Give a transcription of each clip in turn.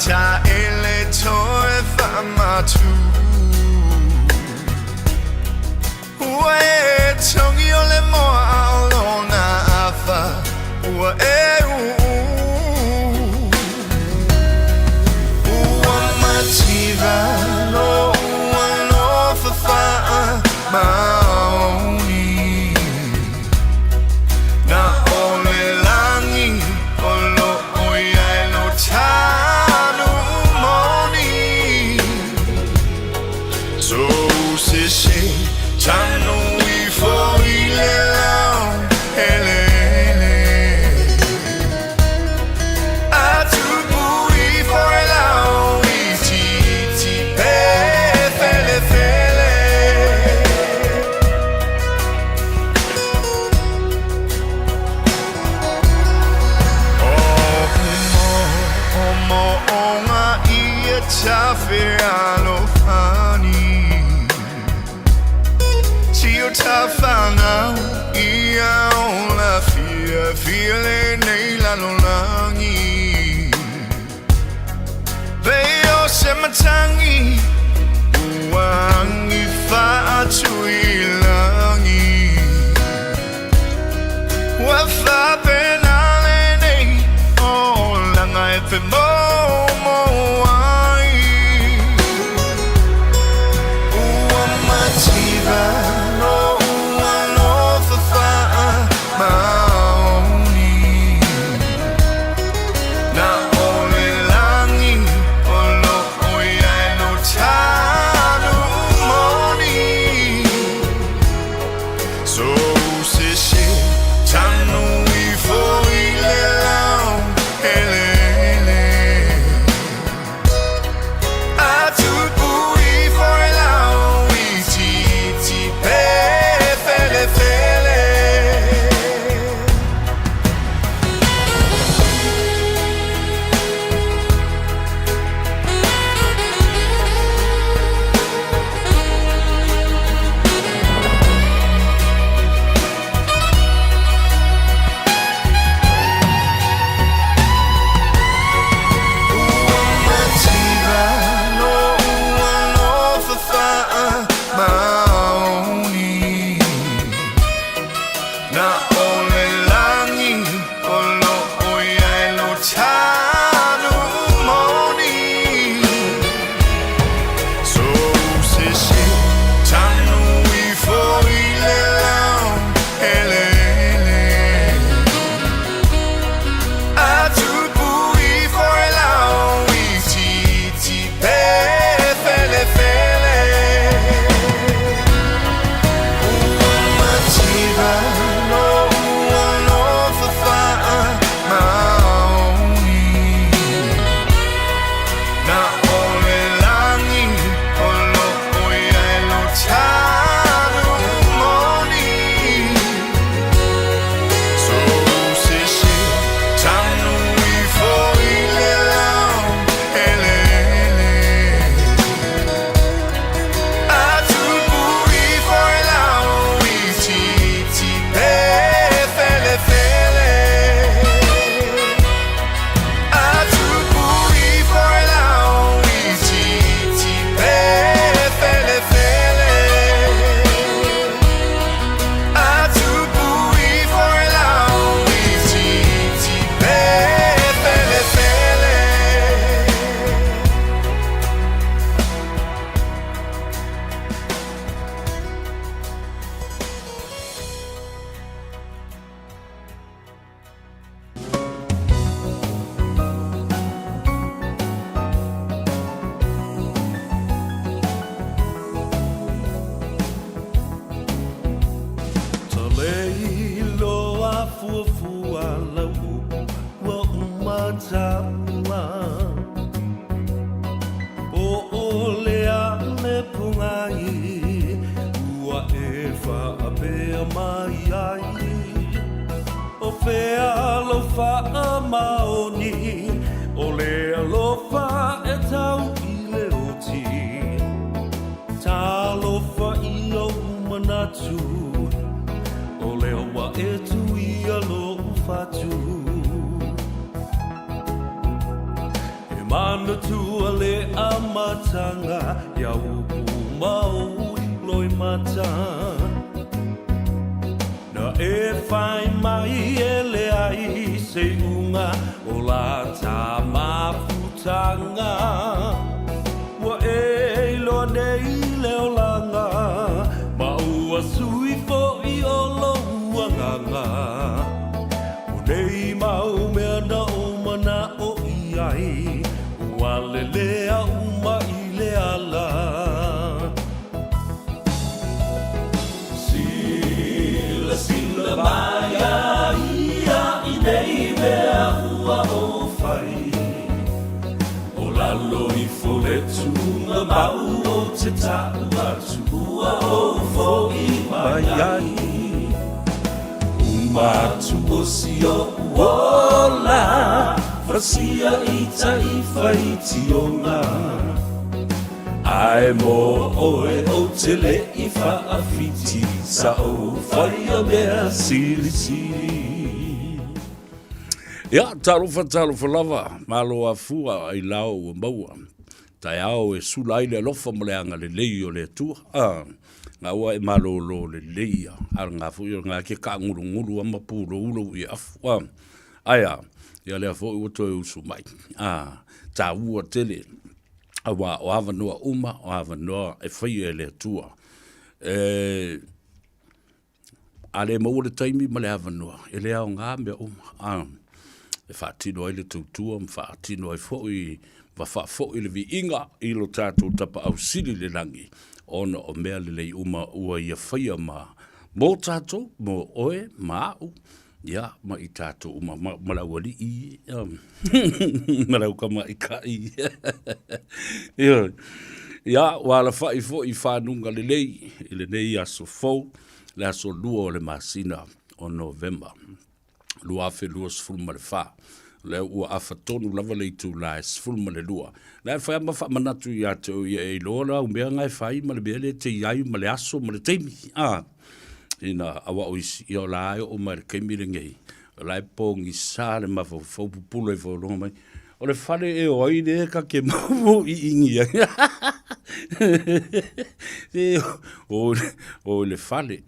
Ta ele toe whaamatu. Ua e tongi o le moa a o lona afa ua e uu. Ua mativa lou alofa faamaoni. Na o le lagi o lo o i ai lo tanu moni. So se se tanu ifo i le lao eleele. A tupu ifo e lao itiiti pe felefele. O mo'omo'oga ia tafealofani. Tio tafanau ia ola fiafia lenei lalolagi. Pei o se matagi ua agi faatuilagi. Ua faapena lenei olaga e femoumou ai. Ua mativa lou alofa faamaoni. Na o le lagi o lo o i ai lo tanu moni. So se se tanu ifo i le lao eleele. A tupu ifo e lao itiiti pe felefele. Ua mativa lou alofa faamaoni. Na o le lagi o lo o i ai lo tanu moni. So se se tanu ifo i le lao eleele. A tupu ifo e lao itiiti pe felefele. Ua mativa lou alofa faamaoni. Na o le lagi o lo o i ai lo tanu moni. So se se tanu ifo i le lao eleele. A tupu ifo e lao itiiti pe felefele. A tupu ifo e lao itiiti pe felefele. A tupu ifo e lao itiiti pe felefele. Ta leiloa fuafua lau upu ua uma taua. Po o le a le pogai ua e faapea mai ai. O fea lou faamaoni o le alofa e tau i le oti. Talofa i ou manatu o lea ua e tuia lou fatu. E Manatua le amataga ia upu ma ou loimata. Na e whai mai e leai se iuga o la ta mafutanga. Ua e iloa nei le olaga, ma ua sui foʻi o lou agaga. O nei mau mea na ou manaʻo i ai, ua lelea uma i le ala. Silasila mai a ia i nei mea ua ou fai, O lalo ifo le tuugamau o te taʻu atu ua ou foʻi mai ai. Uma atu o si oʻu ola, Falasia i tai faitioga. Ae mo oe ou te le i faawhiti sa ou whaia mea silisili. Ia, talofa, talofa lava, malo afua ai lao ua maua. Taeao e sula ai le alofa ma le agalelei o le Atua. Ah, ngā ua e malōlō lelei ia, a ngā foi o ngā ke kaʻangulungulu ama pūloulo i afu. Ah, ae a, ia lea foi ua toe usu mai. Ah, tāua tele, auā o avanoa uma, o avanoa e faia e le Atua. E, a le maua le taimi ma le avanoa, e le aoga mea uma. A, e faatino ai le tautua ma faatino ai foi ma faafoi le viiga i lo tatou Tapaau Sili i le lagi, ona o mea lelei uma ua ia faia ma mo tatou, mo oe ma aʻu, ia, ma i tatou uma, ma, ma le aualii, ia, ma le autamaitai. Ioe. Ia, ua alafai foi i fanuga lelei i lenei aso fou, le aso 2 o le masina o Novema 2024. O lea ua afa tonu lava le itula e 12. La e fai ma faamanatu ia te oe ia e iloa le au mea na e fai ma le mea lea e te i ai ma le aso ma le taimi. Ah. Ina aua o isi, ia o la e oo mai le taimi lenei, o la e pogisa le mafaufau pupula ifo i luga mai, o le fale e o ai lea ta te maua iini ai. Se, o, o le fale.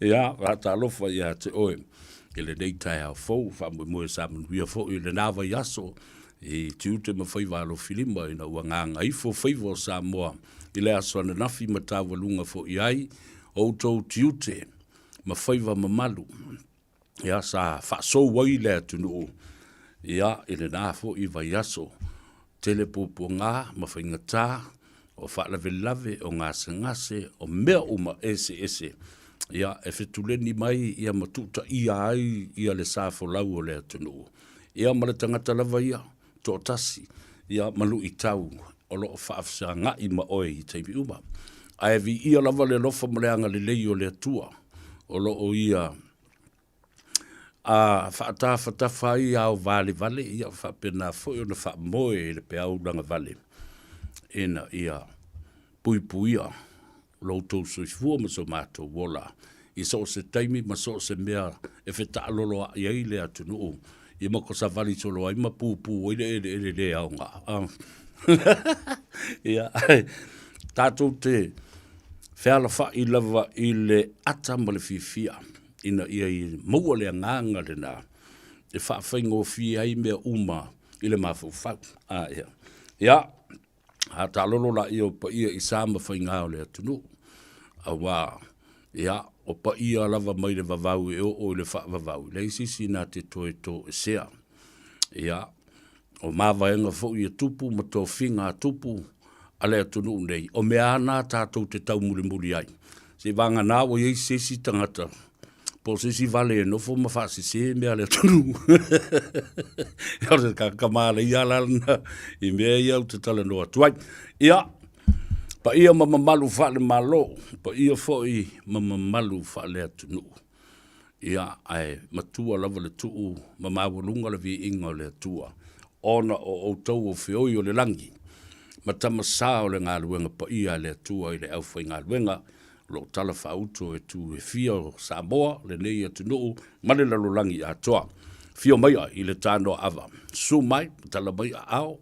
Ia, faatalofa ia te oe i lenei taeao fou, faamoemoe sa manuia foi i lena vaiaso, i tiute ma faiva alofilima ina ua gagaifo faiva o Samoa i le aso ananafi ma taualuga foi ai outou tiute ma faiva mamalu ia sa faasou ai le atunuu ia i lena foi vaiaso tele puapuaga ma faigata o faalavelave o gasegase o mea uma eseese ia e fetuleni mai ia ma tuutaia ai ia le sa folau o le atunuu. Ia ma le tagata lava ia, toatasi, ia ma luitau o lo o faafesagai ma oe i taimi uma. Ae viia lava le alofa ma le agalelei o le Atua o lo o ia a faatafatafa ai ao valevale, ia faapena foi ona faamoe i le peau lagavale ina ia puipuia lo outou soifua ma so matou ola i so o se taimi ma so o se mea e fetaaloloaʻi ai le atunuu ia ma ko savali solo ai ma pupū ai le eleele le aoga. Ia, tatou te fealafaʻi lava i le ata ma le fiafia ina ia maua le agaga lena e faafaigofie ai mea uma i le mafaufau. A, ia. Ia, A taalolo laia o paia i sa ma faiga o le atunuu, auā, ia, o paia lava mai le vavau e oo i le faavavau, e leai se isi na te toe toesea. Ia, o mavaega foi a tupu ma tofiga a tupu a le atunuu nei, o mea lava na tatou te taumulimuli ai. Seiavagana ua i ai se isi tagata po o se isi vale e nofo ma faasese mea a le atunuu. O le tagata malaia la lena i mea ia ou te talanoa atu ai. Ia, paia ma mamalu faale-Malo, paia foi ma mamalu faale-atunuu. Ia, ae matua lava le tuu ma maualuga le viiga o le Atua, ona o outou o feoi o le lagi, ma tama sa o le galuega paia a le Atua i le aufaigaluega o lo o tala faauto e tu e fia o Samoa, lenei atunuu ma le lalolagi atoa. Afio mai oe i le tanoa ava. Susu mai, tala mai aao,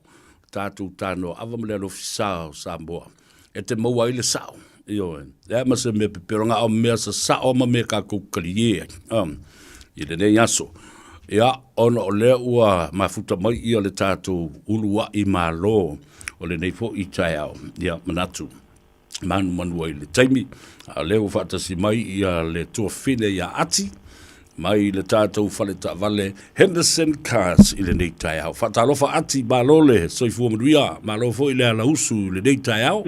tatou tanoa ava ma le alofi sa o Samoa. E te maua ai le sao. Ioe. E ma se mea pepelo nga o mea sa sao ma mea kākou kalie ai. I lenei aso. Ia, ona o lea ua mafuta mai ia le tatou uluai malo o lenei foi taeao. Ia, manatu manumanu ai i le taimi, a o lea ua faatasi mai ia le tuafafine ia Ati mai le tatou fale taavale Henderson Cars i lenei taeao. Faatalofa Ati, malo le soifua manuia, malo foi le alausu i lenei taeao.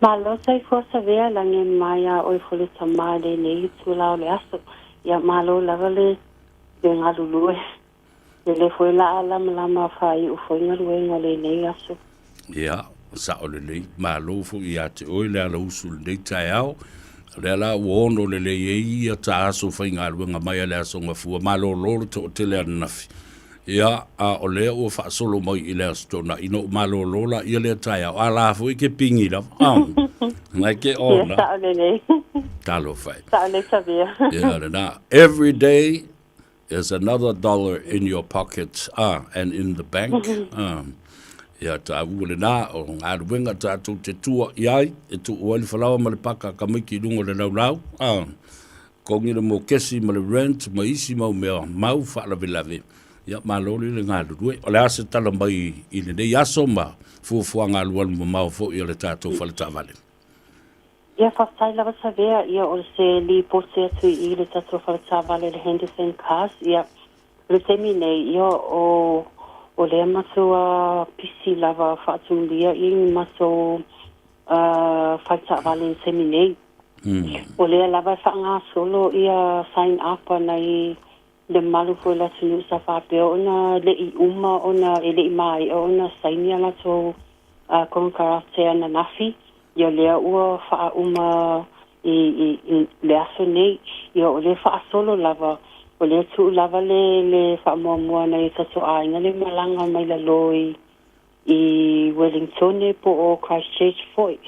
Malo soifua Savea lagi mai a oe foi le tama i lenei itula o le aso. Ia malo lava le le galulue. E le foi la a lamalama faaiu foi galuega o lenei aso. Ia, sao lelei, malo foi ia te oe le alausu i lenei taeao. O lea la ua ono lelei ai ia ta aso faigaluega mai a le Aso Gafua, malolo le toatele ananafi. Ia, a o lea ua faasolo mai i le Aso Toonai, ina ua malolo la ia lea taeao, a la foi ke pingi lava. Ah, ngai ke Ia, ona. sao lelei. Talofa e. Sao lelei Savea. Ia, lena. Every day There's another dollar in your pocket ah, and in the bank. Ah. Ia tāua lenā, o galuega tātou te tua i ai, e tuu ai le falaoa ma le paka a tamaiti i luga o le laulau. Ah. Totogi le mokesi ma le rent ma isi mau mea mau faalavelave. Ia malo le le galulue. O le a se tala mai i lenei aso ma fuafuaga alualu mamao foi a le tātou fale taavale? Ia faafetai lava Savea, ia o se lipoti atu i i le tatou fale taavale le Henderson Cars, ia o le taimi nei, ia o o lea matou pisi lava faatumulia ia ni matou fale taavale i le taimi nei. O lea lava e faagasolo ia sign up a nai le mamalu foi o le atunuu sa faapea ona le i uma ona e le i maea ona saini a latou konekarate ananafi, ia lea ua faauma i, i, i le aso nei. Ia o lea faasolo lava, o lea tuu lava le, le faamuamua nai o tatou aiga le malaga mai lalo i, i Wellingtone po o Christchurch foi.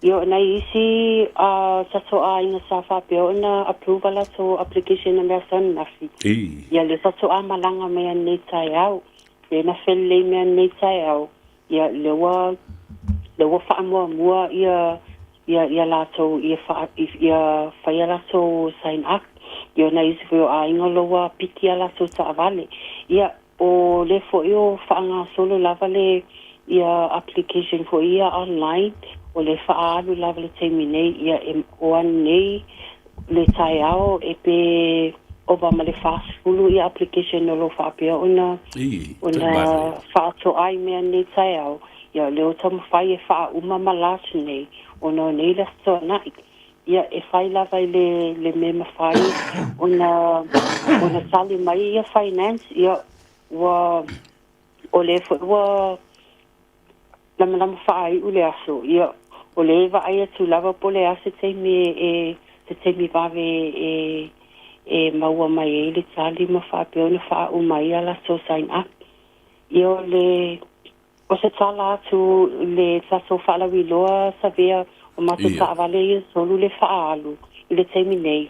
Ia o nai isi a tatou aiga sa faapea ona approve a latou application i le aso ananafi. Ia lea faatoa malaga mai ananei taeao. Lea na felelei mai ananei taeao, ia lea ua lea ua faamuamua ia ia ia latou ia faa ia fai a latou sign up. Ia o nai isi foi o aiga o lo ua piki a latou taavale. Ia O lea foi o faagasolo lava le ia application foi ia online, o le faaalu lava le taimi nei, ia e o anei le taeao e pe ova ma le 40 ia application o lo o faapea ona ona faatoai mea nei taeao, ia o lea o taumafai e faauma ma last nei ona o nei le Aso Toonai. Ia, e fai lava i le, le mea mafai ona, ona tali mai ia finance, ia, ua, o lea foi ua lamalama faaiu le aso, ia, o lea e vaai atu lava po o le a se taimi e, e, se taimi vave e, e maua mai ai le tali ma faapea ona faauma ai a latou sign up. Ia, o le, O se tala atu i le tatou faalauiloa Savea o matou taavale ia tolu le faaalu i le taimi nei,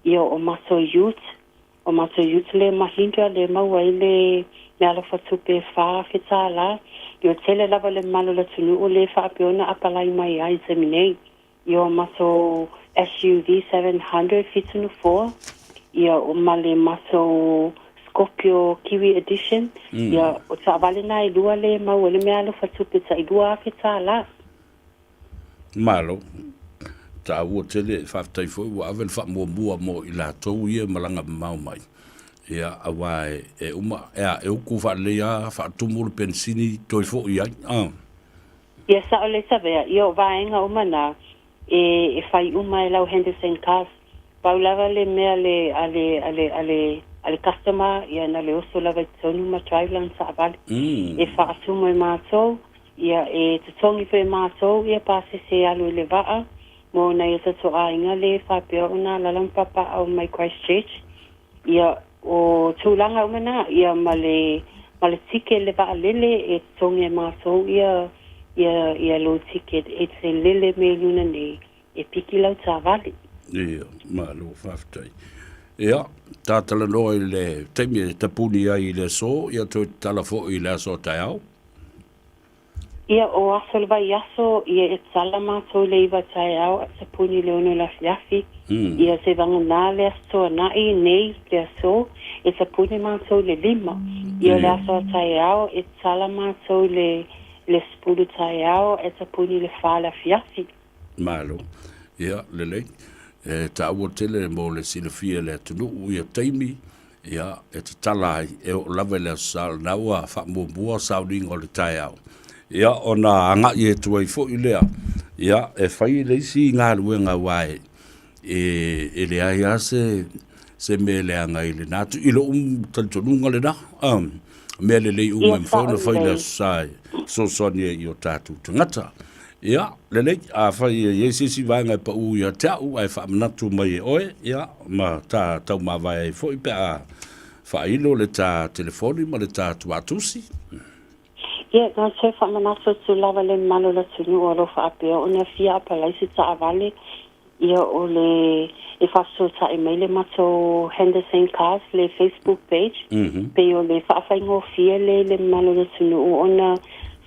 ia o matou ute, o matou ute le Mahindra le maua ai le meaalofa tupe $4,000, ia tele lava le mamalu o le atunuu le faapea ona apalai mai ai i le taimi nei. Ia o matou SUV 700 fitu nofoa, ia o ma le matou Scorpio Kiwi Edition, ia o taavale na e lua le mau ai le meaalofa tupe tai $2,000. Malo. Taua tele, faafetai foi ua ave le faamuamua mo i latou ia e malaga mamao mai. Ia, aua e uma, ea, e uku faalelei lava, faatumu le penisini, toe foi ai. Ah. Ia sao le Savea, ia o vaega uma na, e, e fai uma e lau Henderson Cars. Pau lava le mea le, a le, a le, a le, a le customer, ia na le oso lava i totonu ma drive lana taavale. E faatumu e matou, ia e totogi foi e matou ia pasese e alu i le vaa, mo nai o tatou aiga le faapea ona alala ma papaaao mai Christchurch. Ia, o tulaga uma na, ia ma le, ma le ticket le vaalele e totogi e matou ia, ia, ia lou ticket e te lele mai i luna nei e piki lau taavale. Ia, malo faafetai. Ia, ta talanoa i le taimi e tapuni ai i le aso, ia toe tatala foi i le aso a taeao. Ia, o aso o le vaiaso, ia e tatala matou i le 9 taeao ae tapuni i le 6 i le afiafi. Ia, seivagana le Aso Toonai nei le aso, e tapuni matou i le 5. Ia, o le aso a taeao, e tatala matou i le le 10 taeao ae tapuni i le 4 i le afiafi. Malo. Ia, lelei. E taua tele mo le silafia e le atunuu ia taimi, ia, e tatala ai, e oo lava i le Aso Sa, o lena ua faamuamua sauniga o le taeao, ia, ona agai atu ai foi lea, ia, e fai le isi galuega aua e, e leai lava se, se mea e leaga i lena atu, i lou talitonuga lena, mea lelei uma e mafai ona fai i le Aso Sa e fesoasoani ai i o tatou tagata. Ia, lelei, afai e i ai se isi vaega e pau ia te au ae faamanatu mai e oe, ia, ma ta taumavae ai foi pe a faailo le ta telefoni ma le ta tuatusi. Ia, na toe faamanatu atu lava le mamalu o le atunuu o lo o faapea ona fia apalai se taavale, ia o le e faafesootai mai le matou Henderson Cars le Facebook page, pei o le faafaigofie lea i le mamalu o le atunuu ona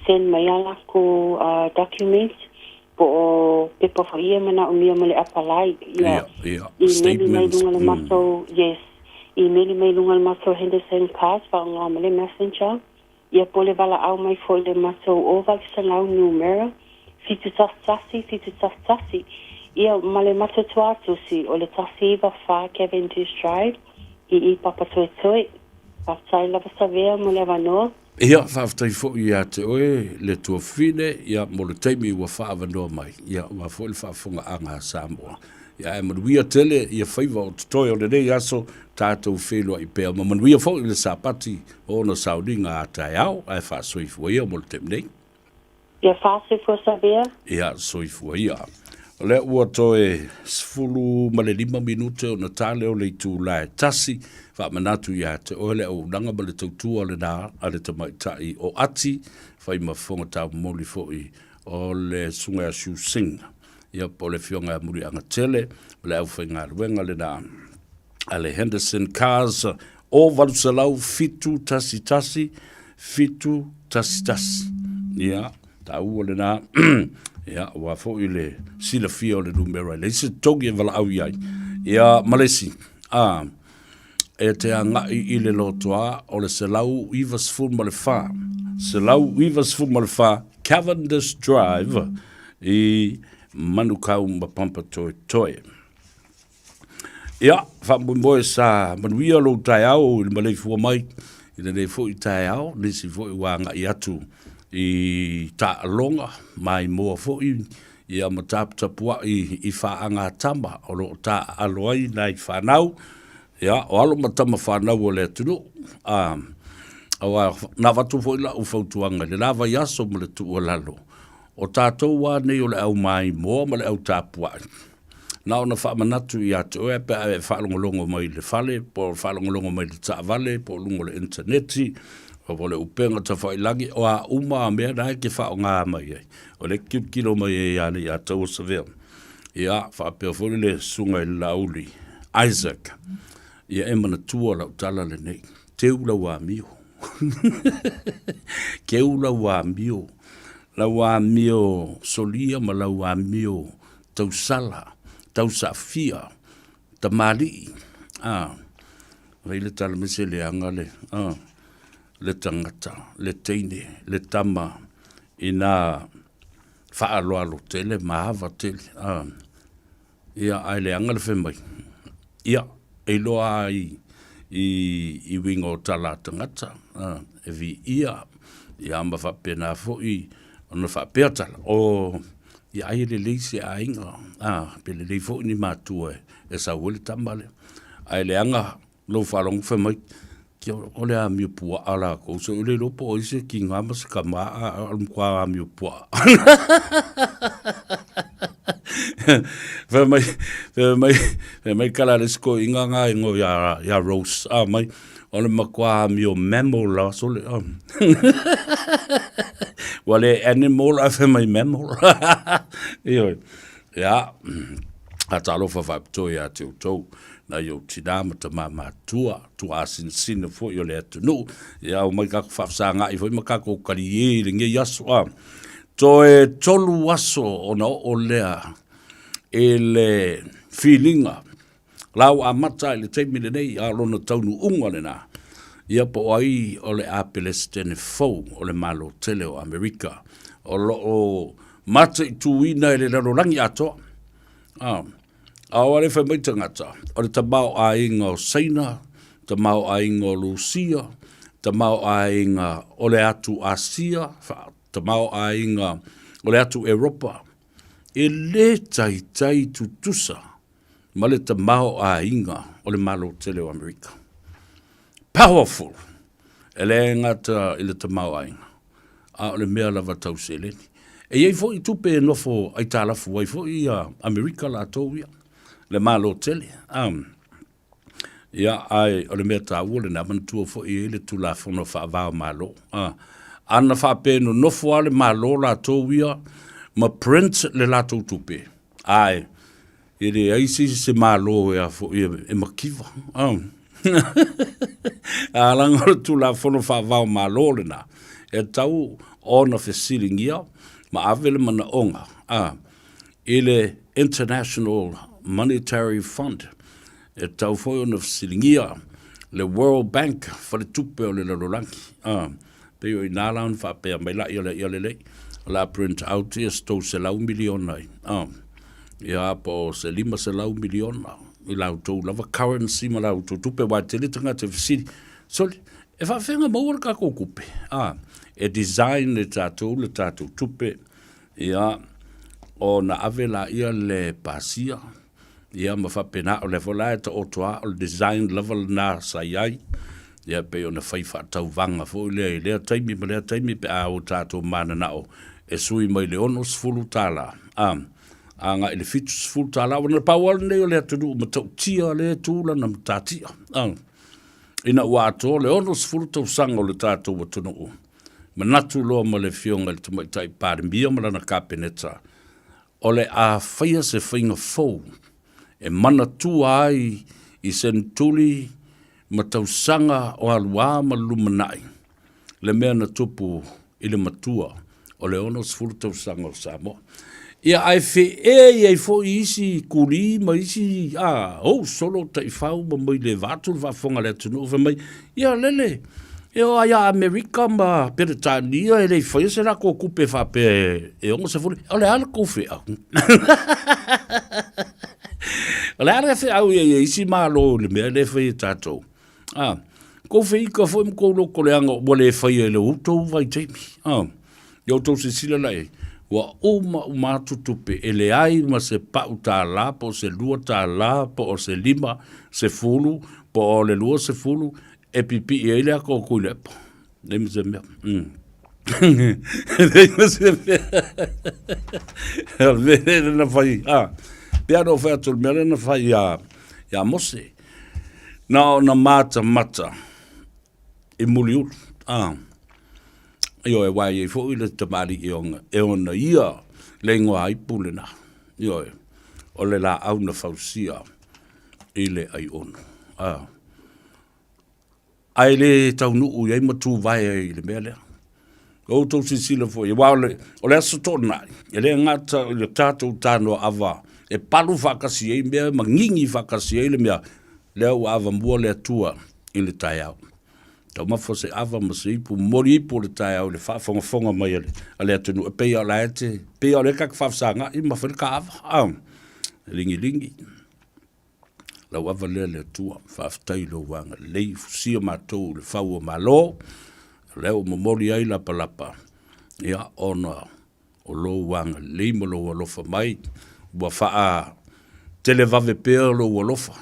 send mai a latou documents po o pepa foi ia e manaomia mo le apalai, ia, imeli mai i luga o le matou, yes, imeli mai i luga o le matou Henderson Cars faaaoga ma le Messenger. Ia po o le valaau mai foi i le matou o 800 numera, 711 711, ia ma le matou tuatusi o le 194 Cavendish Drive i i Papatoetoe. Faafetai lava Savea mo le avanoa. Ia, faafetai foi ia te oe le tuafafine, ia, mo le taimi ua faaavanoa mai, ia, aua foi le faafofogaaga a Samoa. Ia, ae manuia tele ia faiva o totoe o lenei aso, tatou feiloai pea ma manuia foi le Sapati o ona sauniga a taeao, ae faasoifua ia mo le taimi nei. Ia faasoifua Savea. Ia soifua ia. O lea ua toe 15 minute ona ta lea o le itula e 1, faamanatu ia te oe le auaunaga ma le tautua lena a le tamaitai o Ati, fai ma fofoga taumoli foi o le Susuga ia Shu Singh, ia po o le Afioga ia Muliagatele ma le aufaigaluega lena a le Henderson Cars o 800 711 711. Ia, taua lena. Ia, aua foi le silafia o le numera e leai se togi e valaau i ai. Ia, ma le isi, a, e te agai i le lotoa o le 194, 194 Cavendish Drive i Manukau ma Papatoetoe. Ia, faamoemoe sa manuia lou taeao i le maleifua mai i lenei foi taeao, nisi foi ua agai atu i taaloga, maimoa foi, ia ma taputapuai i faagatama o lo o taaalo ai nai fanau, ia, o alo ma tama fanau o le atunuu. A, aua na avatu foi lau fautuaga i le la vaiaso ma le tuualalo, o tatou lava nei o le au maimoa ma le au tapuai, Na ona faamanatu ia te oe pe a e faalogologo mai i le fale, po o faalogologo mai i le taavale, po o luga o le initaneti, po o le upega tafailagi, o a uma a mea na e te faaaoga mai ai, o lea e te tilotilo mai ai ia ia Taua Savea. Ia, faapea foi le susuga i le Laauli Isaac. Ia e manatua lau tala lenei, teu lau amio. Teu lau amio. Lau amio solia ma lau amio tausala, tausaafia, tamalii, a, fai le tala mai se leaga le, a, le tagata, le teine, le tama, ina faaaloalo tele ma ava tele, a, ia, ae leaga le fai mai, ia, e iloa lava i, i, i uiga o tala a tagata, a, e viia, ia ma faapena foi ona faapea tala, o, ia ai e lelei se aiga, a, pe lelei foi ni matua e sau ai le tama lea. Ae leaga lou faalogo fai mai, kia o le amio puaa lakou, so i le iloa po o ai se kiga ma se kama, a o le matua amio puaa. Fai mai, fai mai, fai mai kala le isi toeaina na igoa ia, ia Rose, a mai, o le matua amio mammal la, sole, a. Ua le animal ae fai mai mammal. Ioe. Ia, a talofa faapitoa ia te outou. Nai ou tinā ma tamā matua, tuaasinasina foi o le atunuu, ia omai kakou faafesagai foi ma kakou kaliē i lenei aso. A toe tolu aso ona oo lea i le filiga la ua amata i le taimi lenei, a o lona taunuuga lena, ia po o ai o le a Pelesitene fou o le Malo tele o Amerika o lo o mataituina e le lalolagi atoa. A A o ale fai mai tagata, o le tamaoaiga o Saina, tamaoaiga o Lusia, tamaoaiga o le atu Asia, tamaoaiga o le atu Eropa, e lē taitai tutusa ma le tamaoaiga o le Malo tele o Amerika. Powerful! E lē gata i le tamaoaiga, a o le mea lava tau seleni. E i ai foi tupe e nofo aitalafu ai foi ia Amerika latou ia, le Malo tele. Ia, ae o le mea taua lena, manatua foi e i ai le Tulafono Faava o Malo. Ana faapea e nonofo lava le Malo latou ia ma print le latou tupe, ae E leai se isi se Malo e a foi e mativa. A leaga o le Tulafono Faava o Malo lena, e tatau ona fesiligia ma ave le manaoga a i le International Monetary Fund. E tatau foi ona fesiligia le World Bank, Faletupe o le Lalolagi. A, pei o i ina la ona faapea mai laia lea, ia lelei, o le a print out ia se $300 miliona a. Ia, po o se $500 miliona i la outou lava currency ma la outou tupe, aua e tele tagata e fesili, sole, e faafefea ona maua le tatou tupe? A, e design e tatou le tatou tupe, ia, ona ave laia le pasia, ia ma faapena, o lea foi la e taoto lava, o le design lava lena sa i ai, ia pei ona fai faatauvaga foi lea i lea taimi ma lea taimi pe a ua tatou mananao e sui mai le $60 a agai i le $70. Aua na pau lava lenei o le atunuu matautia lea e tu lana matatia a ina ua atoa le 60 tausaga o le tatou atunuu. Manatu loa ma le Afioga i le Tamaitai Palemia ma lana Kapeneta o le a faia se faiga fou e manatua ai i senetuli ma tausaga o aluā ma le lumanai le mea na tupu i le matua o le 60 tausaga o Samoa. Ia ae feei ai foi isi kuli ma isi a ou solo taifau ma mai le vaatu le faafofoga a le atunuu fai mai, ia lele, e o ai a Amerika ma Peretania e le i faia se latou tupe faapea e 60, o le a le tou feau? O le a le feau i ai e isi Malo i le mea lea e fai e tatou? A, kou feika foi ma kou loto leaga ua le faia i le outou vaitaimi. A, ia outou silasila la i ai, ua uma uma atu tupe e leai ma se pau $1 po o se $2 po o se 50 po o le 20 e pipii ai le ata o Tuilaepa. Leai ma se mea. Leai ma se mea. O le mea lea na fai, a, pei lava ona ou fai atu o le mea lea na fai iā, iā Mose. Na ona matamata i Muliulu, a, ioe, aua e i ai foi le tamalii e ona, e ona ia le igoaipu lena, ioe, o le laau na fausia i le aiono, a. Ae le taunuu i ai ma tuvae ai i le mea lea. O outou silasila foi, aua o le, o le Aso Toonai, e le gata i le tatou tanoa ava e palu faatasi ai mea ma gigi faatasi ai le mea, lea ua avamua le Atua i le taeao. Taumafa se ava ma se ipu, momoli ipu o le taeao i le faafogafoga mai a le, a le atunuu, e pei lava o la e te, pei lava o lea ta te faafesagai ma fai le ta ava, a, ligiligi. Lau ava lea le Atua, faafetai i lou agalelei, fusia matou i le fau o Malo, o lea ua momoli ai lapalapa, ia, ona o lou agalelei ma lou alofa mai, ua faatelevave pea lou alofa,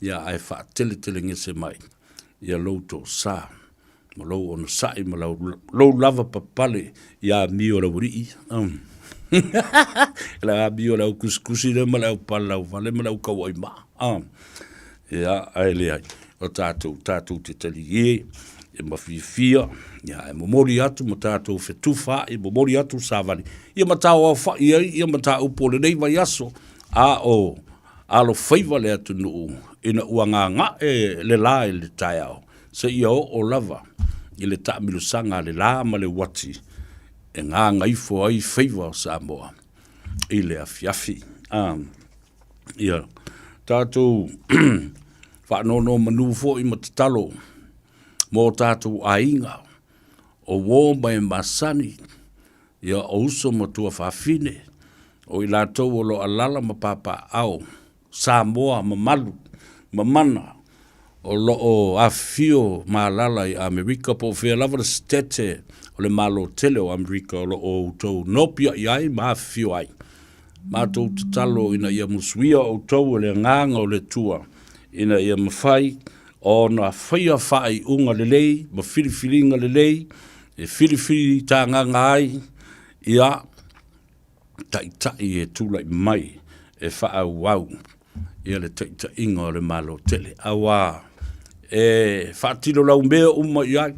ia, ae faateletelegese mai ia lou toasa ma lou onosai ma lau, lou lavapapale i amio a le aualii. Le amio a le aukusikusi lea ma le aupalalauvale ma le aukauaimaa. Ia, ae leai, o tatou, tatou te talie e mafiafia, ia, ae momoli atu ma tatou fetufaai, momoli atu le savali, ia ma taoaofa'i ai ia mataupu o lenei vaiaso, a o. Alofaiva le atunuu ina ua gaga'e le la i le taeao seia oo lava i le taamilosaga a le la ma le uati e gagaifo ai faiva o Samoa i le afiafi. Ia tatou faanonomanu foi ma tatalo mo o tatou aiga, o uo ma e masani, ia o uso ma tuafafine, o i latou o lo o alaala ma papaaao Samoa mamalu ma mana o lo o afifio ma alaala i Amerika po o fea lava le Setete o le Malo tele o Amerika o lo o outou nopiai ai ma afifio ai. Matou tatalo ina ia musuia outou e le Agaga o le Atua ina ia mafai ona faia faaiuga lelei ma filifiliga lelei e filifili tagaga ai ia taitai e tulai mai e faaauau ia le taitaiga o le Malo tele, auā e faatino laumea uma i ai,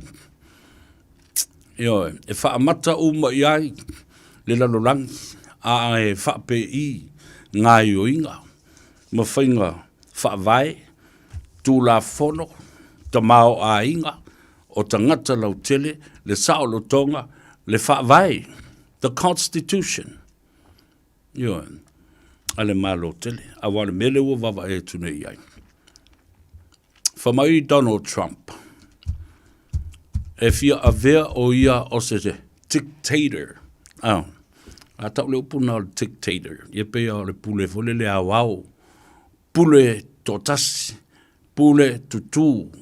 ioe, e faamata uma i ai le lalolagi, a e faapei gaoioiga ma faiga faavae, Tulafono, tamaoaiga o tagata lautele, le saolotoga, le Faavae, the Constitution, ioe, a le Malo tele, aua o le mea lea ua vaavaai atu nei i ai. Fai mai Donald Trump, e fia avea o ia o se dictator. Ah, a tau le upu na o le dictator. Ia pei o le pule foi lele aoao pule toatasi, pule tutū,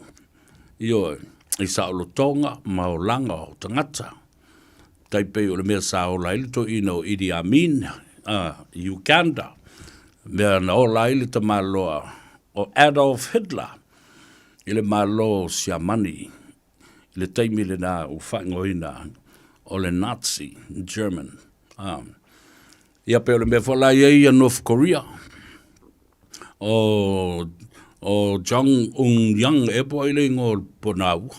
ioe, i saolotoga ma olaga o tagata. Tai pei o le mea sa ola ai le toeaina o Idi Amin i Uganda, mea na ola ai le tamaloa o Adolf Hitler i le Malo o Siamani i le taimi lena ua faaigoaina o le Nazi German. Ia pei o le mea foi la e i ai ia North Korea, o o Jong Un Young ea po o ai le igoa o le ponaua.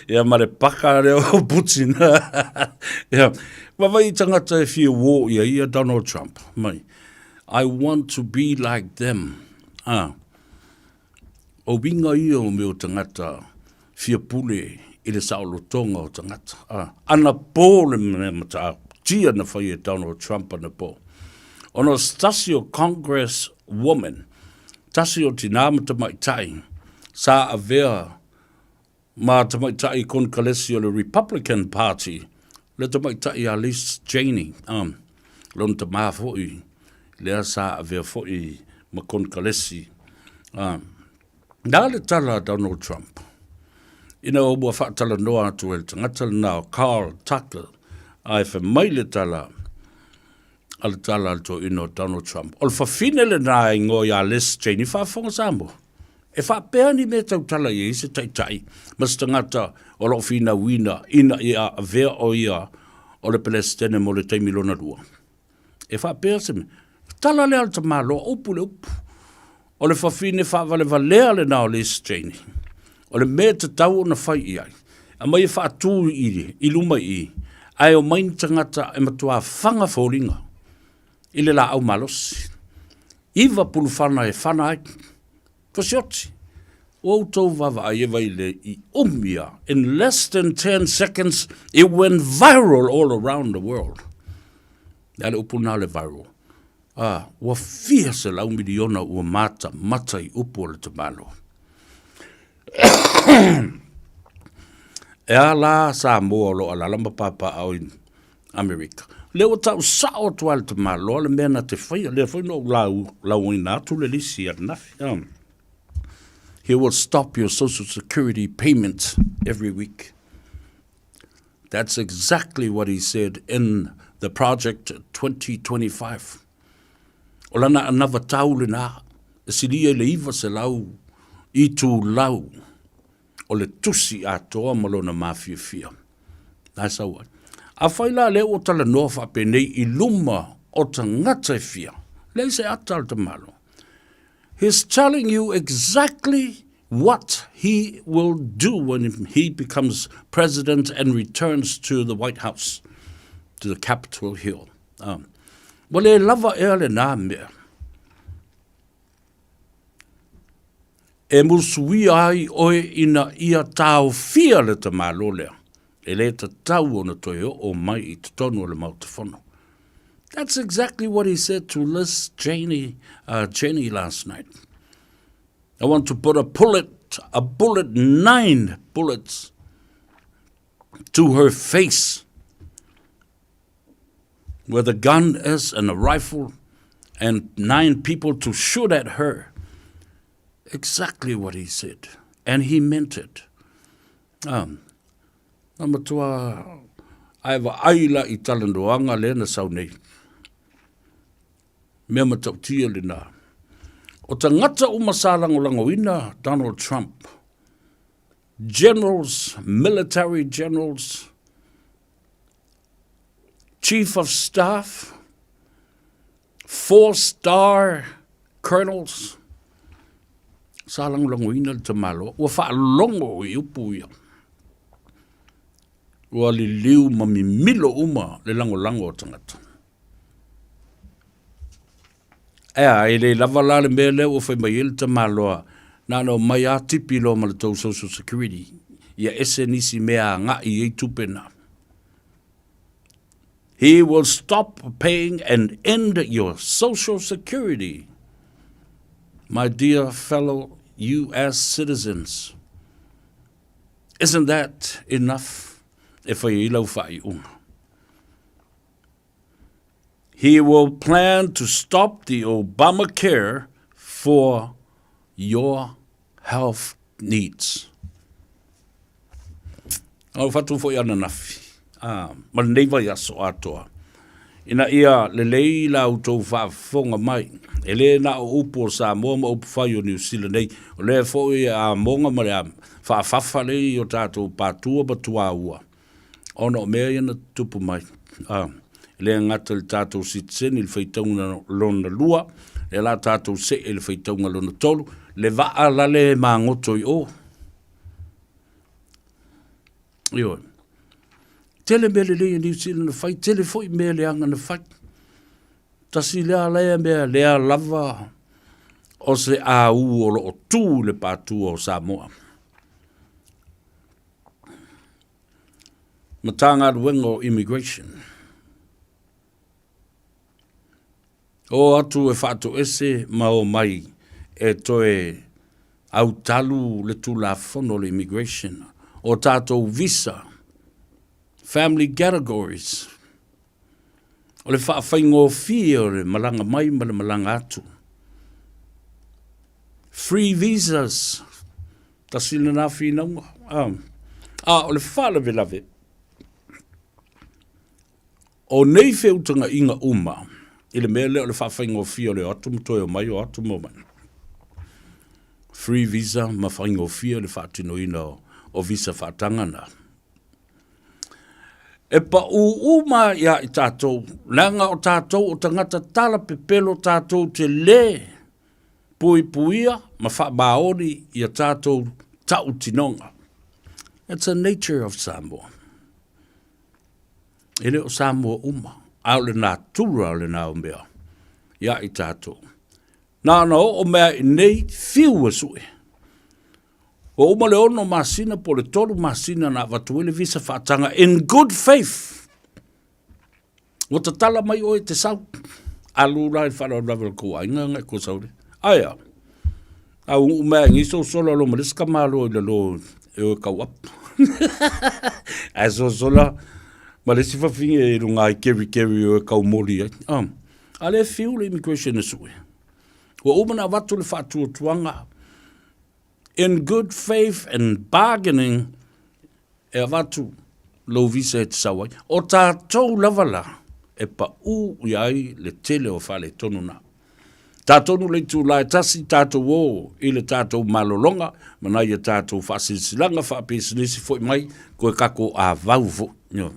Ia ma le paka lea o Putin. Ia, vaavaai i tagata e fia uō i a ia Donald Trump mai. I want to be like them. Ah. O uiga ia o mea o tagata fia pule i le saolotoga o tagata. Ah. Anapo le mea matautia na fai e Donald Trump anapo. Ona o se tasi o Congress woman, tasi o tinā ma tamaitai, sa avea ma tamaitai Konekalesi o le Republican Party, le tamaitai a Liz Cheney, lona tamā foi lea sa avea foi ma Konekalesi. Na le tala a Donald Trump, ina ua faatalanoa atu e le tagata lena o Carl Tucker, ae fai mai le tala, a le tala a le toeaina o Donald Trump, o le fafine lena e igoa ia Liz Cheney, faafofoga Samoa. E faapea ni mea tautala i ai se taitai ma se tagata o lo o finauina ina ia avea o ia o le Peresetene mo le taimi lona lua. E faapea se mea. Tala lea a le tamaloa, upu le upu. O le fafine faavalevalea lena o Liz Cheney. O le mea e tatau ona fai i ai, aumai e faatu i, i luma i i, ae omai ni tagata e matua faga foliga i le laau malosi. Iva pulufana e fana ai. Fasioti. Ua outou vaavaai e vai le i umi a. In less than 10 seconds, it went viral all around the world. Le a le upu na le viral. Ah, ua fia 100 miliona ua matamata i upu o le tamaloa. E a la Samoa o lo o alaala ma papaaao i Amerika. Lea ua tau sao atu lava e le tamaloa le mea na te faia, lea foi na ou lau, lauina atu le lisi ananafi. He will stop your social security payment every week. That's exactly what he said in the Project 2025. O lana anavatau lena, e silia i le 900 itulau o le tusi atoa ma lona mafiafia. Na e sau ai. Afai la lea ua talanoa faapenei i luma o tagata e fia, leai se ata a le tamaloa. He's telling you exactly what he will do when he becomes president and returns to the White House. to the Capitol Hill. Ua le lava ea lenā mea e musuia ai oe ina ia taofia le tamālo lea, e le tatau ona toe oo mai i totonu o le Maota Fono. That's exactly what he said to Liz Cheney, Cheney last night. I want to put a bullet, a bullet, nine bullets to her face where the gun is and a rifle and nine people to shoot at her. Exactly what he said. And he meant it. Um, na matua ai va ai la i talanoanga le na sau nei. Mea matautia lena. O tagata uma sa lagolagoina Donald Trump, generals, military generals, chief of staff, four-star colonels, sa lagolagoina le tamaloa. Ua faalogo i upu ia. Ua liliu ma mimilo uma le lagolago o tagata. Ea, e le lava la le mea lea ua fai mai ai le tamaloa, na ona omai lava tipi loa ma le tou social security, ia ese nisi mea agai i ai tupe na. He will stop paying and end your social security, my dear fellow US citizens. Isn't that enough e fai ai lau faaiuga? He will plan to stop the Obamacare for your health needs. Au whatu foi ananafi, a, ma lenei vaiaso atoa. Ina ia lelei la outou faafofoga mai, e le na o upu o Samoa ma upu fai o Niu Sila nei, o lea foi e amoga ma le faafafa lei o tatou patua ma tuaua. Ona o mea ia na tutupu mai, a, e le gata i le tatou sitiseni i le faitauga lona lua, lea la tatou see i le faitauga lona tolu, le vaa la le magoto i o. Ioe. Tele mea lelei a Niu Sila na fai, tele foi mea leaga na fai. Tasi lea lea mea lea lava o se au o lo o tu i le patua o Samoa. Matagaluega o Immigration. O atu e faatoese ma o mai e toe autalu le Tulafono o le Immigration, o tatou visa, family categories, o le faafaigofie o le malaga mai ma le malaga atu. Free visas, tasi lena finauga. A o le faalavelave, o nei feutagaiga uma i le mea lea o le faafaigofie o le o atu ma toe omai, o atu ma omai. Free visa ma faigofie le faatinoina o visa faataga na. E paʻū uma iā i tatou, leaga o tatou o tagata tala pepelo tatou te lē puipuia ma faamaoni i a tatou tautinoga. It's a nature of Samoa. E le o Samoa uma, a o le natura o lenā o mea iā i tatou. Na ona oo mea i nei, fiu e sue. Ua uma le ono masina po o le tolu masina na avatu ai le visa faataga in good faith. Ua tatala mai oe te sau. Alu la i faalavelave o le kou aiga ngai ko sau le. Aia. A uu mea ngi so sola lo ma le ska malo i le lo e o kau up. Ae so sola ma le si fawhinge i runga i keri keri o e kau moli ai. A le fiu le immigration e sue. Ua uma na avatu le faatuatuaga in good faith and bargaining e avatu lou visa e te sau ai. O tatou lava la e paʻū i ai le tele o faaletonu na. Tatonu le itula e tasi tatou o i le tatou malologa ma nai a tatou faasilasilaga faapisinisi foi mai koe kako avau foi. Ioe.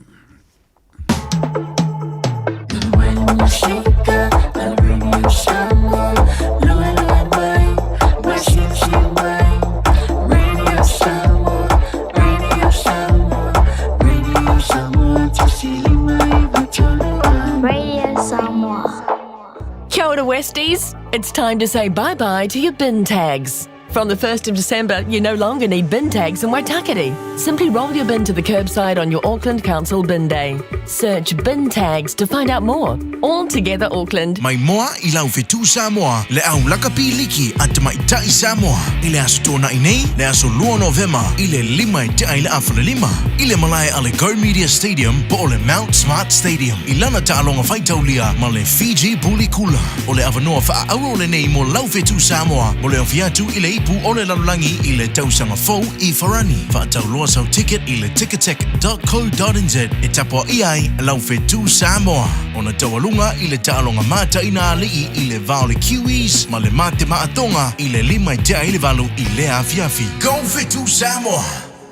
Westies, it's time to say bye bye to your bin tags. From the 1st of December, you no longer need bin tags in Waitakere. Simply roll your bin to the curbside on your Auckland Council bin day. Search bin tags to find out more. All together, Auckland. Mai moa i lau fetu Samoa, le au lakapi liki a Tamaitai Samoa i le Aso Toonai nei, le aso 2 o Novema i le 5 e tea i le 1:30, i le malae a le Go Media Stadium po o le Mount Smart Stadium i lana taaloga faitaulia ma le Fiji Buli Kula. O le avanoa faaauau lenei mo lau fetu Samoa mo le ofi atu i le ipu o le lalolagi i le tausaga fou i Farani. Faatauloa sau ticket i le ticketek.co.nz e tapuaia ai lau fetu Samoa ona taualuga i le taaloga mataina alii i le va o le Kiwis ma le Mate Maatonga i le 5 e tea i le 8 i lea afiafi. Go Fetu Samoa!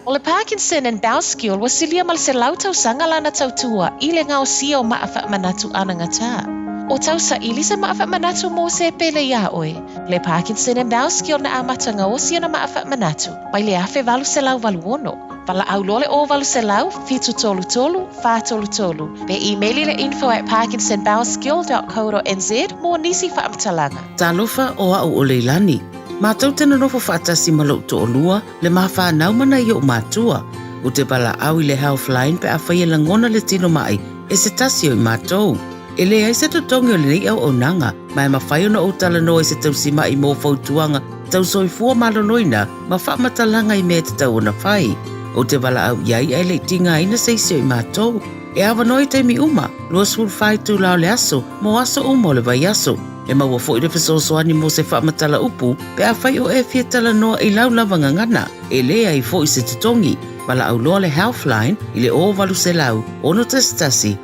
O le Parkinson and Bowskill ua silia ma le 100 tausaga lana tautua i le gaosia o maa faamanatu anagatā. O tausaili se maa faamanatu mo se pele iā oe. Le Parkinson and Bowskill na amata gaosi ona maa faamanatu mai le 1886. Valaau loa le 0800 733 433 pe imeli le info at parkinsonbowskill.co.nz mo nisi faamatalaga. Talofa o a'u o Leilani. Matou te nonofo faatasi ma lo'u to'olua, le ma fanau ma nai o'u matua. Ou te valaau i le Healthline pe afai e lagona le tino ma'i e se tasi o i matou. E leai se totogi o lenei auaunaga, ma e mafai ona ou talanoa i se tausima'i mo fautuaga tau soifua maloloina ma faamatalaga i mea e tatau ona fai. Ou te valaau i ai ae le i tigaina se isi o i matou. E avanoa i taimi uma, 24 itula o le aso, mo aso uma o le vaiaso. E maua foi le fesoasoani mo se faamatala upu pe afai o e fia talanoa i lau lava gagana. E leai foi se totogi. Valaau loa le Healthline i le 0800 611 116.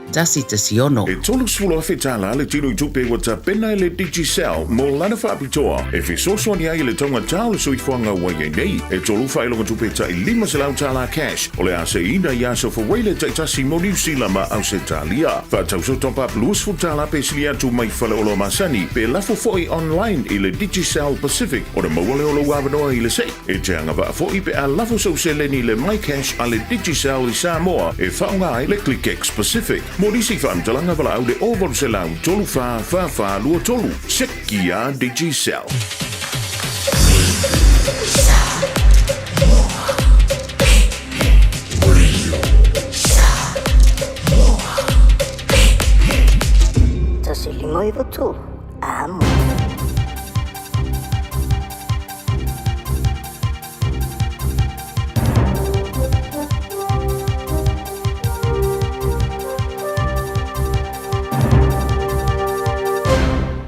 E $30,000 le tino i tupe ua tapena e le Digicel mo lana faapitoa e fesoasoani ai i le taugata o le soifuaga ua i ai nei. E tolu faailoga tupe tai $500 cash o le a seiina i aso Fawele taitasi mo Niu Sila ma Ausetalia. Faatauso top up $20 pe sili atu mai faleoloa masani pe lafo foi online i le Digicel Pacific ona maua lea o lou avanoa i le sei. E te agavaa foi pe a lafo sou seleni i le MyCash a le Digicel i Samoa e faaaoga ai le ClickX Pacific. Mo nisi faamatalaga valaau le 0800 34 44 23. Seki a Digicel. Tasi lima iwa tolu. Amo.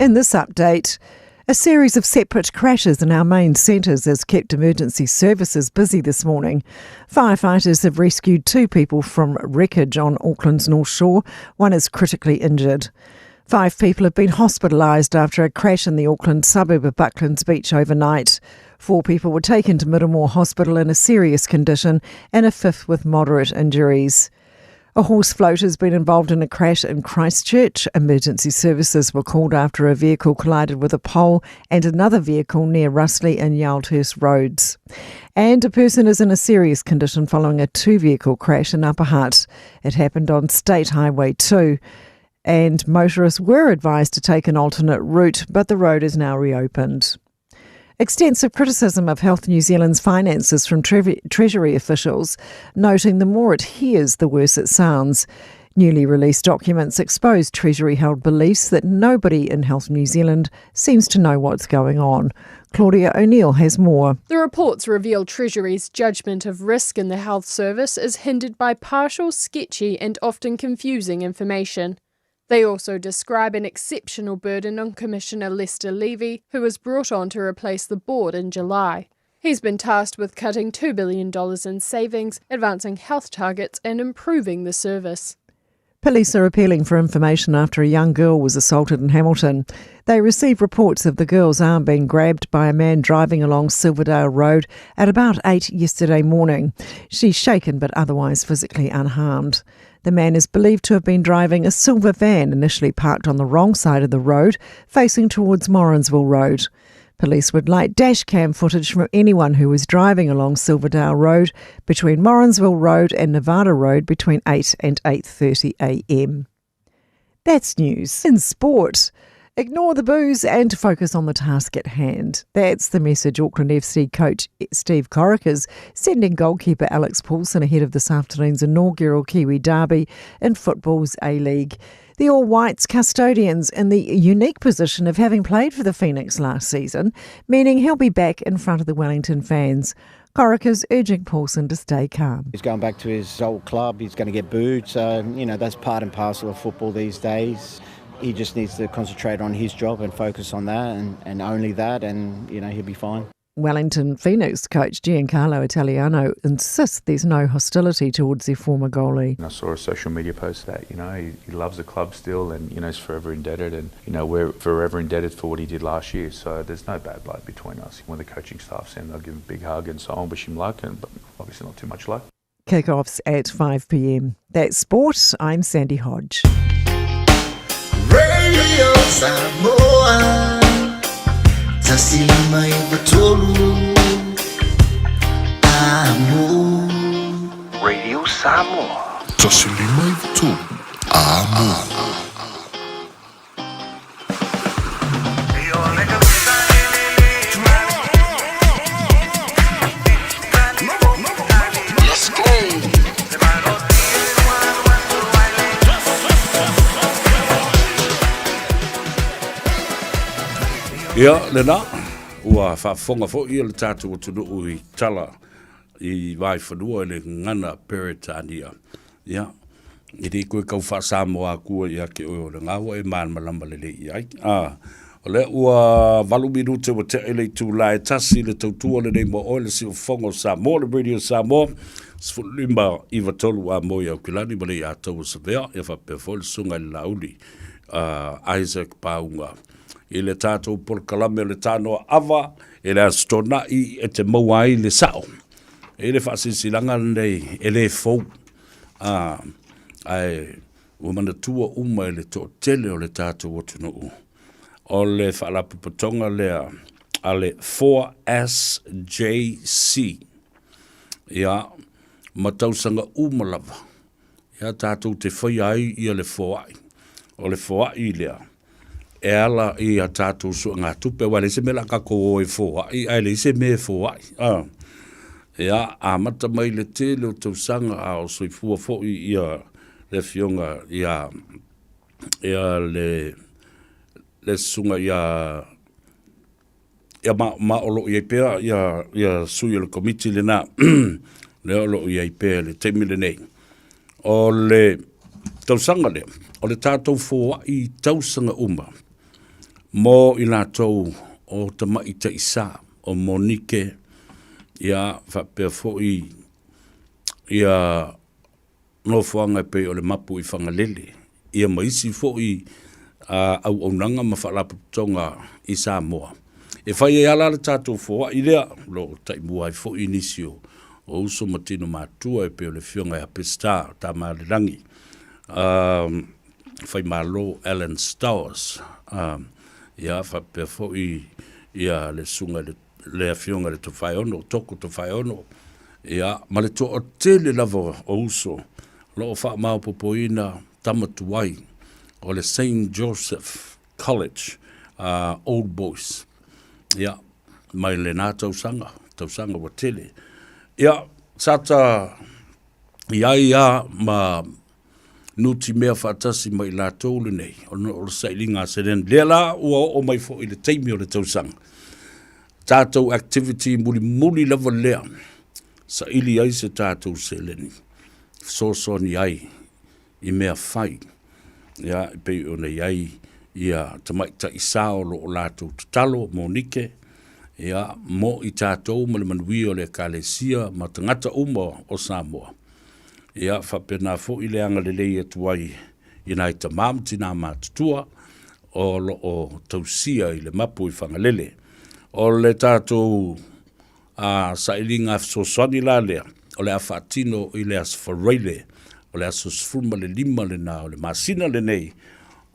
In this update, a series of separate crashes in our main centres has kept emergency services busy this morning. Firefighters have rescued two people from wreckage on Auckland's North Shore. One is critically injured. Five people have been hospitalised after a crash in the Auckland suburb of Bucklands Beach overnight. Four people were taken to Middlemore Hospital in a serious condition and a fifth with moderate injuries. A horse float has been involved in a crash in Christchurch. Emergency services were called after a vehicle collided with a pole and another vehicle near Russley and Yaldhurst roads. And a person is in a serious condition following a two vehicle crash in Upper Hutt. It happened on State Highway 2 and motorists were advised to take an alternate route, but the road is now reopened. Extensive criticism of Health New Zealand's finances from tre- Treasury officials, noting the more it hears, the worse it sounds. Newly released documents expose Treasury held beliefs that nobody in Health New Zealand seems to know what's going on. Claudia O'Neill has more. The reports reveal Treasury's judgment of risk in the health service is hindered by partial, sketchy, and often confusing information. They also describe an exceptional burden on Commissioner Lester Levy, who was brought on to replace the board in July. He's been tasked with cutting $2 billion in savings, advancing health targets, and improving the service. Police are appealing for information after a young girl was assaulted in Hamilton. They received reports of the girl's arm being grabbed by a man driving along Silverdale Road at about 8 yesterday morning. She's shaken but otherwise physically unharmed. The man is believed to have been driving a silver van initially parked on the wrong side of the road, facing towards Morrinsville Road. Police would like dash cam footage from anyone who was driving along Silverdale Road between Morrinsville Road and Nevada Road between 8 and 8:30 a.m. That's news in sport. Ignore the boos and focus on the task at hand. That's the message Auckland FC coach Steve Corica's sending goalkeeper Alex Paulsen ahead of this afternoon's inaugural Kiwi Derby in football's A-League. The All Whites custodians in the unique position of having played for the Phoenix last season, meaning he'll be back in front of the Wellington fans. Corica's urging Paulsen to stay calm. He's going back to his old club, he's going to get booed, so, you know, that's part and parcel of football these days. He just needs to concentrate on his job and focus on that and, and only that, and, you know, he'll be fine. Wellington Phoenix coach Giancarlo Italiano insists there's no hostility towards their former goalie. And I saw a social media post that, you know, he, he loves the club still and, you know, he's forever indebted and, you know, we're forever indebted for what he did last year. So there's no bad blood between us. When the coaching staff see him, they'll give him a big hug and so on, wish him luck, and but obviously not too much luck. Kickoffs at 5 p.m. That's sport. I'm Sandy Hodge. Radio Samoa Amo Radio Samoa Amo Ia, lena, ua faafofoga foi le tatou atunuu i tala i Vaefanua i le gagana Peretania. Ia, e le toe tau faa-Samoa atua ia te oe o lena ua e malamalama lelei i ai. A, o lea ua valu minute ua tea i le itula e tasi le tautua lenei mo oe le siufofoga o Samoa, le Radio Samoa, 15 iva tolu a moi Aukilani ma le Iataua Savea, ia faapea foi le susuga i le Laauli uh, Isaac Paunga. I le tātou polokalame o le Tānoa Ava, e le Aso Tona'i e te maua ai le sao. E le faasilasilaga lenei e le fou, a, ae ua manatua uma e le toatele o le tatou atunuu. O le faalapotopotoga lea a le 4SJC, ia, ma tausaga uma lava, ia tatou te faia ai ia le foai. O le foai lea, e ala i a tatou suegatupe, aua e leai se mea o le a tatou o e foai, ae leai se mea e foai. A, ia, amata mai le tele o tausaga a o soifua foi ia le afioga ia, ia le, le susuga ia, Ia, ma, ma o lo o i ai pea ia, ia sui o le komiti lena, lea o lo o i ai pea i le taimi lenei. O le tausaga lea, o le tatou foai i tausaga uma mo i latou o tamaitai sa, o Monike, ia, faapea foi ia nofoaga e pei o le mapu i Fagalele, ia ma isi foi auaunaga ma faalapotopotoga i Samoa. E fai ai lava la le tatou foai lea, o lo o taimua ai foi nisi o uso ma tino matua e pei o le Afioga ia Peseta Tamaalelagi, Faimalo Alan Stowers, ia faapea foi ia le Susuga i le le Afioga i le Tofaeono, Toko Tofaeono, ia, ma le toatele lava o uso o lo o faamaopoopoina tama tuai o le Saint Joseph College uh, Old Boys. Ia, mai lena tausaga, tausaga ua tele. Ia, sa ta i ai a ma nutimea faatasi ma i latou lenei, ona o le sailiga a seleni. Lea la ua oo mai foi i le taimi o le tausaga. Tatou activity mulimuli lava lea, saili ai se tatou seleni, fesoasoani ai i mea fai. Ia, e pei ona i ai ia tamaitai sa o lo o latou tatalo, Monike, ia, mo i tatou ma le manuia o le Ekalesia ma tagata uma o Samoa. Ia faapena foi le agalelei atu ai i nai tama ma tinā matutua o lo o tausia i le mapu i Fagalele. O le tatou a, sailiga fesoasoani la lea, o le a faatino i le Aso Faraile, o le aso 15 lena o le masina lenei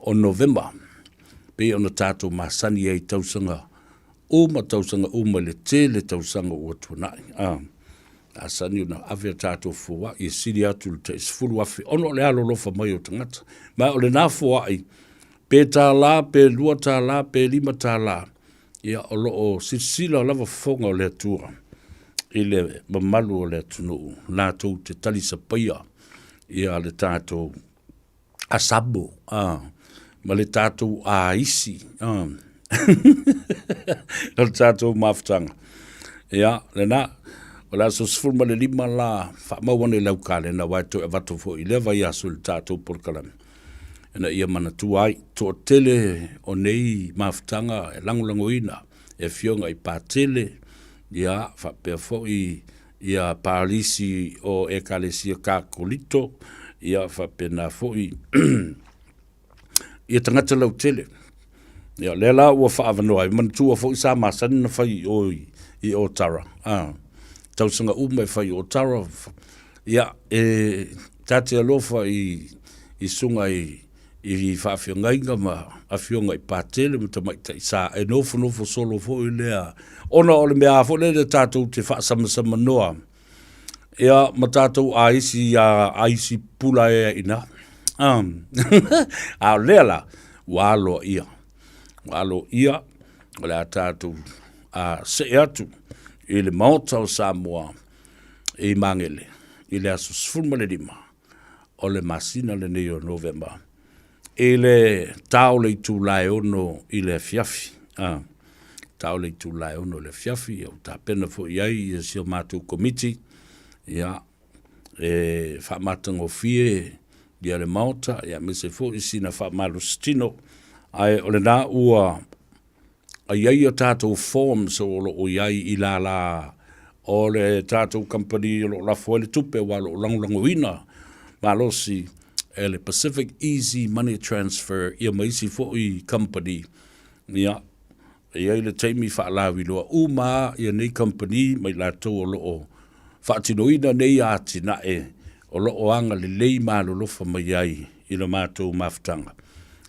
o Novema, pei ona tatou masani ai i tausaga uma tausaga uma i le tele tausaga ua tuanai. A, Masani ona ave a tatou foai e sili atu i le tai 10,000 ona o le alolofa mai o tagata. Ma o lena foai Pe tālā, pe $2, pe $5, ia, o lo o silasila lava fofoga o le Atua i le mamalu o le atunuu latou te talisapaia ia le tatou asabo a, ma le tatou aisi a, o le tatou mafutaga. Ia, lena, o le aso 15 la, faamau ane i lau kalena, aua e toe avatu foi i lea vaiaso i le tatou polokalame, ina ia manatua ai. Toatele o nei mafutaga e lagolagoina e afioga i Patele, ia, faapea foi ia Palisi o Ekalesia Kakolito, ia faapena foi ia tagata lautele. Ia, lea la ua faaavanoa ai, manatua foi sa masani na fai i o i Otara, a, tausaga uma e fai i Otara, ia, e ta te alofa i susuga i faafeagaiga ma afioga i Patele ma tamaitai sa e nofonofo solo foi lea, ona o le mea foi lele tatou te faasamanoa ia ma tatou aisi ia aisi pula e ina. A o lea la, ua aloaia, ua aloaia o le a tatou see atu i le Maota o Samoa i Magele i le aso 15 o le masina lenei o Novema i le ta o le itula e 6 i le afiafi. Ta o le itula e 6 i le afiafi, ia ua tapena foi i ai ia si o matou komiti, ia, e faamatagofie ia le Maota, ia aemaise foi sina faamalositino. Ae o lena ua i ai a tatou forms o lo o i ai i lala o le tatou kamupani o lo o lafo ai le tupe aua o lo o lagolagoina malosi e le Pacific Easy Money Transfer ia ma isi foi kamupani. Ia, e i ai le taimi faalauiloa uma lava nei kamupani ma i latou o lo o faatinoina nei atinae o lo o agalelei ma alolofa mai ai i le matou mafutaga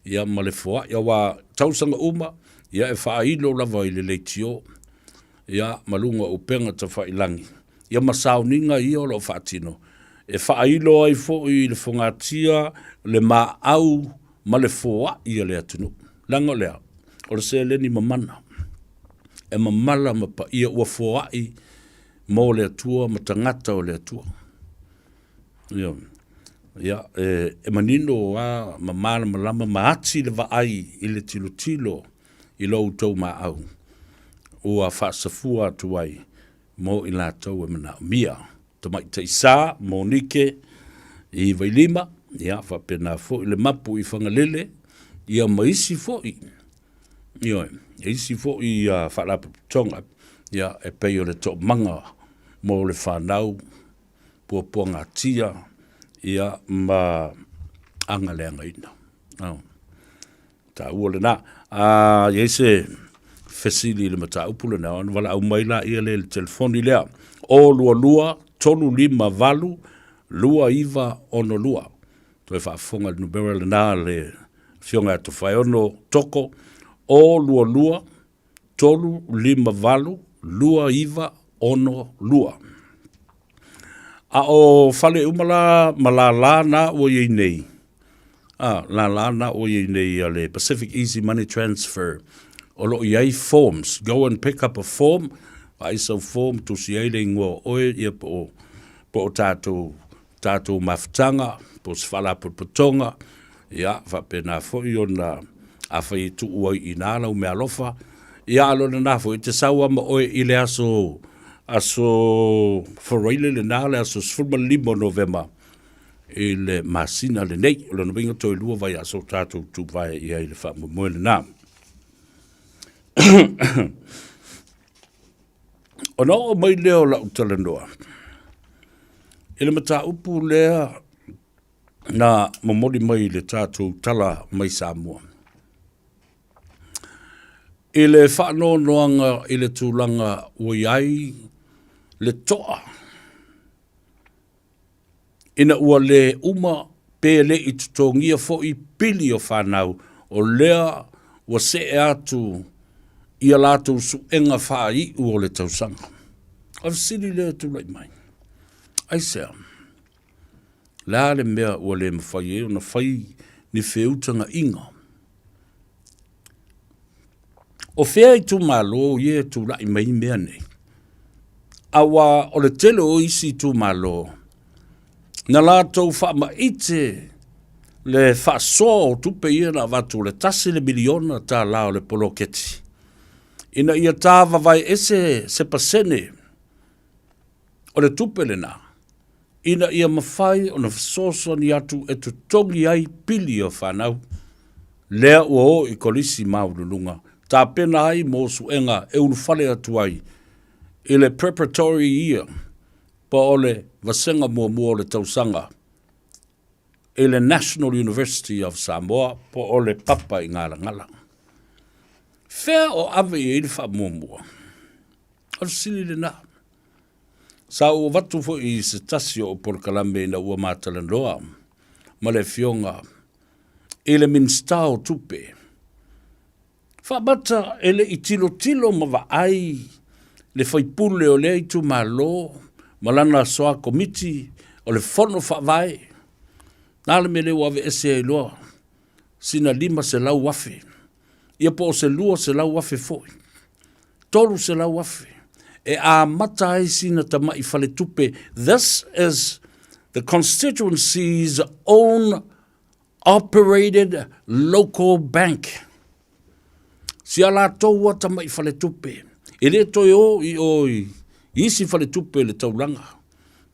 ia ma le foai, aua tausaga uma ia e faailo lava i le leitio ia ma luga o upega tafailagi ia ma sauniga ia o lo o faatino e faailo ai foi i le fogatia le maau ma le foai a le atunuu. Leaga o le a? O le seleni mamana e mamala ma paia ua foai mo le Atua ma tagata o le Atua. Ia, ia e, e manino lava ma malamalama ma ati le vaai i le tilotilo i lo outou maau ua faasafua atu ai mo i latou e manaomia. Tamaitai Sa, Monike i Vailima, ia faapena foi le Mapu i Fagalele, ia ma isi foi, ioe, isi foi faalapotopotoga, ia e pei o le toomaga mo le fanau puapuagatia, ia ma agaleagaina. Oh. Taua lena. A i ai se fesili i le mataupu lena, ona valaau mai laia lea i le telefoni lea, 022 358 2962. Toe faafofoga i le numera lena a le Afioga ia Tofaeono Toko, 022 358 2962. A o fale uma la ma lālā na ua i ai nei, a, lālā na ua i ai nei a le Pacific Easy Money Transfer, o lo o i ai forms, go and pick up a form, vaai sau form, tusi ai le ingoa o oe, ia po o, po o tatou, tatou mafutaga, po o se faalapotopotoga, ia, faapena foi ona, afai e tuu ai i ina lau meaalofa, ia, a o lona foi, e te sau lava ma oe i le aso, aso Faraile lena, le aso 15 o Novema i le masina lenei. O lona uiga toe lua vaiaso o tatou tuvae i ai i le faamoemoe lena. Ona oo mai lea o lau talanoa i le mataupu lea na momoli mai i le tatou tala mai Samoa. I le faanoanoaga i le tulaga ua i ai le toa ina ua le uma pe le i totogia foi pili o fanau o lea ua see atu i a latou suega faaiu o le tausaga. O le fesili lea e tulai mai, aisea? Le a le mea ua le mafai ai ona fai ni feutagaiga? O fea itumalo ia e tulai mai mea nei? Aua o le tele o isi itumalo, na latou faamaite le faasoa o tupe ia na avatu le $1 miliona o le poloketi, ina ia tāvavae ese se pasene o le tupe lena, ina ia mafai ona fesoasoani atu e totogi ai pili o fanau lea ua o i kolisi maualuluga, tapena ai mo suega e ulufale atu ai i le preparatory year, po o le vasega muamua o le tausaga i le National University of Samoa, po o le papa i Galagala. Fea o ave i ai le faamuamua? O le fesili lena. Sa ou avatu foi i se tasi o polokalame ina ua matalanoa ma le afioga i le Minisita o Tupe. Faamata e le i tilotilo ma vaai le faipule o lea itumalo ma lana soa komiti o le fono faavae. Na le mea lea ua aveese ai loa sina 500,000, ia po o se 200,000 foi, 300,000, e amata ai sina tama'i faletupe. This is the constituency's own operated local bank. Si a latou a tama'i faletupe, e le toe o i o i isi faletupe i le taulaga.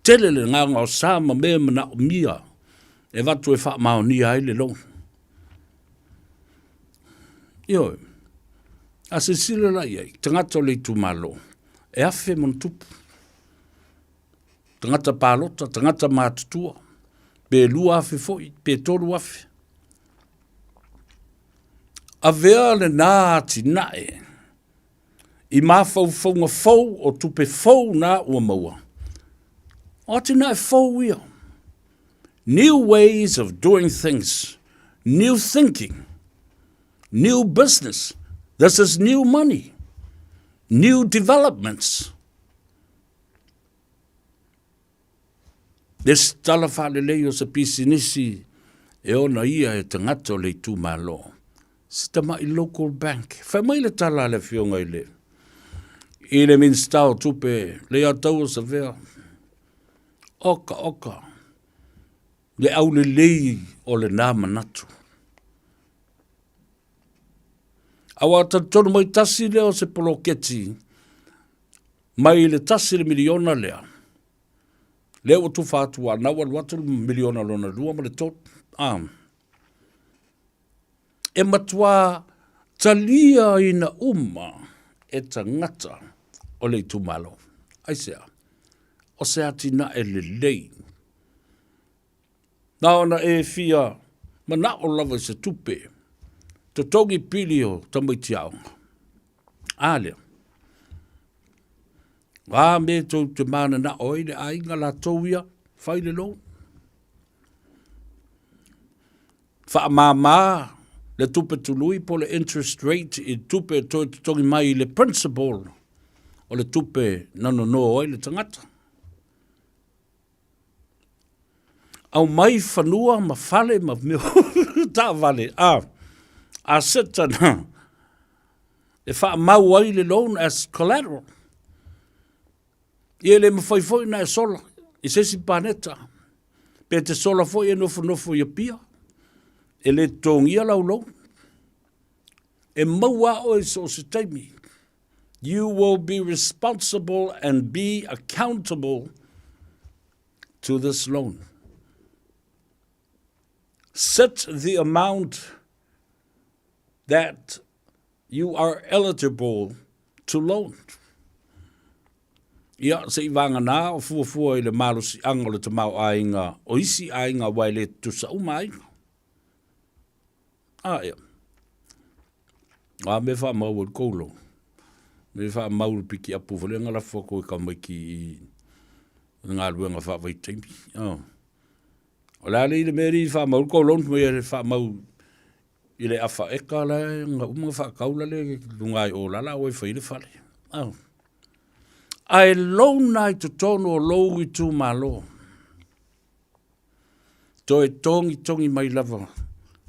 Tele le gaogaosa ma mea manaomia e avatu e faamaonia ai le loan. Ioe. A silasila la i ai, tagata o le itumalo, e 1,000+. Tagata palota, tagata matutua, pe 2,000 foi, pe 3,000. Avea lena atinae i mafaufauga fou o tupe fou na ua maua. O atinae fou ia. New ways of doing things, new thinking, new business. This is new money, new developments. Le tala faalelei o se pisinisi e ona ia e tagata o le itumalo. Se tama'i local bank. Fai mai le tala a le afioga i le Minisita o Tupe, le ia taua Savea. Oka oka, le aulelei o lena manatu. Aua talitonu mai tasi lea o se poloketi mai le $1 miliona lea, lea ua tufa atu a na ua alu atu le miliona lona lua ma le tolu. Ah. E matua talia ina uma e tagata o le itumalo. Aisea? O se atinae lelei. Na ona e fia manao lava i se tupe, totogi pili o tamaiti aoga. A lea. A me tou te mananao ai le aiga latou ia, fai le loan. Faamama le tupe tului po le interest rate i tupe e toe totogi mai i le principal o le tupe na nono ai le tagata. Aumai fanua ma fale ma mea taavale a aseta na e faamau ai le loan as collateral. Ia e le mafai foi ona e sola i se isi paneta. Pe te sola foi e nofonofo i Apia, e le totogia lau loan. E maua a oe i so o se taimi. You will be responsible and be accountable to this loan. Set the amount that you are eligible to loan. Ia, se i vagana o fuafua i le malosiaga o le tamaoaiga o isi aiga aua e le tutusa uma aiga. A ia. A me faamau e le kou loan. Me faamau le pikiapu foi lea na lafo atu e tamaiti i le galuega faavaitaimi. Oh. O le a le i le mea lea i faamau le kou loan mai e faamau i le afa eka la e na uma na faatau la le luga i o lala ua e fai le fale. Oh. Ae loan lava i totonu o lou itumalo. Toe togitogi mai lava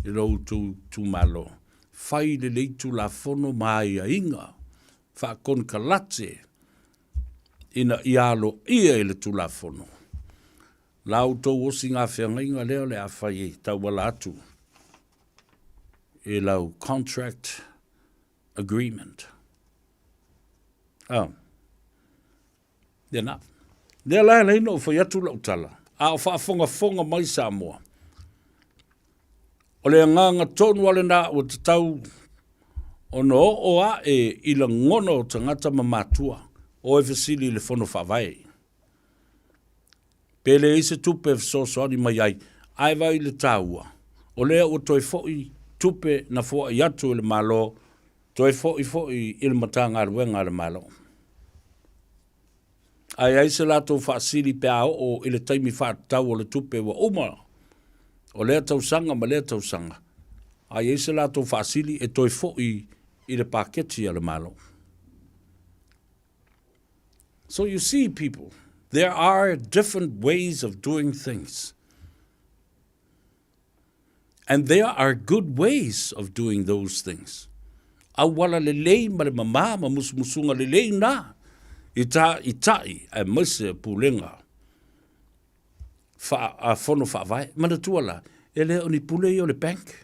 i lou itumalo. Fai lelei Tulafono ma aiaiga faakonekarate ina ia aloaia i le Tulafono. La outou osi gafeagaiga lea o le a fai e tauala atu i lau contract agreement. Ah. Lena. Lea la e ala ai ona ou fai atu lau tala, a o faafogafoga mai Samoa, o le agaga tonu lava lena ua tatau ona oo ae i lagona o tagata ma matua o e fesili i le Fono Faavae. Pe leai se tupe e fesoasoani mai ai, ae vaai i le taua, o lea ua toe foi tupe na foai atu e le Malo, toe foi foi i le Matagaluega a le Malo. Ae ai se latou faasili pe a oo i le taimi faatatau o le tupe ua uma o lea tausaga ma lea tausaga, a i ai se latou faasili e toe foi i le paketi a le Malo. So you see people, there are different ways of doing things. And there are good ways of doing those things. Auala lelei ma le mamā ma musumusuga lelei na i tā i taʻi aemaise o pulega wha, a fono faavae. Manatua la, e le o ni pule ia o le bank.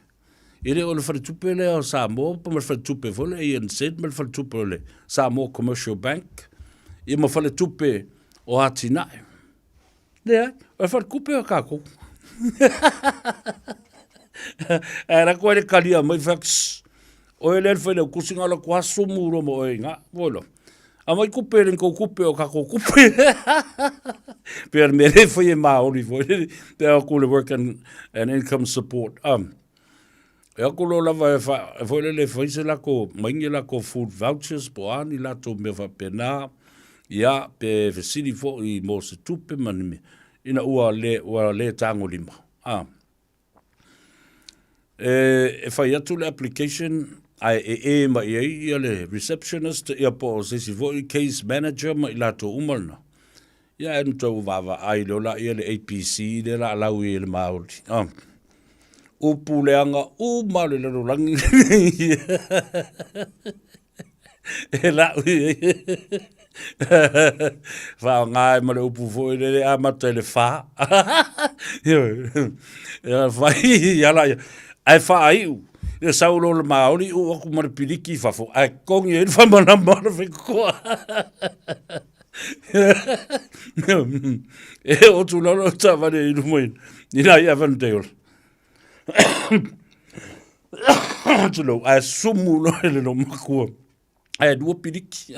E le o le faletupe lea o Samoa ma le faletupe foi le ANZ ma le faletupe o le Samoa Commercial Bank ia ma faletupe o atinae. Leai, o le faletupe o kākou. Ae la koe le kalia mai fai atu, shh, oe lea le failautusi na o le atu sumu loa ma oe i ina. Voi loa, aumai tupe le tou tupe o tatou tupe. Pei o le mea lea e fai e Māori foi lele, pe a o atu le work and, and income support. Um, e atu loa lava e, fa, e foi lele e fai se latou, mai ni latou food vouchers po o a ni latou mea faapena, ia, pe fesili foi mo se tupe ma ni mea, ina ua le, ua le tagolima. Ah. E, e fai atu le application ae e e mai i ai ia le receptionist ia po o se isi foi case manager ma i latou uma lena. Ia ae na tou vaavaai loa laia le APC lea la lau i le Māori. Ah. Upu leaga uma o le lalolagi e lau i ai. Faaaoga ai ma le upu foi lele amata i le fa. Ia fai ia la ia. Ae faaiu, ia sau loa le Māori uu atu ma le piliki i fafo, ae togi ai le faamalama o le faitotoa. E oo atu loa lau taavale i luma i nai Avondale. Tulou, ae sumu loa i le loomatua. Ae lua piliki.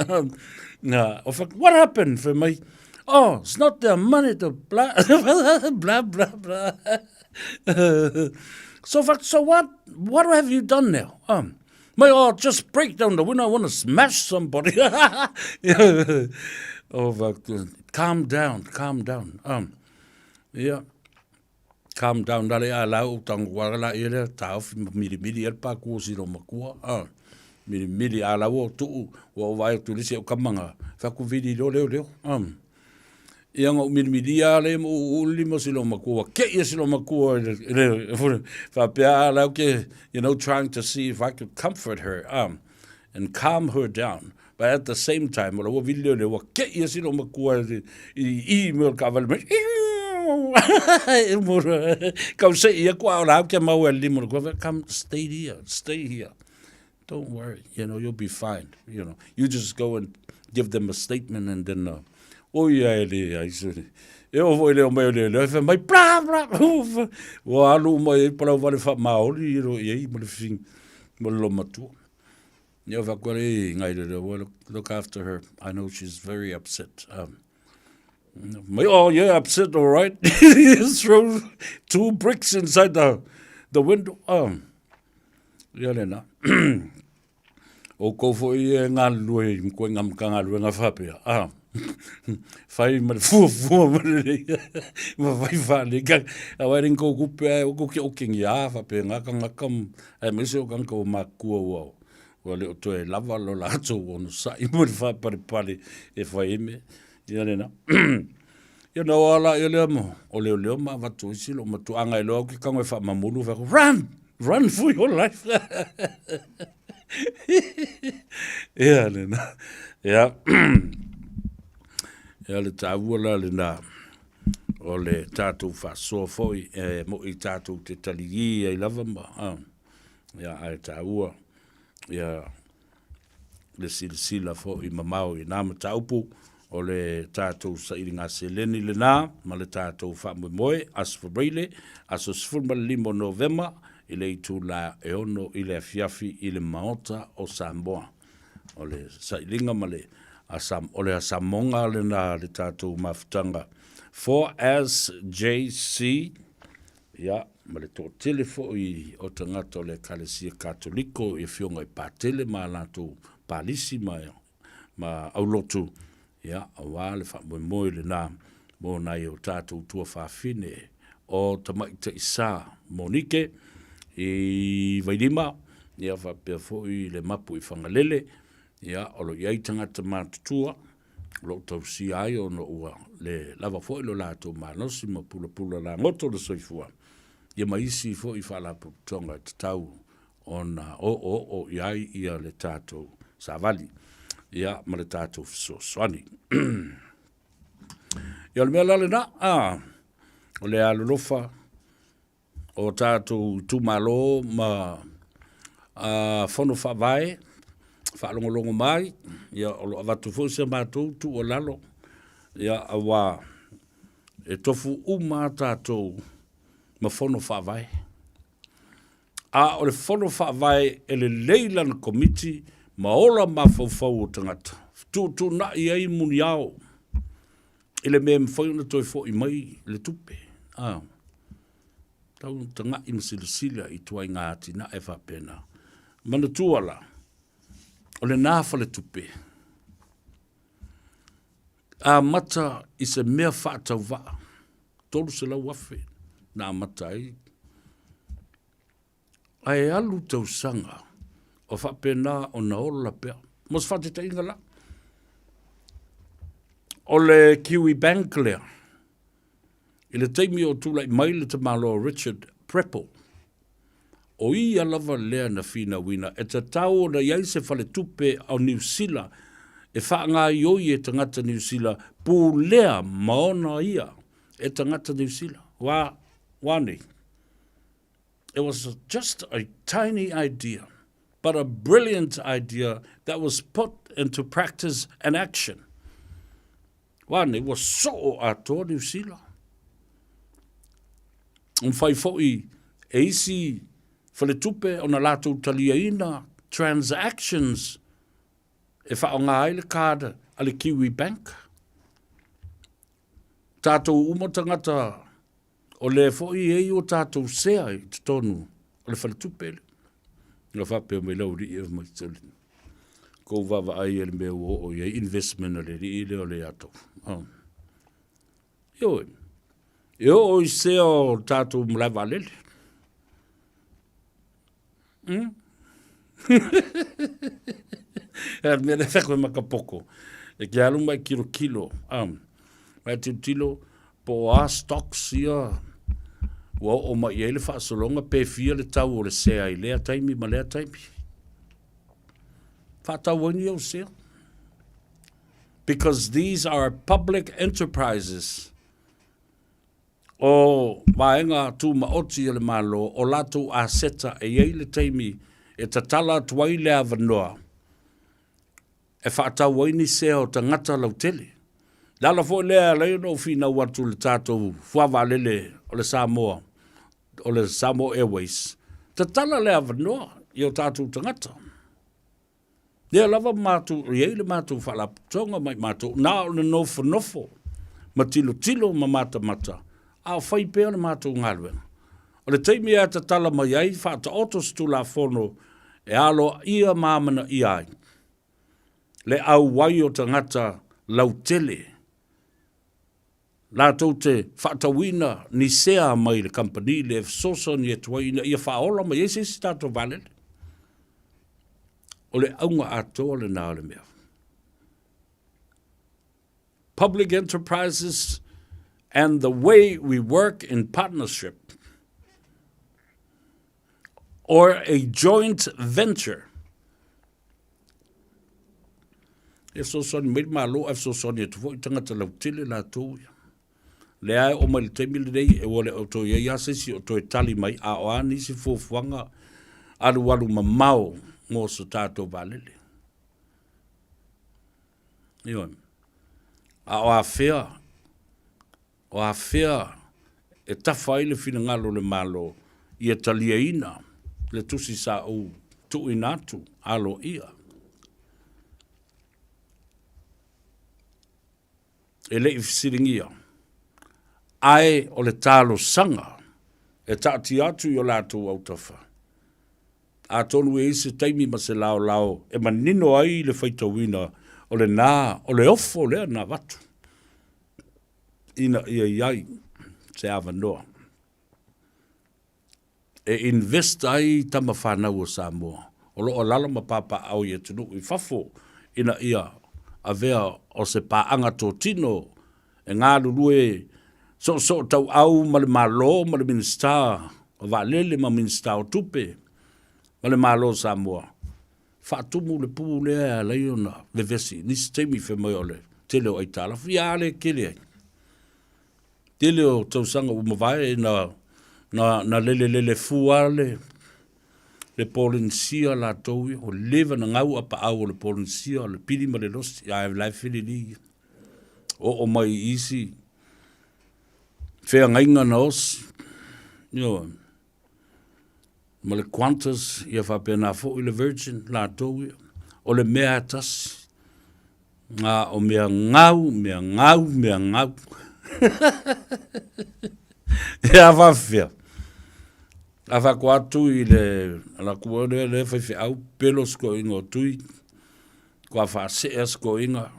Na, o fai, what happened? Fai mai, oh, it's not their money to blah, blah, blah, blah. so, fai, so what, what have you done now? Um, mai, oh, just break down the window, I want to smash somebody. oh, fai, calm down, calm down. Um, yeah. Calm down rale a lau o tango wara la ia lea taofi ma mirimiri ai le pākū o silo makua a mirimiri a lau o tuu ua o vaai atu i le isi au kamanga fai atu vili loa leo leo a ia na ou mirimiri a le ma uu uu le lima o silo makua ua kei e silo makua i le i le faapea a lau ke you know trying to see if I could comfort her um and calm her down but at the same time, o la ua vili leo leo, ua kei e silo makua i i me o le kaavale mai, kau sei ia kua o la au kia mau e limo, kua come stay here, stay here. Don't worry, you know, you'll be fine, you know. You just go and give them a statement and then, uh, o ia e le ai se, e o foi leo mai o le leo, e mai, bla, bla, ua alu mai e palau vale wha maori, i ro i ei, ma le whing, ma le lomatua. Ia fa koe i ngai le leo, look after her. I know she's very upset. Um, mai, oh yeah, upset, all right. Throw two bricks inside the, the window. Um, ia le na. o kou foi e ngā lue, koe ngā mka ngā lue ngā whapea. Ah. Whai ma le fua fua ma le lei. Ma whai whale. Ka, a wai ring kou kupe ai, o ke okengi a whapea ngā ka ngā kam, Aemaise o kanaka ua makua ua ua le o toe lava lo latou onosai mo le faapalepale e fai ai mea. Ia lena. Ia na o ala ia lea mo, o leoleo ma avatu ai si lou matua. A ngai loa au ke kago e faamamulu, fai atu, run! Run for your life. Ia lena. Ia. Ia le taua la lena o le tatou faasoa foi e mo'i tatou te taligi ai lava ma a. Ia ae taua ia le silasila foi mamao i na mataupu o le tatou sailiga seleni lena ma le tatou faamoemoe Aso Faraile, aso 15 o Novema i le itula e 6 i le afiafi i le Maota o Samoa. O le sailiga ma le asam, o le asamoga lena le tatou mafutaga 4SJC Ia, ma le toatele foi o tagata o le Ekalesia Katoliko i afioga i Patele ma a latou palisi ma, ma aulotu, ia, aua le faamoemoe lena mo nai o tatou tuafafine o Tamaitai Sa Monike i Vailima, ia faapea foi le Mapu i Fagalele, ia, o lo o i ai tagata matutua o lo o tausia ai ona ua le lava foi lo latou malosi ma pulapula lagoto le soifua, ia ma isi foi faalapotopotoga e tatau ona oooo i ai ia le tatou savali ia ma le tatou fesoasoani. Ia o le mea la lena, a, o le alolofa o tatou itumalo ma fono faavae faalogologo mai, ia o lo o avatu foi se matou tuualalo, ia aua e tofu uma lava tatou ma fono faavae. A o le fono faavae e lelei lana komiti ma ola mafaufau o tagata, fetuutuunai ai muniao i le mea e mafai ona toe foi mai le tupe. A, tau ona tagai ma silasila i ituaiga atinae faapena. Manatua la, o lena faletupe, amata i se mea faatauvaa, 300,000 na amata ai Ae alu tausaga o faapena ona ola pea. Mo se faataitaiga la, o le Kiwi Bank lea, i le taimi o tulai mai le tamaloa Richard Prebble, o ia lava lea na finauina e tatau ona i ai se faletupe o Niu Sila e faagaioi e tagata Niu Sila pulea ma ona ia e tagata Niu Sila. Wā, wā nei. It was just a tiny idea, but a brilliant idea that was put into practice and action. Wā nei, ua soo atoa Niu Sila. Mawhai fo'i e isi faletupe ona latou taliaina transactions e whaonga ai le card a le Kiwi Bank. Tātou uma tangata O lea foi e i ai o tatou sea i totonu o le faletupe lea. Na faapea mai lau alii e mai tele. Kou vaavaai e le mea ua oo i ai investment a le alii lea o le ato. Oh. Ioe. E oo i sea o tatou malae vaalele. Mm. E mea le wheko e makapoko. E ke alu mai kilo kilo. Um, mai tilo tilo, po o a stocks ia, ua oo mai i ai le faasologa pe fia le tau o le sea i lea taimi ma lea taimi. Whaatau ai ni au sea. Because these are public enterprises. O vaega tūmaoti a le Malo, o latou aseta e i ai le taimi e tatala atu ai le avanoa e faatau ai ni sea o tagata lautele. Le ala foi lea e ala ai ona ou finau atu i le tatou fuavaalele o le Samoa, o le Samoa Airways, tatala le avanoa i o tatou tagata. Lea lava matou, e i ai le matou faalapotopotoga ma i matou, na o le nofonofo ma tilotilo ma matamata, a o fai pea le matou galuega. O le taimi e tatala mai ai, faataoto se Tulafono e aloaia ma amanaia ai le auai o tagata lautele latou te faatauina ni sea mai le kamupani lea e fesoasoani atu ai ina ia faaola mai ai se isi tatou vaalele. O le auga atoa lena o le mea. Public enterprises and the way we work in partnership. or a joint venture. E fesoasoani mai le Malo ae fesoasoani atu foi tagata lautele latou ia. Lea e oo mai le taimi lenei e ua le o toe i ai lava se isi o toe tali mai a o a nisi fuafuaga alualu mamao mo so tatou vaalele. Ioe. A o afea, o afea e tafa ai le finagalo o le Malo ia taliaina le tusi sa ou tuuina atu aloaia. E le i fesiligia, ae o le talosaga e taatia atu i o latou autafa. Atonu e i ai se taimi ma se laolao e manino ai le faitauina o lena, o le ofo lea na avatu ina ia i ai se avanoa e invest ai tama fanau o Samoa o lo o alaala ma papaaao i atunuu i fafo ina ia avea o se paaga totino e galulue soosootauau ma le Malo ma le Minisita o Vaalele ma Minisita o Tupe ma le Malo o Samoa, faatumu le pu lea e ala ai ona vevesi i nisi taimi fai mai o le tele o aitalafu. Ia a le tele ai. Tele o tausaga ua mavae na, na, na lelelele fua le, le Polenisia latou ia, ua leva na gau apaau o le Polenisia, o le pili ma le losi, ae la e felelei ia. Oo mai i isi feagaiga na osi, ioe, ma le Qantas, ia faapena foi le Virgin latou ia. O le mea lava e tasi, na o mea gau, mea gau, mea gau. Ia faafefea. A faatoa atu i le alatua lea, lea faifeau, pelo si toeaina o Tui, toa faasee si toeaina,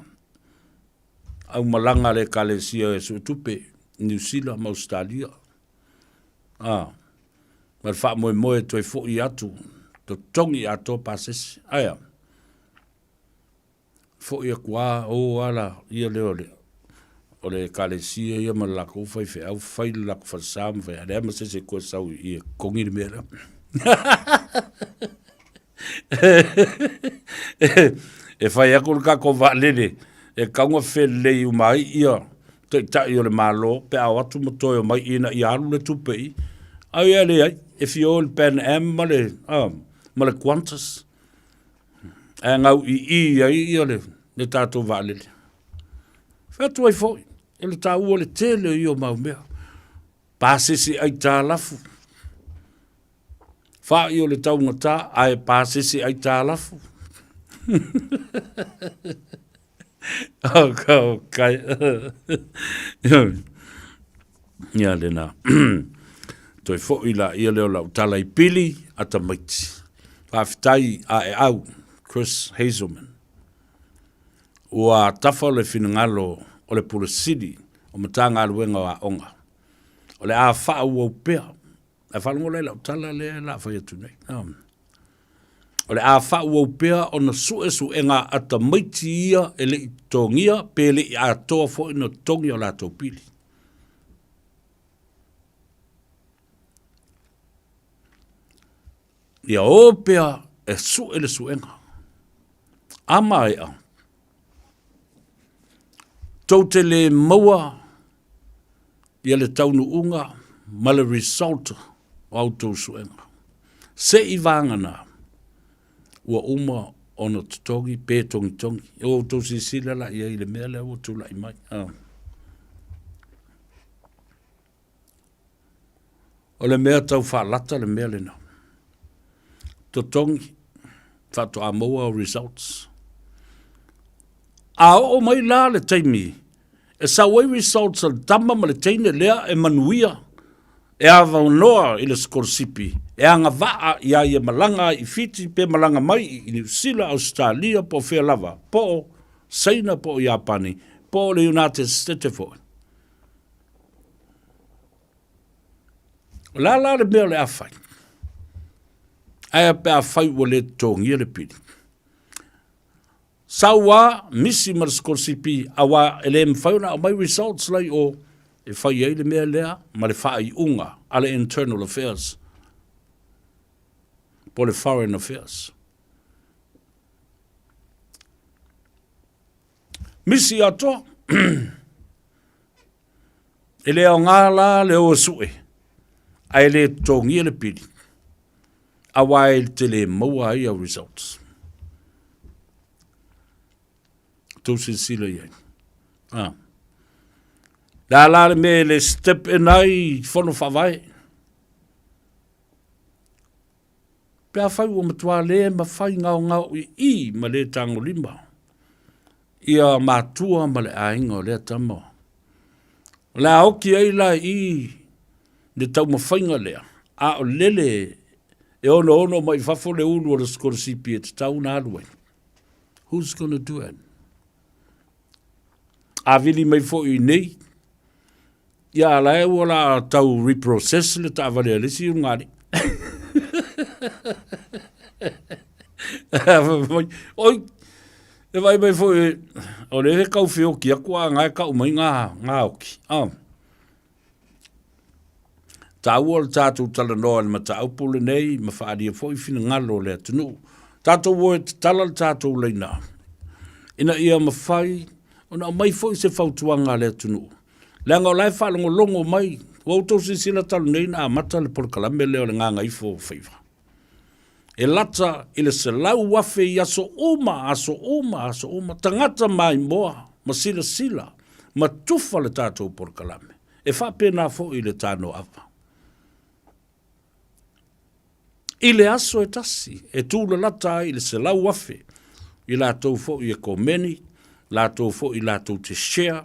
aumalaga a le Ekalesia e suetupe i Niu Sila ma Ausetalia, a, ma le faamoemoe e toe foi atu, totogi atoa pasese. Ae a? Foi atu lava, o lava la ia lea o le, o le Ekalesia ia ma le latou faifeau, fai le latou falesa ma fai, a leai ma se isi e toe sau i i e totogi le mea lea. e fai atu le tatou vaalele e tatau ona felelei uma ai ia taitai o le Malo pe a o atu ma toe omai ina ia alu le tupe i ai ia leai e fia o i le Pan Am ma le ma le Qantas ae gau i i ai ia le le tatou vaalele. Fai atu ai foi o le taua o le tele o ia mau mea. Pasese aitalafu. Fa'i o le taugata ae pasese aitalafu. Okay. Ia lena. Toe fo'i laia lea o lau tala i pili a tamaiti. Faafetai Aeau, Chris Hazelman. Ua tafa le finagalo o le Pule Sili o Matagaluega o Aoga. O le a faaauau pea. Ae faalogo la i lau tala lea o le a fai atu nei. O le a faaauau pea ona suesuega a tamaiti ia e le i totogia pe le i atoa foi ona totogi o latou pili. Ia o pea e sue le suega. A maea, tou te le maua ia le taunuuga ma le result o a outou suega. Se i vagana ua uma ona totogi pe togitogi. Ua outou silasila la i ai i le mea lea ua tulai mai. O le mea tau faalata le mea lena. Totogi, faatoa maua au results. A oo mai la le taimi e sau ai results a le tama ma le teine lea e manuia, e avanoa i le sikolasipi, e agavaa iā ia malaga ai i Fiti pe malaga mai i Niu Sila, Ausetalia po o fea lava, po o Saina po o Iapani, po o le United States foi. O le a la le mea o le a fai? Ae a pe a fai ua le totogia le pili? Sau a misi ma le sikolasipi auā e le mafai ona aumai results la i o e fai ai le mea lea ma le faaiuga a le Internal Affairs. Po le Foreign Affairs. Misi atoa. E le aoga la le o e sue, ae le totogia le pili, aua e te le maua ai au results. Tou silasila i ai. Ah. Le a la le mea e le step in ai i fono faavae. Pe afai ua matua le mafai gaogao i i ma le tagolima ia matua ma le aiga o lea tama. O le a oki ai la i le taumafaiga lea, a o lele e onoono mai fafo le ulu o le sikolasipi e tatau ona alu ai. Who's gonna do it? A vili mai foi i nei, Ia, a la e ua la tau reprocess le taavale a le isi ulugalii. Oi, e vaai mai foi, o lea e tau feoki atu a na e tau mai ngā, ngā oki. Ah. Tāua le tātou talanoa i le mataupu lenei ma faaalia foi finagalo o le atunuu. Tātou o e tatala le tātou laina ina ia mafai ona aumai foi se fautuaga a le atunuu. Leaga o la e faalogologo mai, ua outou silasila talu nei na amata le polokalame lea o le Gagaifo Faiva. E lata i le 100,000 i aso uma, aso uma, aso uma, tagata maimoa ma silasila ma tufa le tatou polokalame. E faapena foi le tanoava. I le aso e tasi, e tūlalata ai i le 100,000 i latou foi e komeni, latou foi latou te share,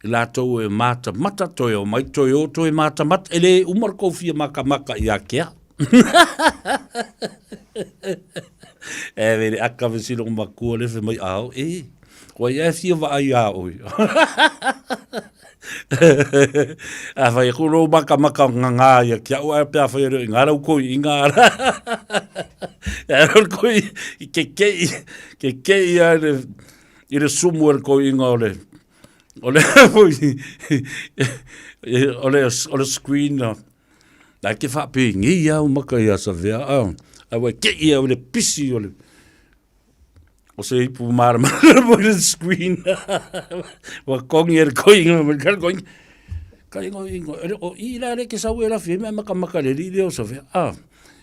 i latou e matamata, toe omai, toe o, toe matamata. E le uma le kou fia makamaka ia kea. E vele aka ve silo makua le fe mai ao, e, wai e fia vaai a oi. A whai aku rō makamaka o ngā ngā ia ki au ai pea whai reo i ngā rau koi i ngā rā. E rau koi i ke kei, ke kei ia i le, i le sumu e le koi inga o le, o le, o le, o le screen. Nā ke whaapengi au maka i a Savea, a wai kei au le pisi o le, O se ipu maramarama i le screen. Ua kongi e le koinga, ma le koinga. Ka ingo ingo, o i la le ke sau e la fie me maka maka le li le o sawhea. Ah,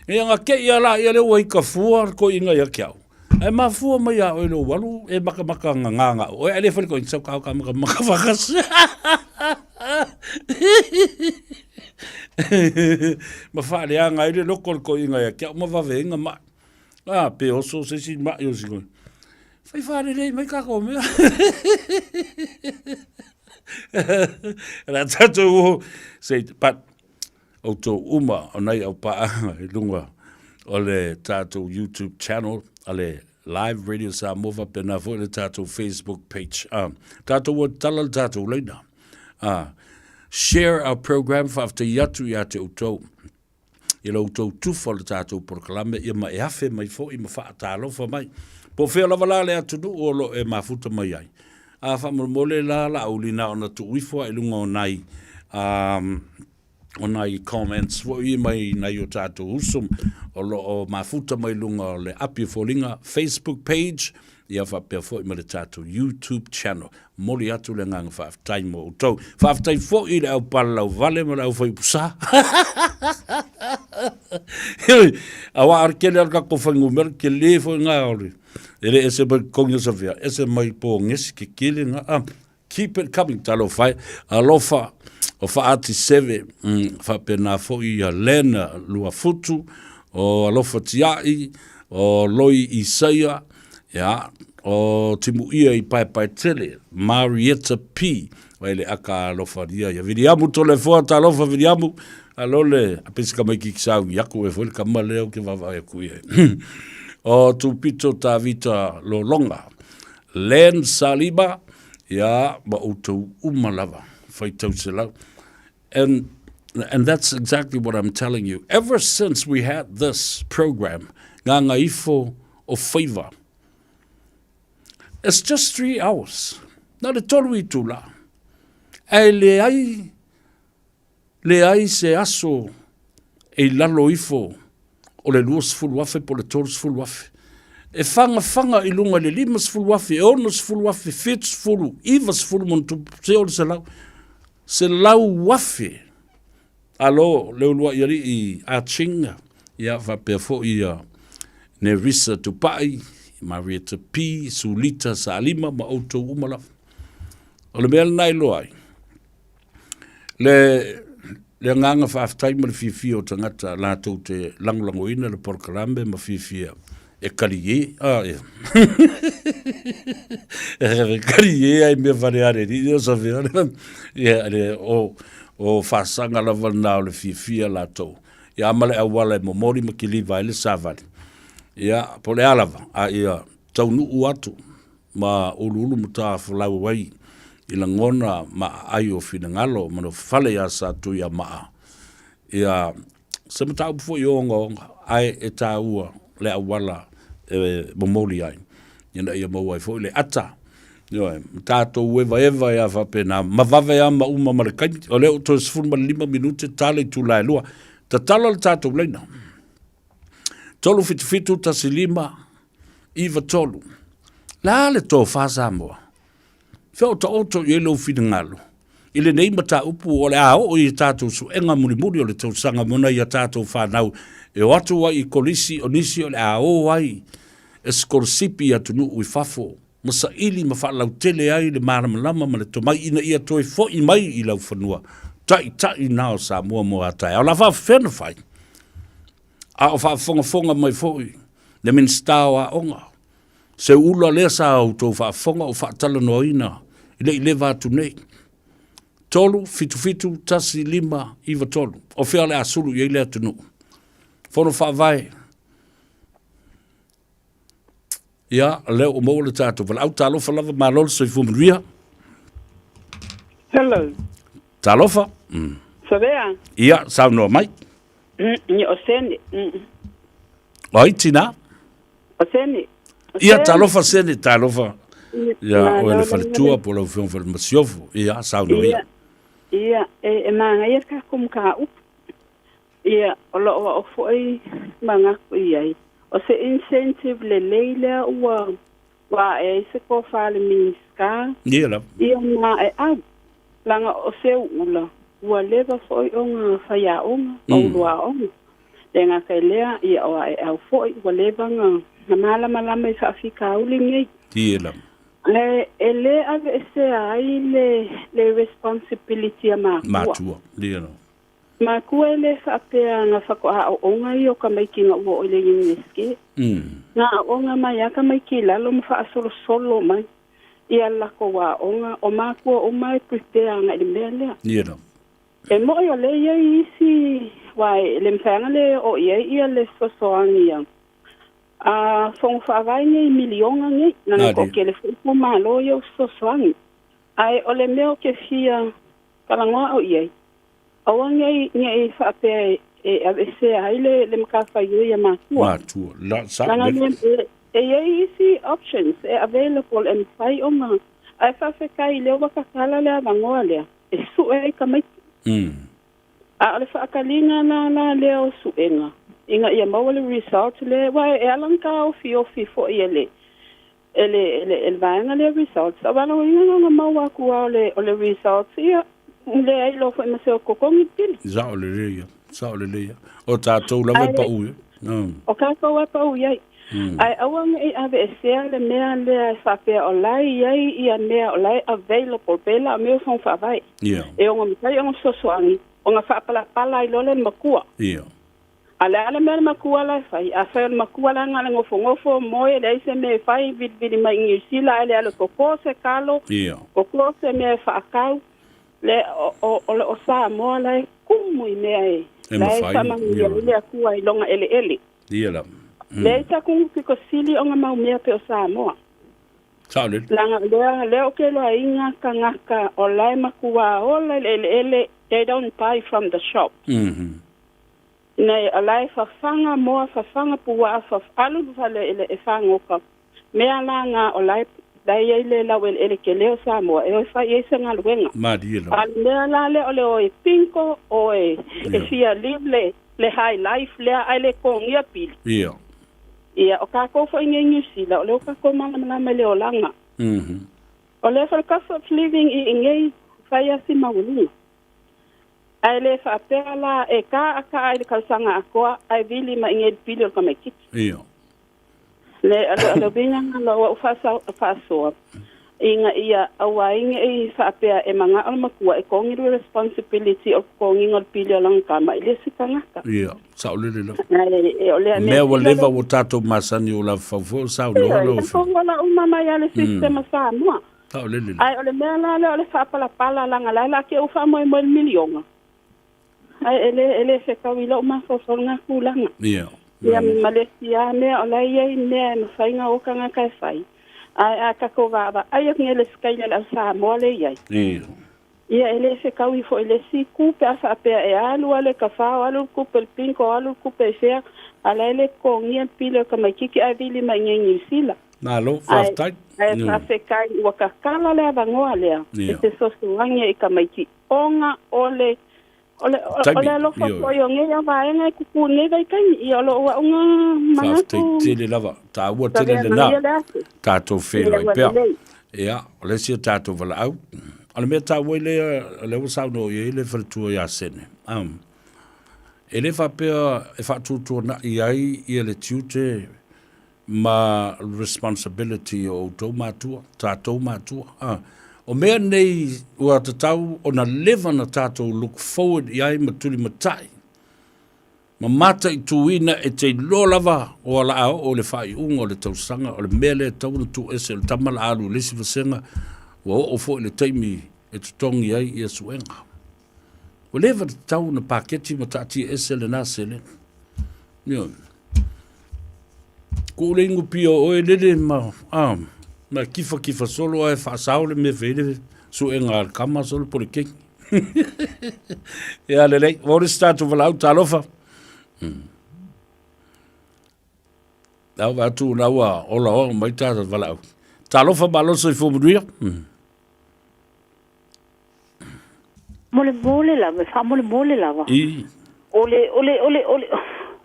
e anga ke ia la ia le ua i ka fua koinga ia ki au. Ai ma fua mai a oe le walu e maka maka nga nga nga. Oe ale fali koinga sau ka ka maka maka whakas. Ma whaaleanga ai le loko le koinga ia ki au ma wawe inga ma. Ah, pe oso se isi maʻi o si koe. Whai whārerei mai kākou mea. La tātou o, say, but, outou uma o nei au paaga i lunga o le tātou YouTube channel, a le Live Radio Samoa faapena foi le tātou Facebook page. Ah, tātou o tala le tātou leina. Ah, share our program whaaftai atu i a te outou. I la outou tufa o le tatou polokalame, ia ma e afe mai foi ma faatalofa mai. Po o fea lava la le atunuu o lo o e mafuta mai ai. A faamolemole la la uli na ona tuu ifo i luga o nai o nai comments foi mai nai o tatou uso o lo o mafuta mai luga o le api o foliga Facebook page ia faapea foi ma le tatou YouTube channel. Momoli atu le agaga faafetai mo outou. Faafetai foi i le au palalauvale ma le au faiupusa. Aua o le tele o le tatou fuainumera, tele foi ngā o le, e le ese mai totogi o Safia, ese mai pōgesi kekele ngā, ah, keep it coming, talofa e, alofa o Faati Seve, faapena foi ia Lena Luafutu, o Alofa Tiai, o Loi Isaia, Ia, o Timuia i Paepaetele, Marietta P. Wai le aka alofaria ia Viliamu Tolefoa, talofa Viliamu, alo le apesi kama iki kisaungi aku e foi le kama lea o ke vaavaai aku i ai. O Tupito Tavita Lolonga, Len Saliba, ia, ma outou uma lava, faitau selau. And, and that's exactly what I'm telling you. Ever since we had this program, Gagaifo o Faiva, it's just three hours. Na le tolu itula. Ae leai, leai se aso e i lalo ifo o le 20,000 po o le 30,000. E fagafaga i luga i le 50,000, 60,000, 70, 90 ma ona tupu, se o le selau, 100,000. Alo le uluai alii Ah Ching, ia faapea foi ia Nerissa Tupai, Marietta P, Sulita Saalima ma outou uma lava. O le mea lena e iloa ai, le, le agaga faafetai ma le fiafia o tagata latou te lagolagoina le polokalame ma fiafia e kali e, ah, e, e kali e ai mea whare are ri, o sa fea, ia, le, o, o whasaga lava na o le fiafia latou. Ia ma le auala e momoli ma kiliva ai le savali. Ia, po le a lava, a ia taunuu atu ma uluulu matafolau ai i lagona ma aai o finagalo ma nofofale iā Satuiamaa. Ia, se mataupu foi ogaoga, ae e taua le auala e momoli ai, ina ia maua ai foi le ata. Ioe, ma tatou evaeva ia faapena, ma vave lava ma uma ma le taimi. O lea ua toe 15 minute tala i itula e 2. Tatala le tatou laina. 377 15 93. Le a le tofa Samoa? Fea o taoto i ai lou finagalo i lenei mataupu o le a oo i a tatou suega mulimuli o le tausaga mo nai a tatou fanau e o atu ai i kolisi o nisi o le a o ai e sikolasipi i atunuu i fafo ma saili ma faalautele ai le malamalama ma le tomai ina ia toe fo'i mai i laufanua taitai na o Samoa mo a taeao. O le a faafefea ona fai? A o faafogafoga mai foi le Minisita o Aoga, se ula lea sa outou faafofoga o faatalanoaina i le i leva atu nei. 3 7 7 1 5 9 3. O fea o le a sulu i ai le atunuu? Fono Faavae. Ia, lea ua maua le tatou valaau. Talofa lava, malo le soifua manuia. Hello. Talofa. Savea. Ia, saunoa mai. Ia, o Sene. O ai tinā? O Sene. Ia, talofa Sene, talofa. Ia, o le faletua po o lau Afioga foi le Masiofo. Ia, saunoa ia. Ia, e manaia le tatou mataupu. Ia, o lou ao foi manatu i ai, o se incentive lelei lea ua ua ae ai se tofa a le Minisita. Ia lava. Ia ma e au, leaga o se ula ua leva foi ona faiaoga ma uluaoga. Le gata i lea, ia o aeau foi ua leva ona malamalama i faafitauli nei. Ia lava. Ae e le aveesea ai le le responsibility a matua. Matua, ia lava. Matua e le faapea na faatoa aooga ia o tamaiti ina ua oo i le Iunivesite. Na aooga mai lava tamaiti i lalo ma faasolosolo mai ia le latou aoga. O matua uma e prepare agai i le mea lea. Ia lava. E moi o lea e i ai isi, aua e le mafai lava ona le oo i ai ia le fesoasoani a a Fono Faavae nei i miliona nei, leaga e toatele foi itumalo ia ua fesoasoani. Ae o le mea ou te fia talanoa au i ai, Aua nei ne i faapea e aveesea ai le le matafaioi a matua. Matua. La, sa, Leaga le. e, e i ai isi options e available e mafai ona, ae faafetai lea ua tatala le avanoa lea e sue ai tamaiti. A o le faataliga la la lea o suega ina ia maua le result lea, aua e ala ona taofiofi foi e le e le, e le, e le vaega lea results, aua lona uiga na ona maua atu lava o le, o le results, ia, leai loa foi ma se o totogi le pili. Sao lelei ia, sao lelei ia. O tatou lava e pau i ai. O tatou e pau i ai. Ae aua ne i aveesea le mea lea e faapea o la e i ai ia mea o la e available pei la o mea o fono faavae. E ono mafai ona fesoasoani ona faapalapala ai loa lea i le matua. A o le a le mea le matua la e fai? Afai o le matua la na o le nofonofo, moe, leai se mea e fai, vilivili mai i Niu Sila ae le alu e toto se talo, toto se mea e faatau, le, o, o, o, o Samoa la e tumu i mea e, E la e mafai, faamanuia ai le Atua i lona eleele. Ia lava. Leai se atunuu pito sili ona mau mea pei o Samoa. Sao lele. Leaga o lea, lea ou te iloaina tagata o la e matua ola i le eleele, they don't buy from the shop. Nei, o la e fafaga moa, fafaga puaa, faf, alu i le fale i le, e fagota. Mea la na o la e, la e i ai le laueleele tele o Samoa e o e fai ai se galuega. Malie lava. A o le mea la lea o le o e pinko, o e, e fia live le. le high life lea ae le totogia pili. Ia. Ia, o tatou foi nei i Niu Sila, o lea ua tatou malamalama i le olaga. O lea foi le cost of living i inei, fai lava si maualuga. Ae le faapea la e ta a taa i le tausaga atoa ae vili mai inei i le pili o le tamaitiiti. Ia. Le, o le uiga lena o lau faasoa, ina ia aua ai ne i faapea e manao le matua e totogi le responsibility o le totogiina o le pili o lana tama i le isi tagata. Ia, saolele lava. Ae o lea mea ua leva ua tatou masani o lava fau foi o saunoa lau Afioga. Ioe, la uma mai lava le system a Samoa. Saolele lava. Ae o le mea la lea o le faapalapala leaga la e la te faamoemoe i le miliona. Ae e le e le fetaui i lou mafaufau lena tulaga. Ia. Ia ma le isi lava mea o la e i ai mea e mafai ona o tagata e fai, ae a tatou vaavaai atu nei i le scale a le au Samoa lea e i ai, Ia. ia e le fetaui foi i le isi itu pe a faapea e alu lava le tafao, alu le tupe i le bingo, alu le tupe i fea, a o la e le totogia le pili o le tamaitiiti ae vili mai i inei i Niu Sila. Malo, Ae faafetai. ae faafetai ua tatala le avanoa lea e fesoasoani ai i tamaiti ona o le O le, o le alofa foi o nei vaega e tupu i lenei vaitaimi, ia o lou au na manatu. Faafetai tele lava, taua tele lena, tatou feiloai pea. Ia, o le isi o tatou valaau. O le mea taua i lea, o lea ua saunoa i ai le faletua ia Sene. E le faapea e faatuatuanai ai ia le tiute ma responsibility o outou matua, tatou matua. Ah, o mea nei ua tatau ona leva na tatou look forward i ai ma tulimatai ma mataituina e te iloa lava o ala a oo i le faaiuga o le tausaga o le mea lea e tatau ona tuuese o le tama la alu i le isi vasega ua oo foi i le taimi e totogi ai ia suega. Ua leva tatau ona paketi ma taatia ese lena seleni. Ioe. Ko le ingo pia o oe lele ma, ah, ma kifa kifa solo ae faasao le mea fai le suega a le kama solo po le keiki. Ia lelei, ua ole se tatou valaau, talofa. Lau vaai atu la ua ola ola mai ta valaau. Talofa malo soifua manuia. Molemole lava, e faamolemole lava. I. O le, o le, o le, o le,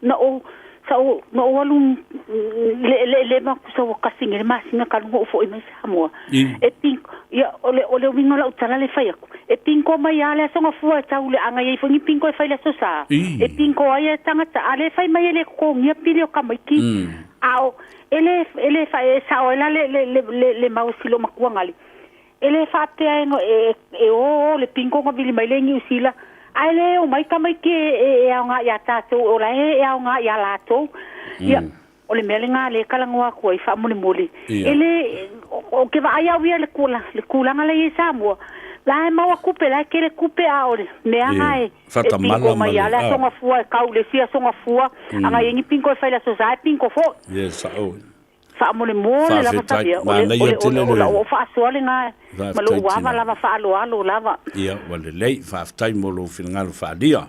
na o, sa o, na o alu le, le, le ma ku sa o kasi le masina ka lunga o foi mai Samoa. I. E pin, ia, o le, o le uiga o lau tala le fai aku. E pinko mai a le aso gafua e tau le aga i ai foi ni pinko e fai le aso sa. I. E pinko ai e tagata, a le fai mai e le totogia pili o tamaiti. A o, e le, e le fa, e sao ai la le, le, le, le, le mau e silo matua gali. E le faapea e, e, e o o le pinko na vili mai le Niu Sila, ae le omai tamaiti e, e, e aoga iā tatou, o la e, e aoga iā latou. Ia, o le mea lena lea e talanoa atu ai faamolemole. Ia. E le, o, ke vaai au ia le kula, le tulaga lea i ai Samoa, la e maua tupe, la e tele tupe, a o le mea na e, e Faatamala pinko ma mai le, lava le aso gafua e kau i le isi aso gafua, a na i ai ni pinko e fai i le aso sa e pinko foi. Ia, sao. Faamolemole lava Faafetai. Savea, o le, o Manaia le, o tele le, o le. lau faasoa lena ma Faafetai lou ava tele. lava faaaloalo lava. Ia, ua lelei, faafetai mo lou finagalo faaalia.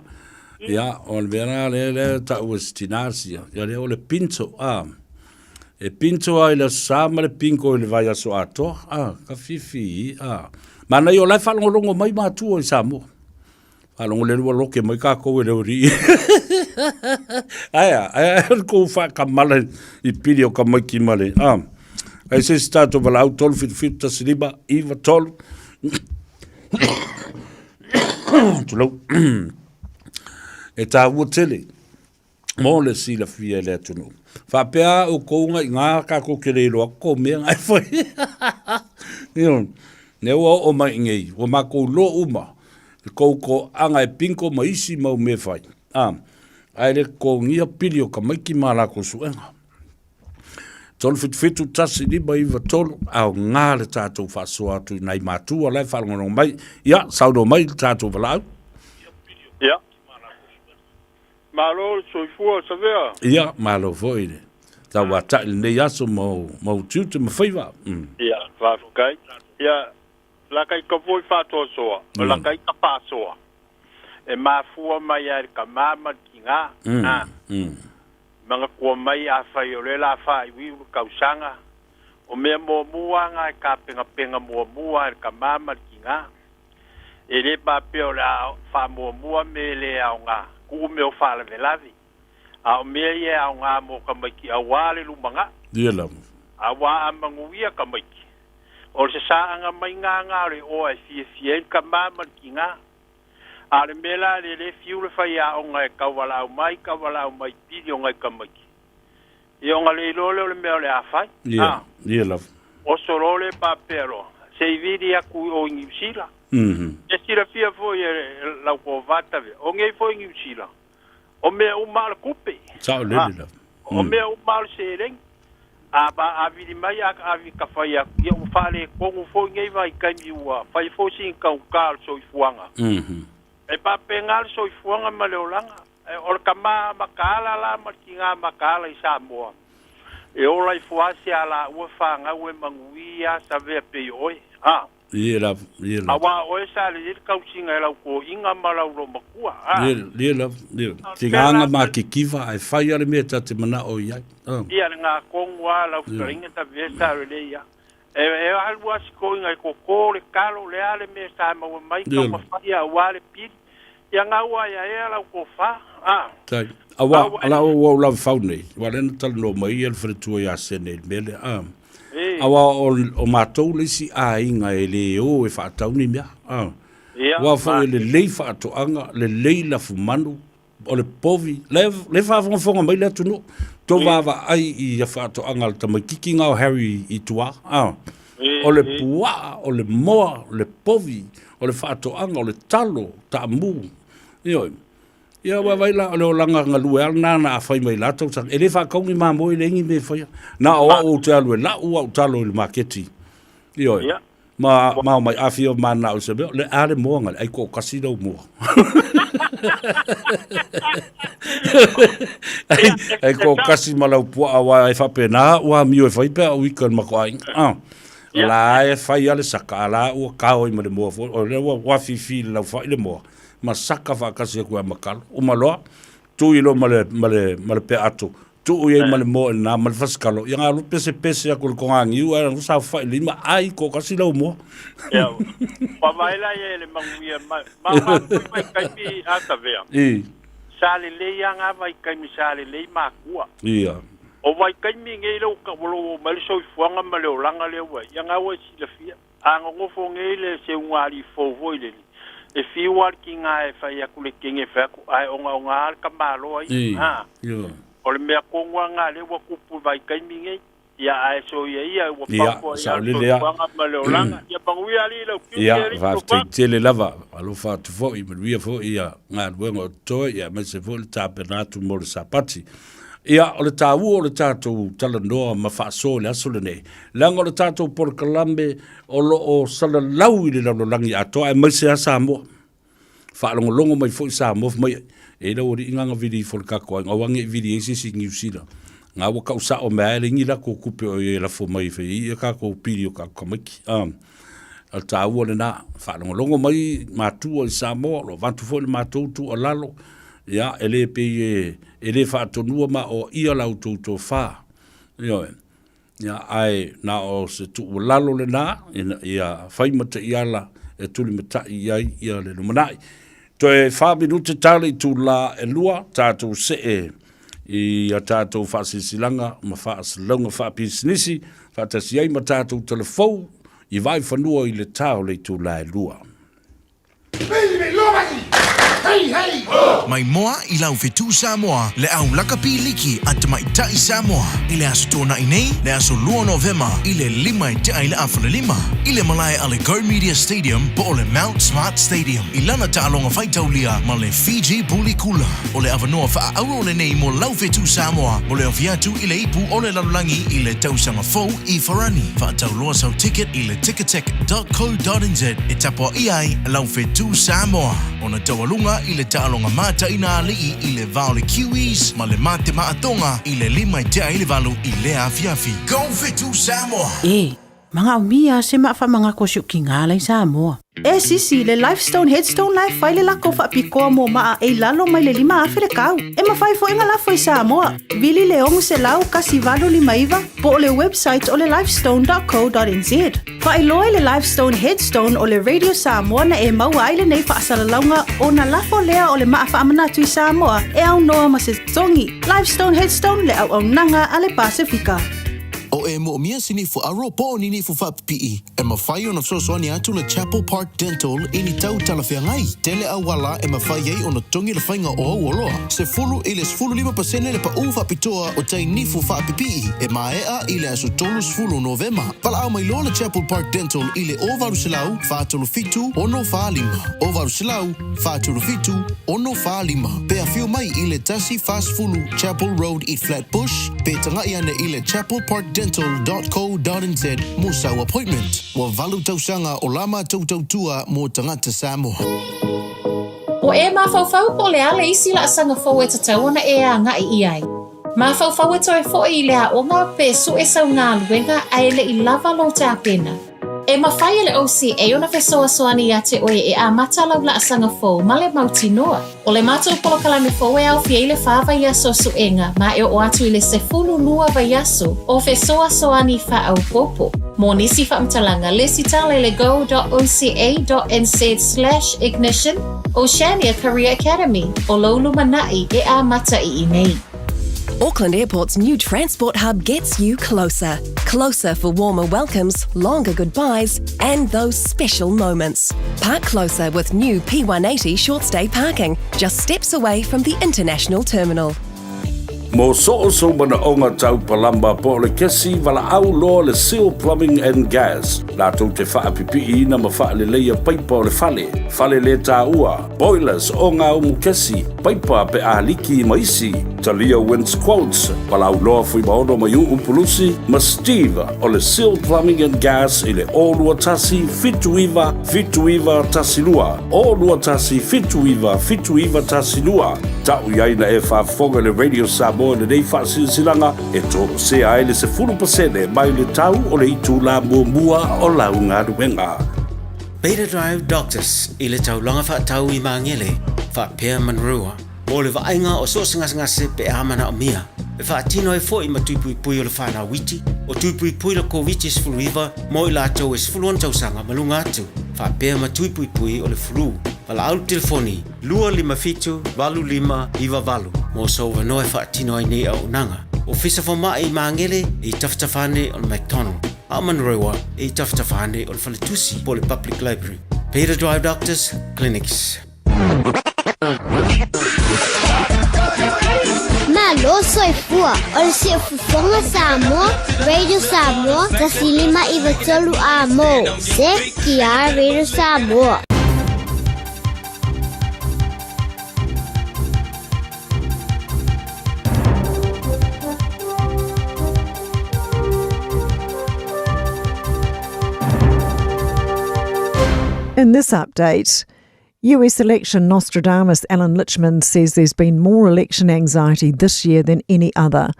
Ia, o le mea lena lea, lea e taua e si tina sia, ia lea o le pinto, a. E pinto lava i le Aso Sa ma le pinko i le vaiaso atoa, a, ka fifi, a. Manaia o la e faalogologo mai matua i Samoa. Faalogo le lua loke mai kākou e le uri. Aia, aia, o le kou whaakamala i pili o ka maiki male. Ah. Ai se si tātou valaau, 3 whitu whitu tasi lima, iwa tolu. Tulou. E tāua tele. Mo le silafia e le atunuu. Faapea outou nga i ngā kākou ke le iloa ko mea ngai fai. Io, ne ua oo mai i nei, ua mākou loa uma, i kou koaga e pinko ma isi mau mea fai. A, ae le totogia pili o tamaiti ma a lakou suega. 377 1 5 9 3, aoga le tatou faasoa atu i nai matua la e faalogologo mai. Ia, saunoa mai le tatou valaau. Ia. Malo le soifua Savea. Ia, malo foi le tauata'i i lenei aso ma ou tiute ma faiva. Ia, faafetai. Ia, laka ika foi faatoatoa, o laka ika faasoa, e mafua mai lava i le tama ma le tigā, a, manatua mai afai o lea o le a faaiuiu le tausaga, o mea muamua lava na e tapenapena muamua lava e le tama ma le tigā. E le faapea o le a faamuamua mea e le aoga. Tuu mea o faalavelave. A o mea ia e aoga mo tamaiti auā le lumanaʻi. Ia lava. Auā a manuia tamaiti, o le sasaaga mai gagā o le oa e fiafia ai le tamā ma le tinā. A o le mea la lea le fiu le faiaoga e tauvalaau mai tauvalaau mai i pili o nai tamaiti, ia ona le iloa lea o le mea o le a fai. Ia, A. ia lava. Oso loa le faapea loa, se i vili atu i o i Niu Sila. E silafia foi e lau tofa Tavea, o nei foi i Niu Sila, o mea uma a o le tupe. Sao lele lava. O mea uma a o le seleni. A a vili mai a a ka fai atu, ia ua faaletonu foi nei vaitaimi ua fai foi sina taugata o le soifuaga. E faapena le soifuaga ma le olaga. O le tama mataala la ma le tina mataala i Samoa, e ola ifo lava si a laua fanau e manuia Savea pei o oe. A. Ia lava, ia lava. Aua o oe sa lelei le tausiga e lau toeaiina ma lau loomatua. A. Ia, ia lava, ia. Tigaga ma kikiva ae fai lava le mea ta te manao i ai. A. Ia, lena tonu lava lau fetalaiga Savea sa lelei lava. E, e alu lava si toeaina e toto le talo, o le a le mea sa maua mai, taumafai aua le pili. Ia gau ai aea lau tofa, a. Tai. Aua, ala o ua ou lava fau nei, aua lea na talanoa mai ia le faletua ia Sene i le mea lea, a. Aua o, o matou le isi aiga e le o e faatau ni mea, a. Aua foi e lelei faatoaga, lelei lafumanu, o le povi, lea, lea faafogafoga mai le atunuu, tou vaavaai i faatoaga a le tamaititi na o Harry i tua, a. O le puaa, o le moa, o le povi, o le faatoaga, o le talo, taamu. Ioe. Ia vaavaai la, o le olaga galue lava lena na fai mai la tausaga. E le faatau ni mamoe, leai ni mea e faia. Na o au ou te alu e lau au talo i le maketi. Ioe. Ma, ma omai, a fia mananao i se mea, le a le moa na le ai toatasi lau moa. Ai, ai toatasi ma lau puaa aua e faapena ua amio e fai pe a ou ika i le matou aiga. Ah. O la e fai lava le saka, a la ua kao ai ma le moa foi. O lea ua afifi i le laufai le moa, ma saka faatasi atu ia Makalo. Uma loa, tui loa ma le, ma le, ma le peaato, tuu i ai ma le moa i lena ma le fasikalo, ia galo pesepese atu i le togagiu ae saofai i le lima, ai toatasi lau moa. Ia, ua vaai la ia i le manuia ma, ma o matou vaitaimi a Tavea, sa lelei lava na vaitaimi sa lelei matua. Ia. O vaitaimi nei lea ua oo mai le soifuaga ma le olaga lea ua i ai, ia na ua e silafia. A nonofo nei le seuga alii fou foi lele, e fiu lava le tiga e fai atu le kegi e fai atu, ae ogaoga lava le tamaloa ia. Ha. O le mea tonu lava lena lea ua tupu i vaitaimi nei. Ia, ae soia ia, ua Ia, pau foi lava le saolele lava. soifuaga ma le olaga. Ia manuia alii lau tiute, Ia, alii faafetai tofa. tele lava. Alofa atu foi, manuia foi ia galuega o totoe, ia aemaise foi le tapena atu mo le Sapati. Ia, o le taua o le tatou talanoa ma faasoa i le aso lenei, leaga o le tatou polokalame o lo o salalau i le lalolagi atoa aemaise lava Samoa. Faalogologo mai foi Samoa fai mai, e lau alii na vili ifo i le tatou aiga, aua ne i vili ai se isi i Niu Sila. Na ua tau sao mai lava e leai ni latou tupe o e lafo mai e fai ai ia tatou pili o tatou tamaiti. O le taua lena, faalogologo mai matua i Samoa, o lo o avatu foi le matou tuualalo, ia, e le pei e, e le faatonua ma oaia la outou tofa. Ioe. Ia, ae na o se tuualalo lena, ina ia fai ma taiala e tulimatai i ai ia le lumanai. Toe 4 minute tala i itula e 2, tatou see i a tatou faasilasilaga ma faasalalauga faapisinisi, faatasi ai ma tatou talafou i Vaaifanua i le ta o le itula e 2. Mai moa i lau fetu Samoa, le au lakapi liki a Tamaitai Samoa i le Aso Toonai nei, le aso 2 o Novema i le 5 e tea i le 5:30 i le malae a le Go Media Stadium po o le Mount Smart Stadium i lana taaloga faitaulia ma le Fiji Buli Kula. O le avanoa faaauro lenei mo lau fetu Samoa mo le ofi atu i le ipu o le lalolagi i le tausaga fou i Farani. Faatauloa sau ticket i le ticketek.co.nz e tapuaia ai lau fetu Samoa. Ona taualuga i le taaloga mataina alii i le va o le Kiwis ma le Matemaatoga i le 5 e tea i le 8 i lea afiafi. Go Fetu Samoa! E, manaomia se maa faamanatu a si ou tiga la i Samoa. E sisi, le Lifestone Headstone la e fai le lako faapitoa mo maa e i lalo mai le 5,000 le tau. E mafai foi ona lafo i Samoa. Vili le 600 1859 po o le website o le lifestone.co.nz. Faailoa i le Lifestone Headstone o le Radio Samoa na e maua ai lenei faasalalauga ona lafo lea o le maa faamanatu i Samoa e aunoa ma se totogi. Lifestone Headstone le auaunaga a le Pasefika. O e moomia se nifu aro po o ni nifu faapipii, e mafai ona fesoasoani atu le Chapel Park Dental i ni tau talafeagai. Tele auala e mafai ai ona totogi le faiga o au oloa. 10 i le 15% le paʻū faapitoa o tai nifu faapipii e maea i le aso 30 o Novema. Valaau mai loa le Chapel Park Dental i le 0800 437 645, 0800 437 645. Pe afio mai i le 140 Chapel Road i Flat Bush, pe taga'i ane i le chapelparkdental.co.nz mo sau appointment. Ua valu tausaga o la matou tautua mo tagata Samoa. Ua e mafaufau po o le a le isi laasaga fou e tatau ona e agai i ai? Mafaufau e toe foi i le aoga pe sue sau galuega ae le i lava lou tapena? E mafai e le OCA ona fesoasoani iā te oe e amata lau laasaga fou ma le mautinoa. O le matou polokalame fou e aofia i le fa vaiaso o suega ma e oo atu i le 12 vaiaso o fesoasoani faaopoopo. Mo nisi faamatalaga, lesitala i le go.oca.nz/ignition Oceania Career Academy, o lou lumanai e amata i inei. Auckland Airport's new transport hub gets you closer. Closer for warmer welcomes, longer goodbyes, and those special moments. Park closer with new P180 short stay parking, just steps away from the international terminal. Mo so o sou manaʻoga tau palama po o le kesi, valaau loa le Seal Plumbing and Gas, latou te faapipiiina ma faaleleia paipa o le fale, fale le taua, boilers, ogaumu kesi, paipa pe a liki ma isi. Talia Wins Quotes, valaau loa Fuimaono Maiu'u Pulusi ma Steve o le Seal Plumbing and Gas i le 021 79 79 12, 021 79 79 12. Ta'u i ai na e faafofoga i le Radio Samoa i lenei faasilasilaga e toesea ai le 10% mai le tau o le itulā muamua o lau galuega. Beta Drive Doctors i le taulaga faatau i Magele, faapea Manurewa, mo le vaaiga o so o se gasegase pe a manaomia. E faatino ai foi ma tui puipui o le whanau iti, o tui puipui le Koviti-19 mo i latou e 16 tausaga ma luga atu, faapea ma tui puipui o le flu. Valaau le telefoni 257 8598 mo sou avanoa e faatino ai nei auaunaga. Ofisa Fomai i Magele i tafatafa ane o le McDonald, a o Manurewa i tafatafa ane o le Faletusi po o le Public Library. Beta Drive Doctors Clinics. Malo soifua o le Siufofoga Samoa, Radio Samoa, 105 93 A mo, CKR Radio Samoa. In this update, US election Nostradamus Allan Lichtman says there's been more election anxiety this year than any other.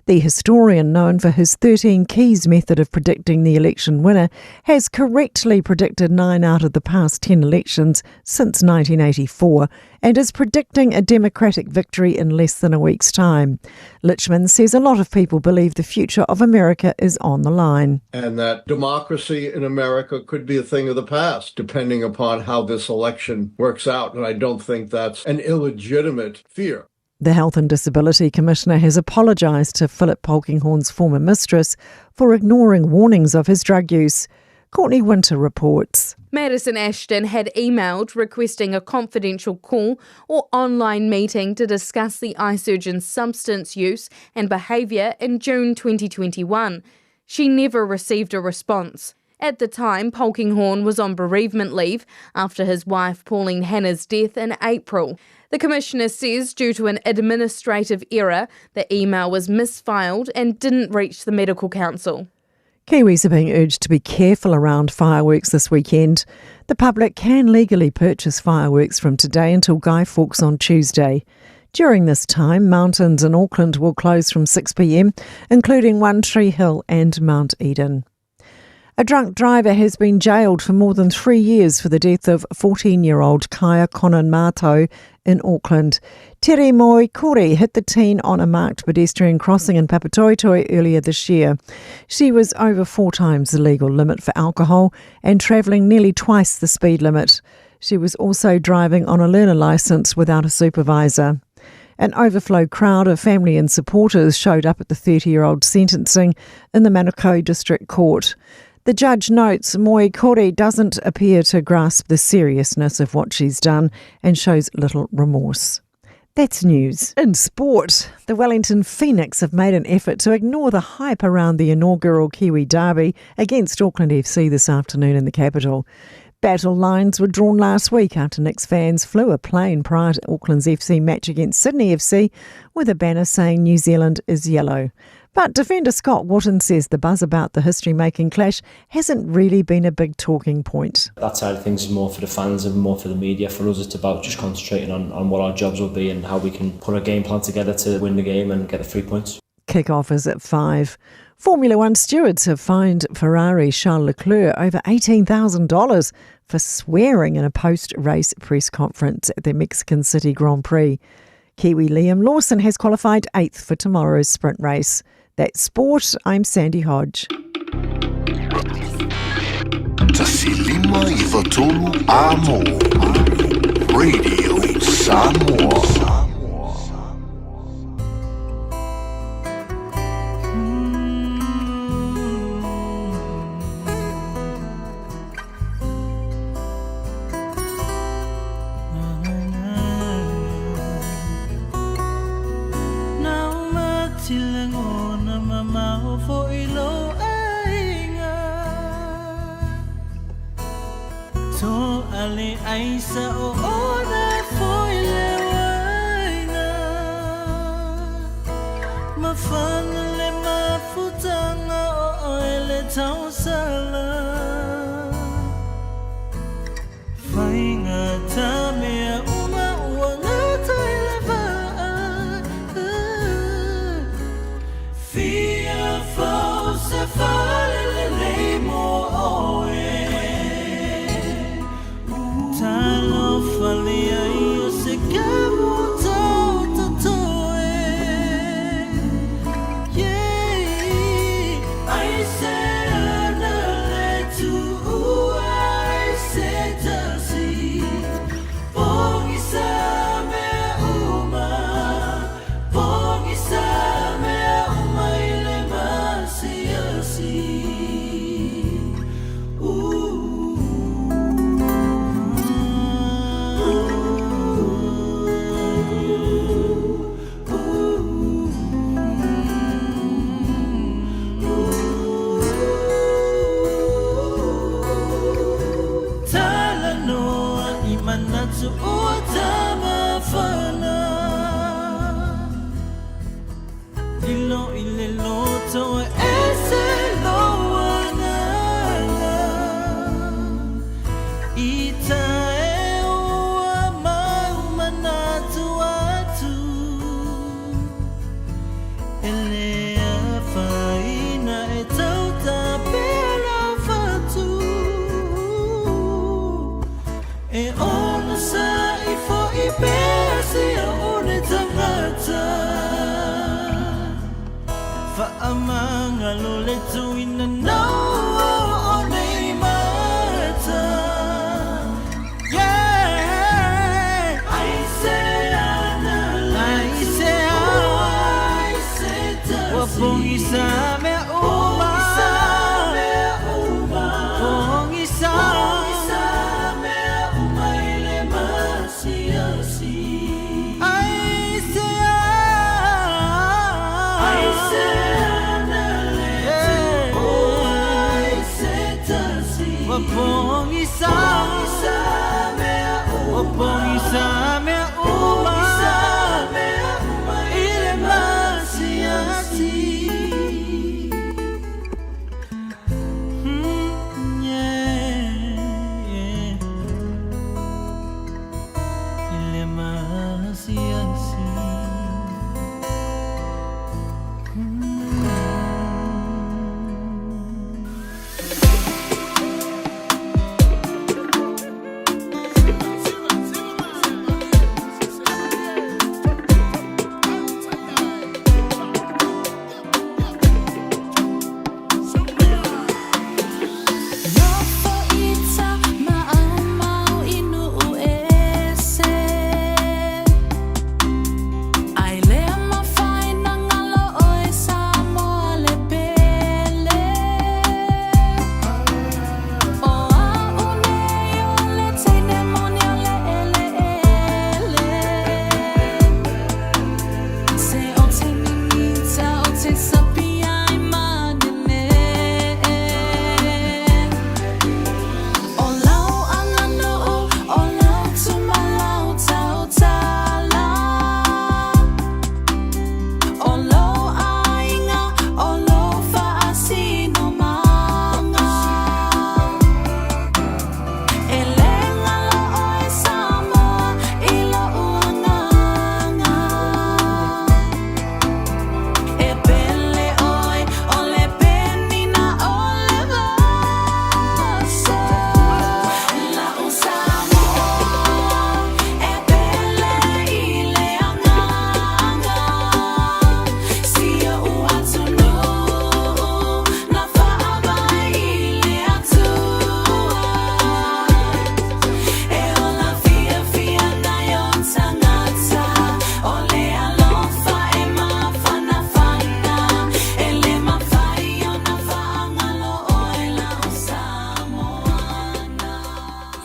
The historian, known for his 13 keys method of predicting the election winner, has correctly predicted 9 out of the past 10 elections since 1984 and is predicting a Democratic victory in less than a week's time. Lichtman says a lot of people believe the future of America is on the line. And that democracy in America could be a thing of the past, depending upon how this election works out. And I don't think that's an illegitimate fear. The Health and Disability Commissioner has apologised to Philip Polkinghorne's former mistress for ignoring warnings of his drug use. Courtney Winter reports. Madison Ashton had emailed requesting a confidential call or online meeting to discuss the eye surgeon's substance use and behaviour in June 2021. She never received a response. At the time, Polkinghorne was on bereavement leave after his wife Pauline Hanna's death in April. The commissioner says due to an administrative error, the email was misfiled and didn't reach the medical council. Kiwis are being urged to be careful around fireworks this weekend. The public can legally purchase fireworks from today until Guy Fawkes on Tuesday. During this time, mountains in Auckland will close from 6 p.m, including One Tree Hill and Mount Eden. A drunk driver has been jailed for more than three years for the death of 14 year old Kaya Conan Mato in Auckland. Tere Moi Kore hit the teen on a marked pedestrian crossing in Papatoetoe earlier this year. She was over four times the legal limit for alcohol and travelling nearly twice the speed limit. She was also driving on a learner licence without a supervisor. An overflow crowd of family and supporters showed up at the 30 year old sentencing in the Manukau District Court. The judge notes Moi Kore doesn't appear to grasp the seriousness of what she's done and shows little remorse. That's news. In sport, the Wellington Phoenix have made an effort to ignore the hype around the inaugural Kiwi Derby against Auckland FC this afternoon in the capital. Battle lines were drawn last week after Knicks fans flew a plane prior to Auckland's FC match against Sydney FC with a banner saying New Zealand is yellow. But defender Scott Wootton says the buzz about the history making clash hasn't really been a big talking point. That side of things is more for the fans and more for the media. For us, it's about just concentrating on, on what our jobs will be and how we can put a game plan together to win the game and get the three points. Kick-off is at 5. Formula One stewards have fined Ferrari Charles Leclerc over $18,000 for swearing in a post race press conference at the Mexican City Grand Prix. Kiwi Liam Lawson has qualified eighth for tomorrow's sprint race. That's sport. I'm Sandy Hodge. Radio Samoa.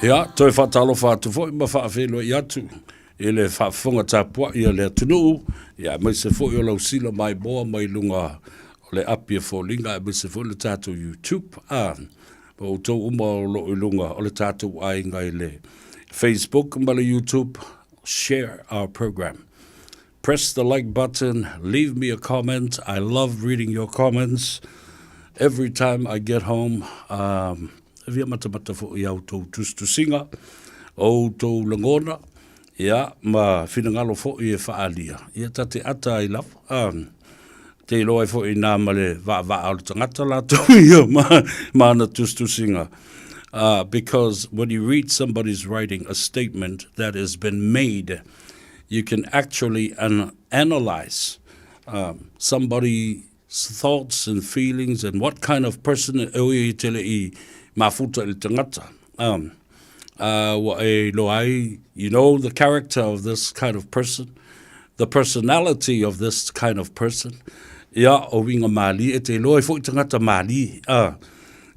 Ia, toe faatalofa atu foi ma faafeiloai atu i le faafofoga tapuai a le atunuu, ia aemaise foi o lau sila maimoa mai luga o le api a foliga aemaise foi le tatou YouTube. A, ma outou uma o lo o i luga o le tatou aiga i le Facebook ma le YouTube, share our program. Press the like button, leave me a comment. I love reading your comments every time I get home. Um, e fia matamata foi i a outou tusitusiga, o outou lagona, ia, ma finagalo foi e faaalia. Ia, ta te ata ai lava. Um, te iloa ai foi inā ma le vaavaa o le tagata latou ia ma, ma ana tusitusiga. Because when you read somebody's writing a statement that has been made, you can actually an analyze um, somebody's thoughts and feelings and what kind of person e oi i tele i mafuta i le tagata. Um, ua e iloa ai, you know the character of this kind of person, the personality of this kind of person. Ia, o uiga mālie, e te iloa ai foi tagata mālie,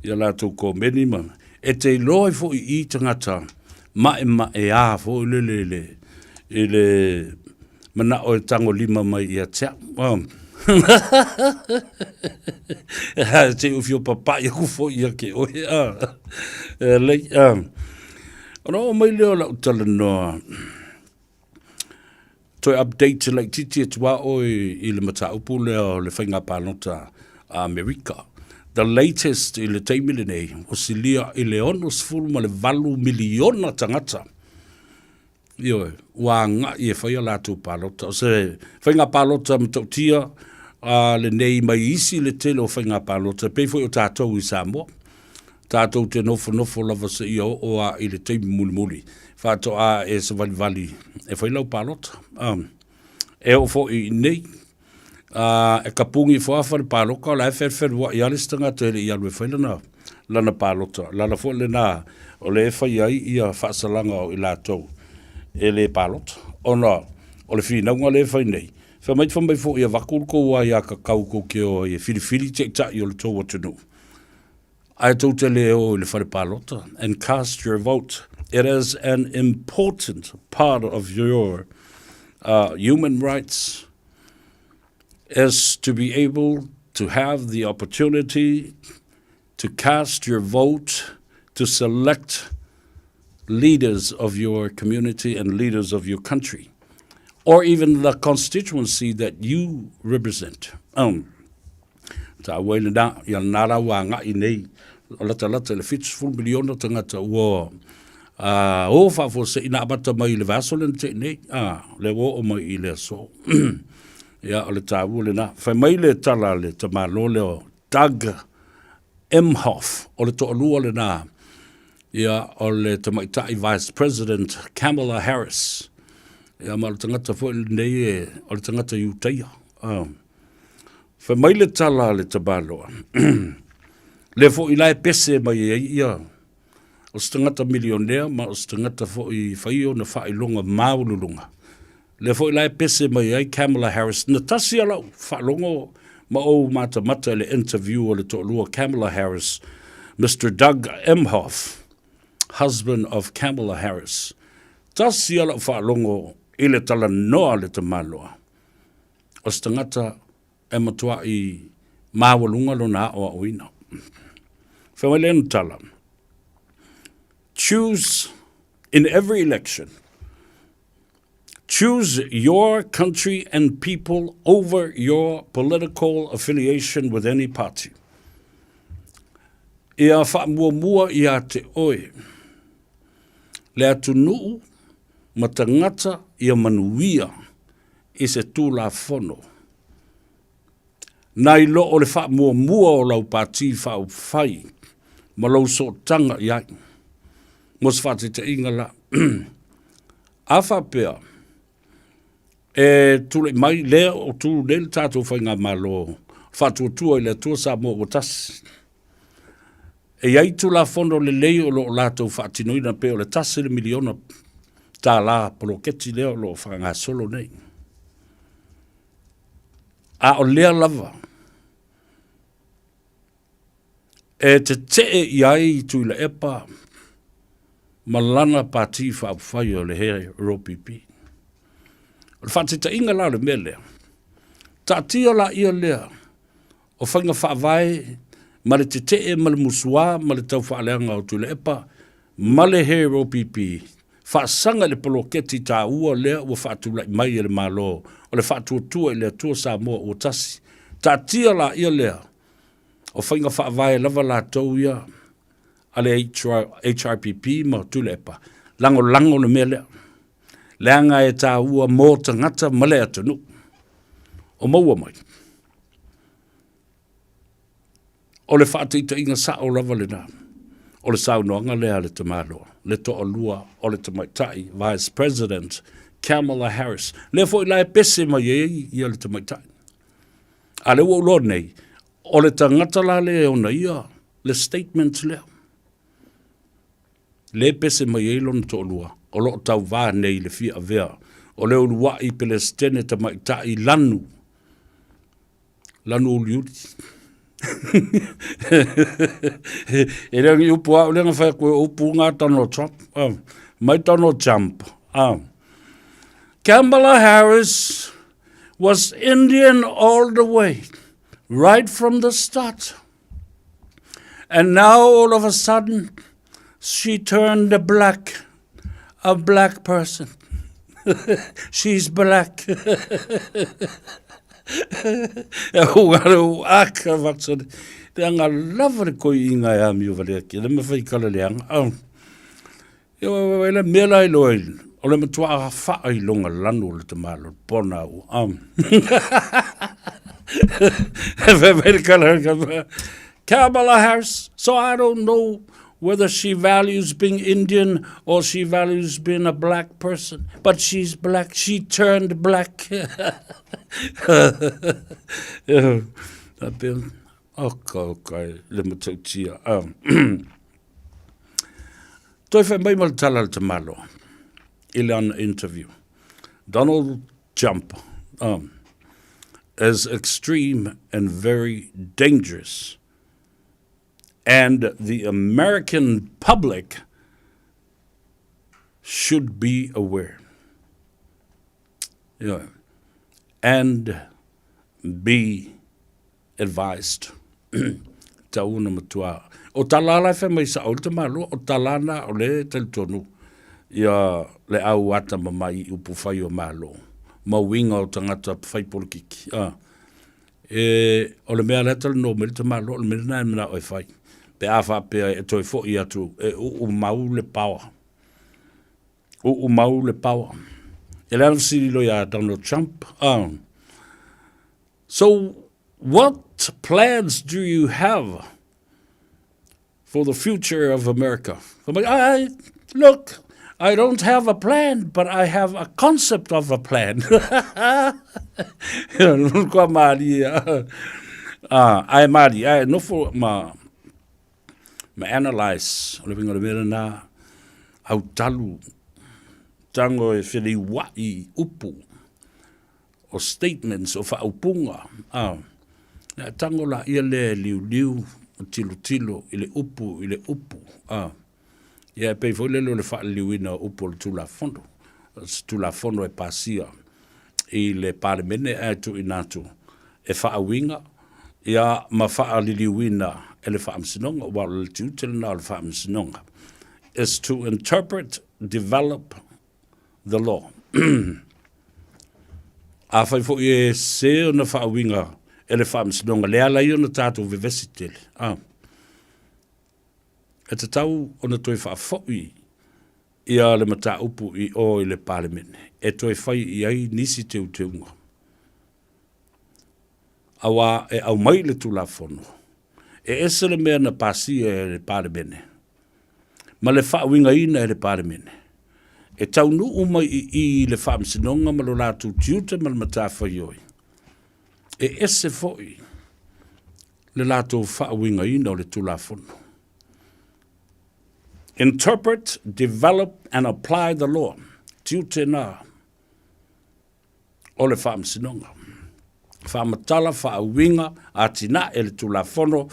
ia latou komeni ma, e te iloa ai foi i tagata ma'ema'eā foi lele i le, i le mana'o e tagolima mai ia te a'u. Se i ou fia papa'i aku foi ia te oe. E lei, ona oo mai lea o la'u talanoa, toe update laitiiti atu lava oe i le mataupu lea o le faiga palota a Amerika. The latest i le taimi lenei, ua silia i le 68 miliona tagata Ioe, ua agai e fai a latou palota. O se faiga palota matautia a lenei mai isi le tele o faiga palota, e pei foi o tatou i Samoa. Tatou te nofonofo lava seia oo a i le taimi mulimuli, faatoa e savalivali e fai lau palota. E oo foi i inei, e kapugi ifo lava fale paloka, o la e felufeluaʻi lava le isi tagata e le i alu e fai lana, lana palota. O le ala foi lena o lea e fai ai ia faasalaga o i latou e le palota, ona o le finauga lea e fai nei, fai mai fai mai foi e avatu le tou aiatatau tou te o ai e filifili taitai o le tou atunuu, ae tou te le o i le fale palota and cast your vote. It is an important part of your human rights is to be able to have the opportunity to cast your vote to select leaders of your community and leaders of your country, or even the constituency that you represent. Um, Taua i lena, ia lena la ua agai nei, o latalata i le 70 miliona tagata ua o faafuasei na amata mai i le vaiaso lea na tea nei, lea ua oo mai i le aso. Ia, o le taua lena. Fai mai le tala a le tamāloa lea o Doug Emhoff, o le toalua lena, ia, o le tamaitai Vice President Kamala Harris. Ia, ma o le tagata foi lenei e, o le tagata Iutaia. Fai mai le tala a le tamaloa, lea foi la e pese mai ai ia, o se tagata milionea ma o se tagata foi e fai ona faailoga maualuluga. Lea foi la e pese mai ai Kamala Harris. Na tasi lava lau faalogo ma ou matamata i le interview a le toalua Kamala Harris, Mister Doug Emhoff, husband of Kamala Harris. Tasi lava lau faalogo i le talanoa a le tamaloa. O se tagata e matuaʻi maualuga lona aʻoaʻoina. Fai mai lea na tala, Choose in every election, choose your country and people over your political affiliation with any party. Ia faamuamua iā te oe le atunuu ma tagata ia manuia i se Tulafono nai lo o le faamuamua o lau Pati Faaupufai ma lou sootaga i ai. Mo se faataitaiga la, a faapea e tulai mai lea o tu nei le tatou Faigamalo Faatuatua i le Atua Samoa ua Tasi, E i ai Tulafono lelei o lo o latou faatinoina pei o le $1 le miliona poloketi lea o lo o faagasolo nei. A o lea lava e tetee i ai Tuilaepa ma lana Pati Faaupufai o le HRPP. O le faataitaiga la o le mea lea, taatia laia lea o faiga faavae ma le tetee ma le musuā ma le taufaaleaga o Tuilaepa ma le HRPP faasaga i le poloketi taua lea ua faatulai mai e le Malo o le Faatuatua i le Atua Samoa ua Tasi. Taatia laia lea o faiga faavae lava latou ia a le HRPP ma Tuilaepa, lagolago le mea lea, leaga e taua mo tagata ma le atunuu o maua mai. O le faataitaiga sao lava lena o le saunoaga lea a le tamaloa, le toalua o le tamaitai Vice President Kamala Harris. Lea foi la e pese mai ai ia le tamaitai. A lea ua ou iloa nei, o le tagata la lea e ona ia le statement lea. Le pese mai ai lona toalua, o lo o tauvā nei i le fia avea o le uluai Pelesitene tamaitai lanu, lanu uliuli. E le o ni upu a au lea na fai atu e upu na Donald Trump, mai Donald Trump. Kamala Harris was Indian all the way, right from the start. And now all of a sudden, she turned black, a black person. She's black. E ua aka vatsone. Te anga lava le koi inga e ami o valea ki. Le mawhai kala le anga. E wa le mea la i loa i o le matua a whaa i longa lanu o le tamalo pona u. Kamala Harris, so I don't know whether she values being Indian or she values being a black person, but she's black. She turned black. Okay, le matautia. Toe whai mai ma le tala le tamalo i le ana interview. Donald Trump is extreme and very dangerous. And the American public should be aware. Yeah. And be advised. Tau na matua. O tala la whai mai sa o le tamalo, o tala na o le talitonu ia le au ata ma mai upu whai o malo. Ma winga o tangata whai polokiki. Ah. E, o le mea lea talanoa mai le tamaloa, o le mea lena e manao e fai. Pe a faapea e toe foi atu, e uu mau le power. Uu mau le power. E le ana fesili loa ia Donald Trump, ah, So, what plans do you have for the future of America? Fai mai, I, look, I don't have a plan, but I have a concept of a plan. Kua mārie. Ah, ai mārie, ai nofo ma, ma analyze, o le winga o le mea lena, au talu, tango e whiriwai upu, o statements, o faaupuga, a, e tango la ia lea e liuliu, o tilotilo i le upu, i le upu, a. Ia e pei foi lele o le faaliliuina o upu o le Tulafono, o se Tulafono e pasia i le Palemene ae tuuina atu e faauiga, ia ma faaliliuina e le Faamasinoga, aua o le tiute lena o le Faamasinoga, is to interpret, develop the law. Afai foi e sē ona faauiga e le Faamasinoga, le ala ia ona tatou vevesi tele, a. E tatau ona toe faafoi ia le mataupu i o i le Palemene e toe fai i ai nisi teuteuga. Auā e aumai le Tulafono, e ese le mea na pasia e le Palemene ma le faauigaina e le Palemene, e taunuu mai i i i le Faamasinoga ma lo latou tiute ma le matafaioi, e ese foi le latou faauigaina o le Tulafono. Interpret, develop and apply the law. Tiute nā o le Faamasinoga. Faamatala, faauiga, atinae le Tulafono,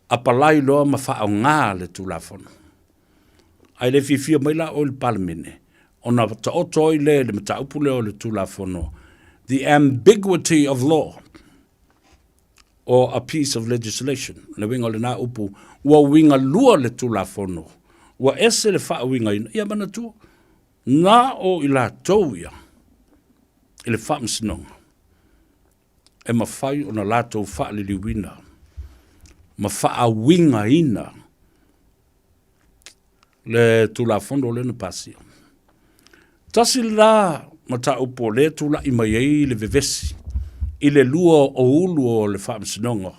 apalai loa ma faaaoga le Tulafono. Ae le fiafia mai la oe i le Palemene, ona taoto ai lea i le mataupu lea o le Tulafono, the ambiguity of law or a piece of legislation. Le uiga o lena upu, ua uiga lua le Tulafono, ua ese le faauigaina. Ia manatua, na o i latou ia i le Faamasinoga e mafai ona latou faaliliuina ma faauigaina le Tulafono lea na pasia. Tasi la mataupu o lea tula'i mai ai le vevesi i le lua o ulu o le Faamasinoga.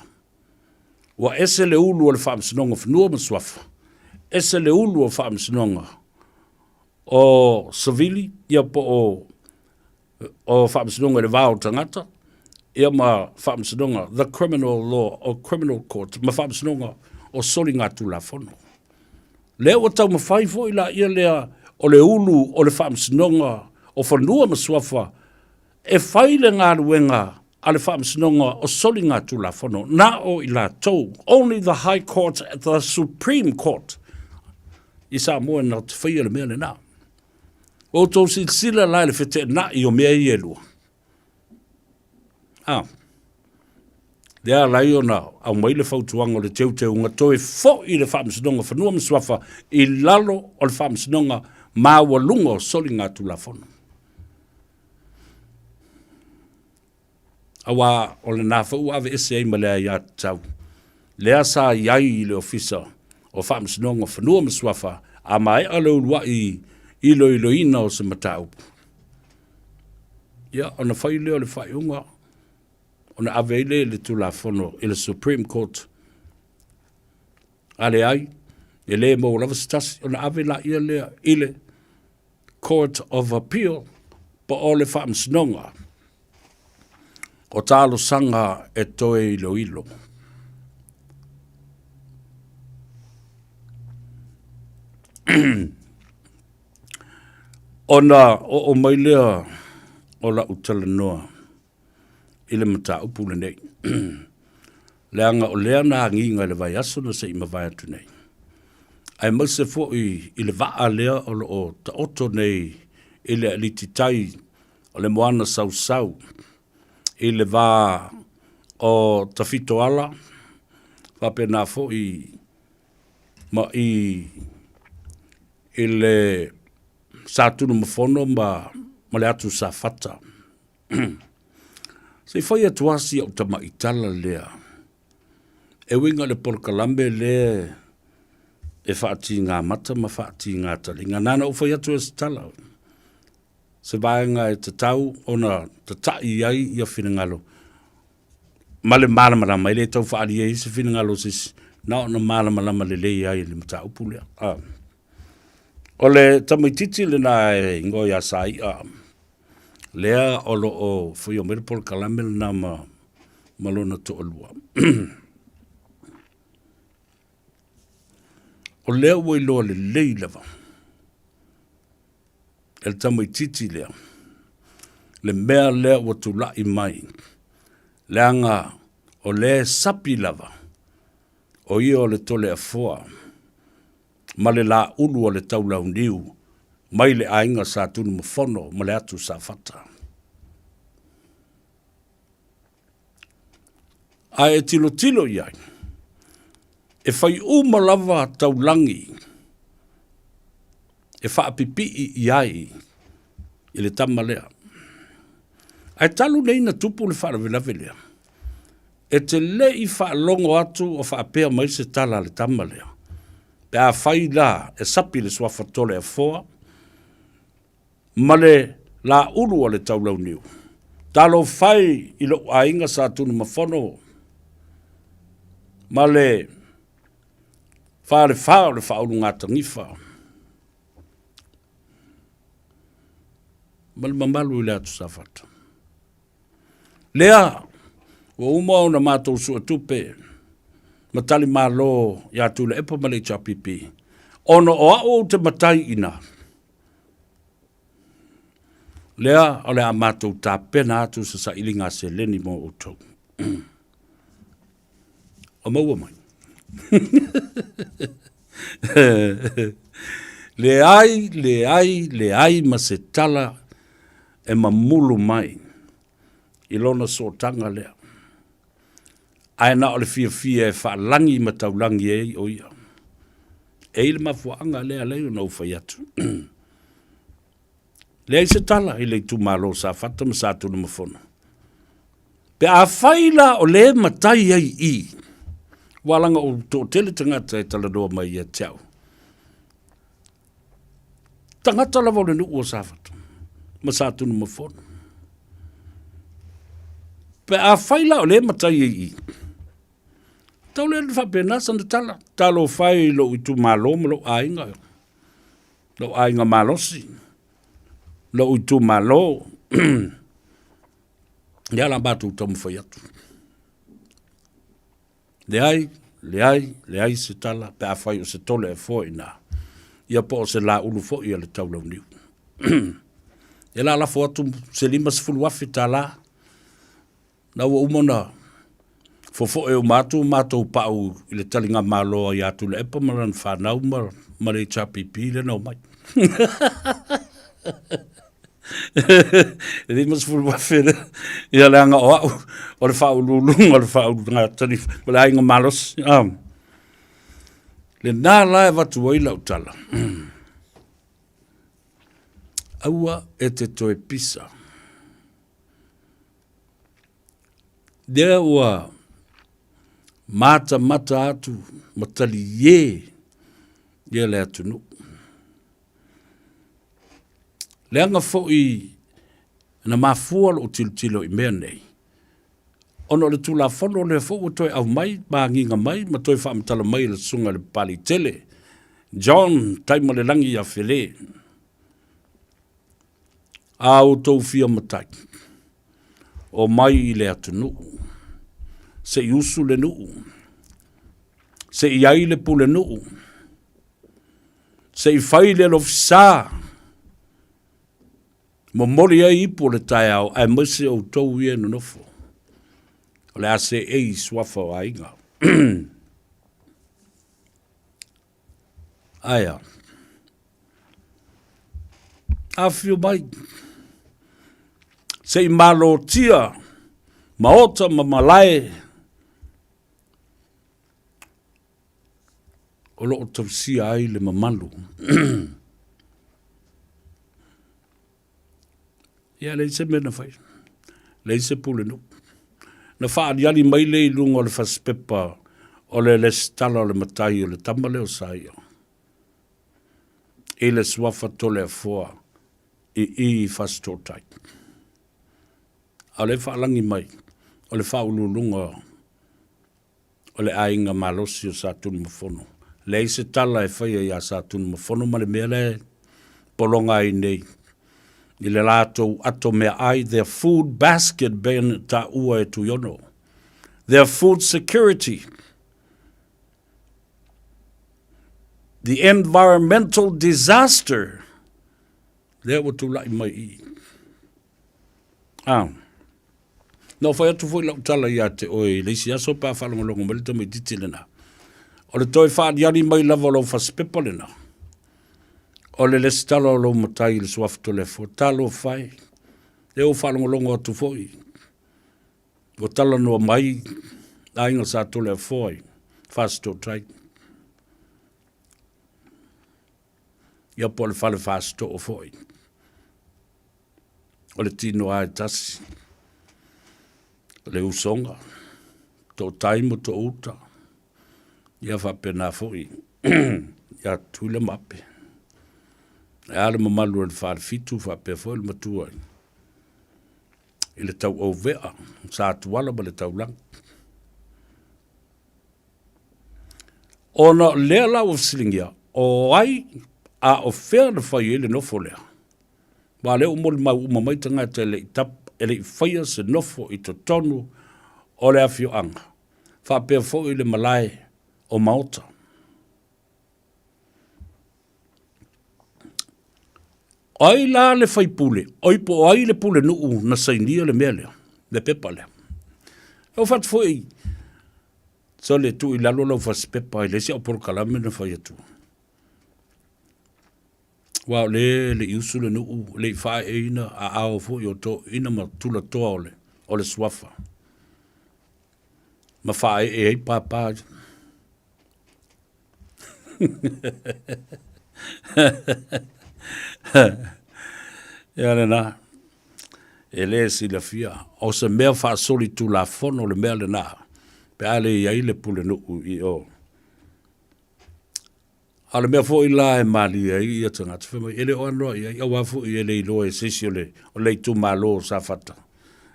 Ua ese le ulu o le Faamasinoga o Fanua ma Suafa, ese le ulu o Faamasinoga o Savili, ia po o o Faamasinoga i le va o tagata, ia ma Faamasinoga, the Criminal Law or Criminal Court, ma Faamasinoga o Soligatulafono. Lea ua taumafai foi laia lea o le ulu o le Faamasinoga o Fanua ma Suafa e fai le galuega a le Faamasinoga o Soligatulafono, na o i latou, only the High Court, the Supreme Court i Samoa na te faia le mea lena. Ua outou silasila la i le feteenai o mea ia e lua? A. Lea ala ai ona aumai le fautuaga o le teuteuga toe foi le Faamasinoga o Fanua ma Suafa i lalo o le Faamasinoga Maualuga o Soligatulafono. Auā o lena foi ua aveese ai ma le aiatatau lea sa i ai i le Ofisa o Faamasinoga o Fanua ma Suafa a maea le uluai iloiloina o se mataupu. Ia, ona fai lea o le faaiuga ona ave ai lea i le Tulafono i le Supreme Court. A leai, e le maua lava se tasi, ona ave laia lea i le Court of Appeal po o le Faamasinoga o Talosaga e toe iloilo. Ona oo mai lea o lau talanoa i le mataupu lenei, leaga o lea na agiga i le vaiaso na se i mavae atu nei, aemaise foi i le vaa lea o lo o taoto nei i le alititai o le moana sausau i le va o Tafitoala, faapena foi ma i i le Satunumafono ma ma le atu Safata. Se i fai atu lava si au tamai tala lea e uiga i le polokalame lea e faatiga mata ma faatiga taliga. Na ona ou fai atu ai se tala, se vaega e tatau ona tata'i ai ia finagalo ma le malamalama, e le tau faaalia ai se finagalo o se isi, na ona malamalama lelei ai i le mataupu lea. O le tamaitiiti lena e igoa ia Sai'a, lea o lo o faia mai le polokalame lena ma, ma lona toalua. o lea ua iloa lelei lava e le tamaitiiti lea le mea lea ua tula'i mai, leaga o lea e sapi lava o ia o le Toleafoa ma le laulu o le Taulauniu mai le aiga Sa Tunumafono ma le atu Safata. Ae e tilotilo i ai, e fai uma lava taulagi e faapipii i ai i le tama lea. Ae talu nei na tupu le faalavelave lea, e te le i faalogo atu o faapea mai se tala a le tama lea, pe afai la e sapi le suafa Toleafoa ma le laulu a le Taulauniu. Talofa e i lou aiga Sa Tunumafono ma le falefa o le Faaulugatanifa ma le mamalu i le atu Safata. Lea, ua uma ona matou suetupe ma talimalo ia Tuilaepa ma le HRPP, ona o au ou te matai i ina. Lea o le a matou tapena atu se sailiga seleni mo outou. O maua mai. Leai, leai, leai ma se tala e mamulu mai i lona sootaga lea. Ae na o le fiafia e faalagi ma taulagi ai o ia. E i le mafuaaga lea alai ona ou fai atu. Leai se tala i le itumalo o Safata ma Satunumafono. Pe afai la o lē matai ai i i, ua laga o toatele tagata e talanoa mai ia te au. Tagata lava o le nuu o Safata ma Satunumafono. Pe afai la o lē matai ai i i, tau lea ona faapena sana tala, talofa e i lou itumalo ma lou aiga. Lou aiga malosi, lou itumalo, ia la matou taumafai atu. Leai, leai, leai se tala pe afai o se tole e foe i ina, ia po o se laulu foi a le taulauniu. E la lafo atu se $50,000 Na ua uma ona fofoe uma atu matou pau i le taligamalo ia Tuilaepa ma lana fanau ma, ma le HRPP lea na omai. E 50,000 lea. Ia leaga o au o le faauluuluga o le faaulugatali o le aiga malosi. Ah. Lena la e avatu ai lau tala. Aua e te toe pisa. Lea ua matamata atu ma taliē ia le atunuu. Leaga foi na mafua lou tilotilo i mea nei, ona o le Tulafono lea foi ua toe aumai ma agiga mai ma toe faamatala mai e le Susuga i le Papaliitele John Taimalelagi ia Fele. A outou fia matai, omai i le atunuu, se i usu le nuu, se i ai le pulenuu, se i fai le alofisa, momoli ai ipu o le taeao, aemaise outou ia e nonofo, o le a seei i suafa o aiga. Ae a? Afifio mai, se i malotia maota ma malae o lo o tausia ai le mamalu. Ia, leai se mea na fai, leai se pulenuu. Na faaaliali mai lea i luga o le fasipepa o le resitala o le matai o le tama lea o Saia i le suafa Toleafoa i i i Fasitootai. A o lea e faalagi mai o le faauluuluga o le aiga malosi o Satunumafono. Leai se tala e faia ia Satunumafono ma le mea lea e pologa ai nei i le latou ato meaai, their food basket ben taua e Tuiono, their food security, the environmental disaster lea ua tulai mai i i. Ah. Na ou fai atu foi lau tala ia te oe i le isi aso pe a faalogologo mai le tamaitiiti lena. O le toe faaliali mai lava o lau fasipepa lena, o le lesitala o lou matai i le suafa Toleafoa, talofa e, lea ua faalogologo atu foi, ua talanoa mai aiga sa Toleafoa i Fasitootai. Ia po o le fale Fasitoo foi. O le tino lava e tasi, o le usoga, to'otai ma to'outa, ia faapena foi ia Tutuila ma Ape. Ae a le mamalu o le Falefitu faapea foi le matua i le Tauauvea, Sa Tuala ma le Taulagi. Ona o lea la ua fesiligia, o ai a o fea na fai ai le nofo lea? Aua o lea ua molimau uma mai tagata e le i tap, e le i faia se nofo i totonu o le afioaga, faapea foi le malae o Maota. O ai la le faipule, oi po o ai le pulenuu na sainia le mea lea, le pepa lea. E oo atu foi, sole, tuu i lalo lau fasipepa i le isi au polokalame na fai atu. Aua o lea e le i usu le nuu, e le i faaeeina aao foi o toeaiina ma tulatoa o le, o le suafa. Ma faaee ai pāpā ia. Ia lena, e le silafia, o se mea faasolitulafono le mea lena, pe a le i ai le pulenuu i o. A o le mea foi la e malie ai ia tagata, fai mai, e le o anoa i ai, aua foi e le iloa e se isi o le, o le itumalo o Safata.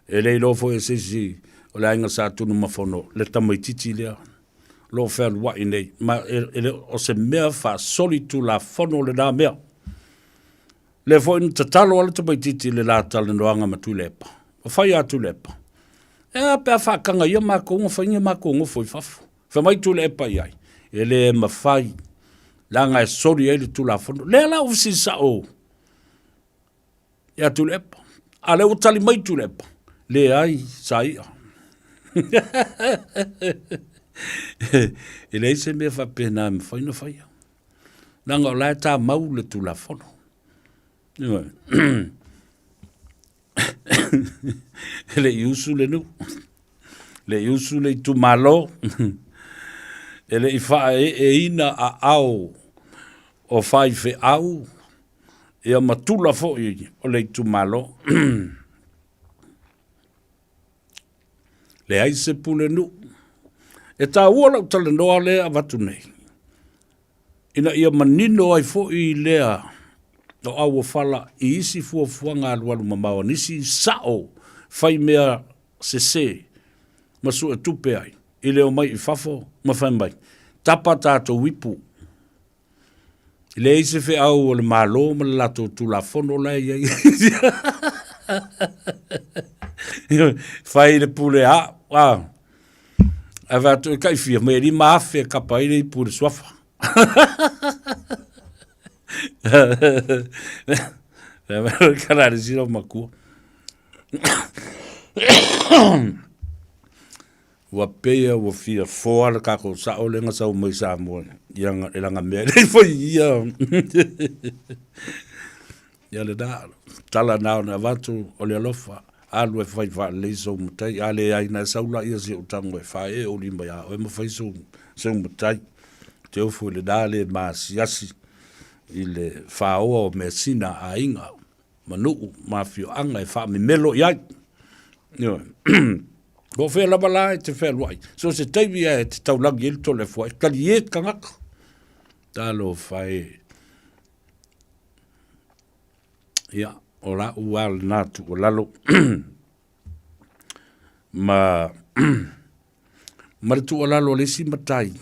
E le iloa foi e se isi o le aiga Sa Tunumafono le tamaitiiti lea o lo o fealuai nei. Ma e, e le o se mea faasolitulafono lena mea. Lea foi na tatalo lava le tamaitiiti i le la talanoaga ma Tuilaepa. Ua fai lava Tuilaepa. E a pe a faataga ia matou ona fai ni matou nofo i fafo. Fai mai Tuilaepa i ai, e le mafai, leaga e soli ai le Tulafono. Lea la ua fesili sao ia Tuilaepa. A o lea ua tali mai Tuilaepa, leai, sa ia. E leai se mea faapena e mafai ona faia. Leaga o la e tamau le Tulafono. Ioe. E le i usu le nuu, le i usu le itumalo, e le i faaeeina aao o faifeau ia ma tula foi o le itumalo. Leai se pulenuu. E taua lau talanoa lea e avatu nei, ina ia manino ai foi lea o auofala i isi fuafuaga alualu mamao a nisi sao fai mea sese ma suetupe ai i le omai i fafo ma fai mai, tapa tatou ipu. E leai se feau o le Malo ma le latou Tulafono la e i ai. Fai le pule a, a. Ae fai atu e kai fia, mai e 5,000 e kapa ai le ipu i le suafa. Kala le sila o makua. Ua pei a ua fia foa le kakou sao lea na sau mai Samoa i aga e langa mea lei foi ia. Ia lena, tala na ona avatu o le alofa, alu e fai faalelei sou matai, a leai na e sau laia si ou tago e faaee ou lima ia oe ma fai sou, sou matai. Te ofo i lena le maasiasi i le faoa o measina a aiga ma nuu ma afioaga e faamemelo i ai. Ioe. Po o fea lava la e te fealuai, so o se taimi lava e te taulagi ai le Toleafoa, e talie le tagata. Talofa e. Ia, o lau lava lena tuualalo ma ma le tuualalo a le isi matai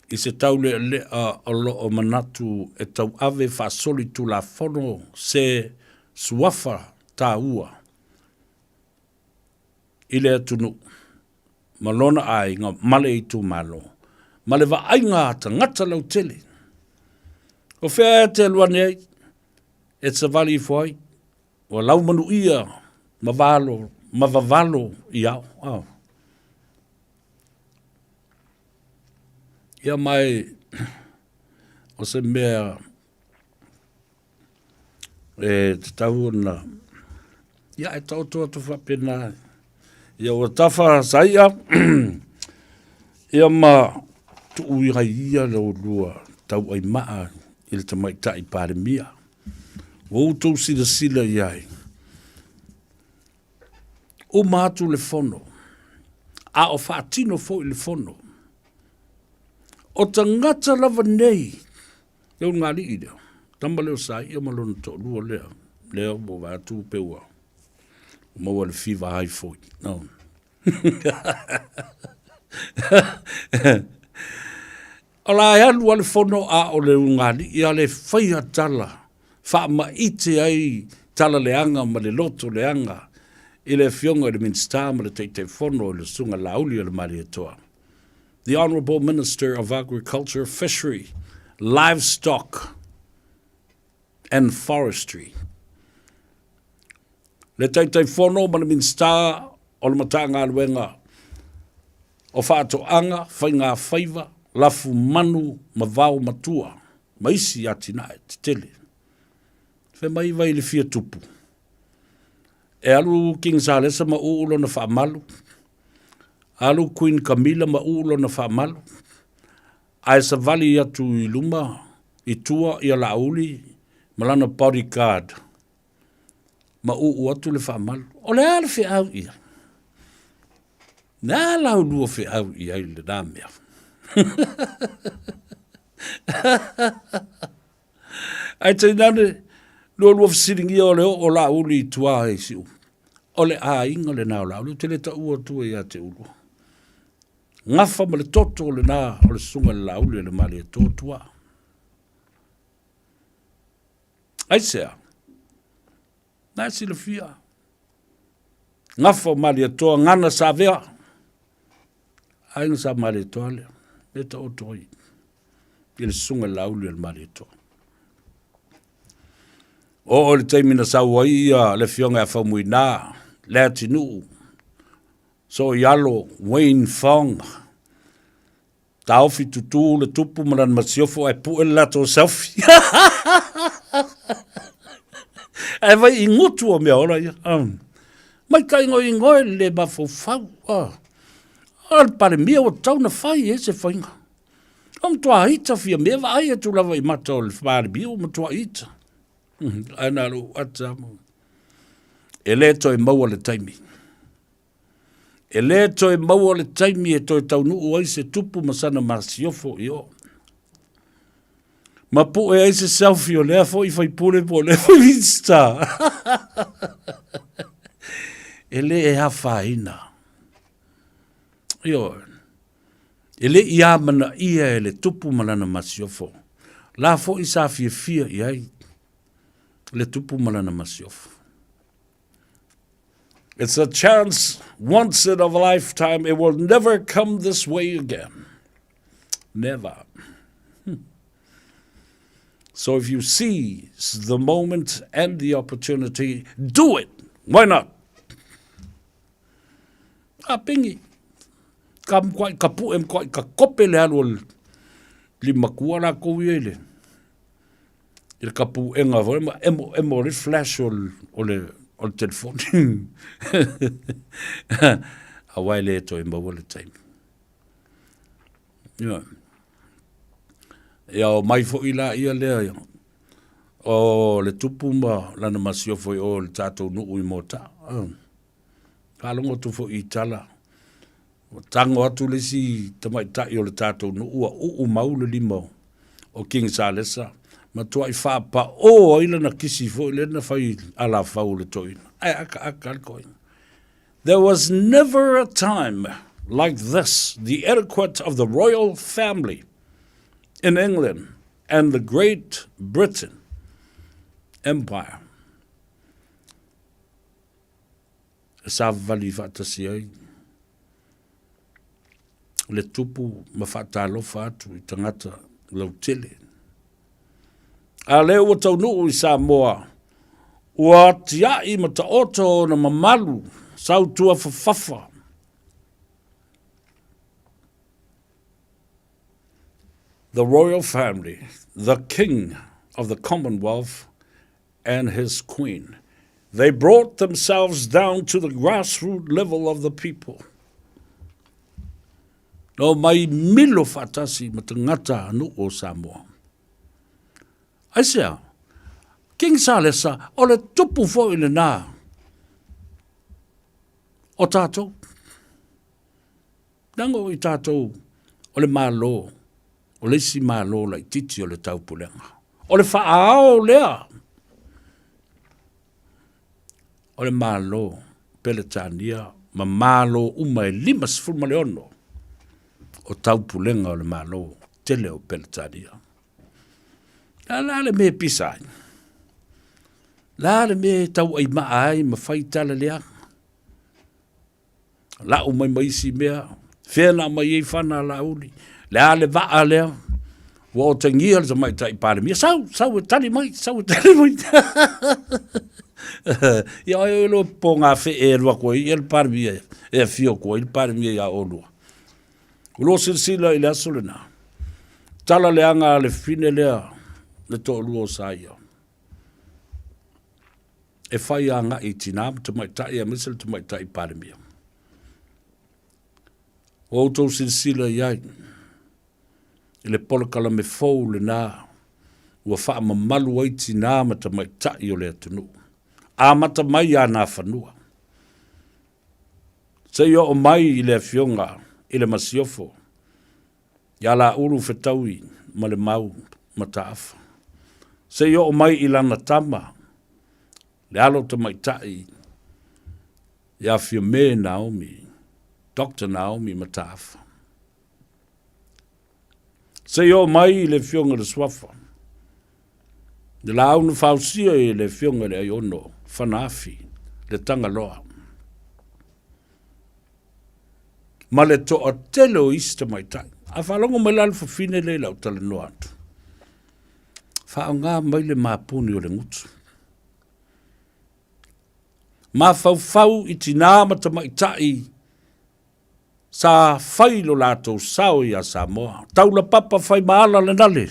i se taulealea o lo o manatu e tauave faasolitulafono se suafa taua i le atunuu ma lona aiga ma le itumalo ma le vaaiga a tagata lautele. O fea e te alu ane ai e te savali ifo ai, ua laumanuia ma valo ma vavalo i ao. Oh. Ia mai o se mea E tatau ona, ia e taoto atu faapena. Ia ua tafa saia, ia ma tuu ai ia le ulua tauaimaa i le tamaitai Palemia. Ua outou silasila i ai, uma atu le fono, a o faatino foi le fono. O tagata lava nei, Le ulugalii lea, tama lea o Saia ma lona toalua lea, lea ua vaai atu pe ua maua le fiva typhoid. No. O la e alu a le fono a o le ulugalii a le faia tala faamaite ai tala leaga ma le loto leaga i le afioga i le Minisita ma le Taitaifono i le Susuga Laauli o le Malietoa. The Honourable Minister of Agriculture, Fishery, Livestock and Forestry. Le Taitaifono ma le Minisita o le Matagaluega o Faatoaga, Faigafaiva, Lafumanu ma Vao Matua. ma isi atinae tetele. Fai mai vai le fia tupu. E alu King Salesa ma uu lona faamalu, alu Queen Camilla ma uu lona faamalu, ae savali atu i luma i tua ia Laauli ma lana bodyguard ma uu atu le faamalu. O le a le feau ia? Le a la ulua feau i ai lenā mea? Ae tainane, lualua fesiligia o le oo o Laauli i tua i Siumu. O le aiga lenā o Laauli, ou te le taua atua ia te ulua. Gafa ma le toto lenā o le susuga i le Laauli o le Malietoa tua. Aisea? Na e silafia. Gafa o Malietoa, gana Savea. Aiga sa Malietoa lea. Le taoto ai. I le susuga i le Laauli o le Malietoa. Oo i le taimi na sau ai ia le afioga ia Faumuina, Leatinuu, Sooialo, Wayne Fong, Taofi tutū le tupu ma lana masiofo ae pue le latou selfie. Ae vai i gutu o mea ola ia. Um. Mai ka ingo ingo e le mafaufau. Uh. O le palemia ua tatau na fai e se faiga. O matua ita fia mea vaai atu lava i mata o le palemia ua matua ita. Ae na lou ata mo. E le toe maua le taimi. E lē toe maua le taimi e toe taunuu ai se tupu ma sana masiofo i o. Ma pu'e ai se selfie o lea fo'i faipule po o lea fo'i Minista. E lē e afaina. Ioe. E le i amanaia e le tupu ma lana masiofo. La fo'i sa fiafia i ai le tupu ma lana masiofo. It's a chance once in a lifetime. It will never come this way again. Never. So if you seize the moment and the opportunity, do it. Why not? A pingi. Ka mkwai, ka pu'e mkwai, ka kope le alu o le limakua la kou ia i le i le kapuʻega foi ma emo emo le flash o le o le o le telefoni. Aua e le toe maua le taimi. Ia. Ia o mai foi la ia lea ia. O le tupu ma lana masiofo i o le tatou nuu i Moata'a. Faalogo atu foi i tala Ua tago atu le isi tamaitai o le tatou nuu ua uu mau le lima o King Salesa, matuai faapaʻō ai lana kisi foi lea na fai alafau o le toeaina. Ae akaaka le toeaina. There was never a time like this, the etiquette of the royal family in England and the Great Britain Empire. E savavali faatasi ai le tupu ma faatalofa atu i tagata lautele. A lea ua taunuu i Samoa, ua atia'i ma taoto ona mamalu sautua fafafa. The royal family, the king of the Commonwealth and his queen. They brought themselves down to the grassroots level of the people. No mai milo faatasi ma tagata nuu o Samoa. Aisea, King Salesa, o le tupu foi lenā o tātou. Leaga o i tātou o le Malo, o le isi Malo laitiiti o le taupulega. O le faaao lea o le Malo Peretania ma Malo uma e 56 o taupulega o le Malo tele o Peretania. La la le mea e pisa ai. La le mea e tauaimaa ai ma fai tala leaga. Lau mai ma isi mea, fea na aumai ai fana a Laauli, le a le vaa lea, ua otegia le tamaitai Palemia, sau, sau e tali mai, sau e tali mai. Ia oe oe loa po ngā whe e rua koe i le Palemia, e afio koe i le Palemia ia olua. Ua lua silasila i le aso lena. Tala leaga a le fine lea. le toalua o Saia e fai agai i tinā ma tamaitai aemaise le tamaitai Palemia. Ua outou silasila i ai i le polokalame fou lenā ua faamamalu ai tinā ma tamaitai o le atunuu. Amata mai ia Nafanua, seia oo mai i le Afioga i le Masiofo, ia Laulu Fetaui ma le Mau Mataafa, seia oo mai i lana tama, le alo tamaitai ia Fiame Naomi, Doctor Naomi Mataafa. Seia oo mai i le Afioga i le Suafa, le laau na fausia e le Afioga i le Aiono Fanaafi, le Tagaloa, ma le toatele o isi tamaitai. A faalogo mai la le fafine lea i lau talanoa atu, faaaoga mai le mapuni o le gutu. Mafaufau i tinā ma tamaitai Sa fai lo latou sao ia Samoa. Taula papa fai ma ala le nale.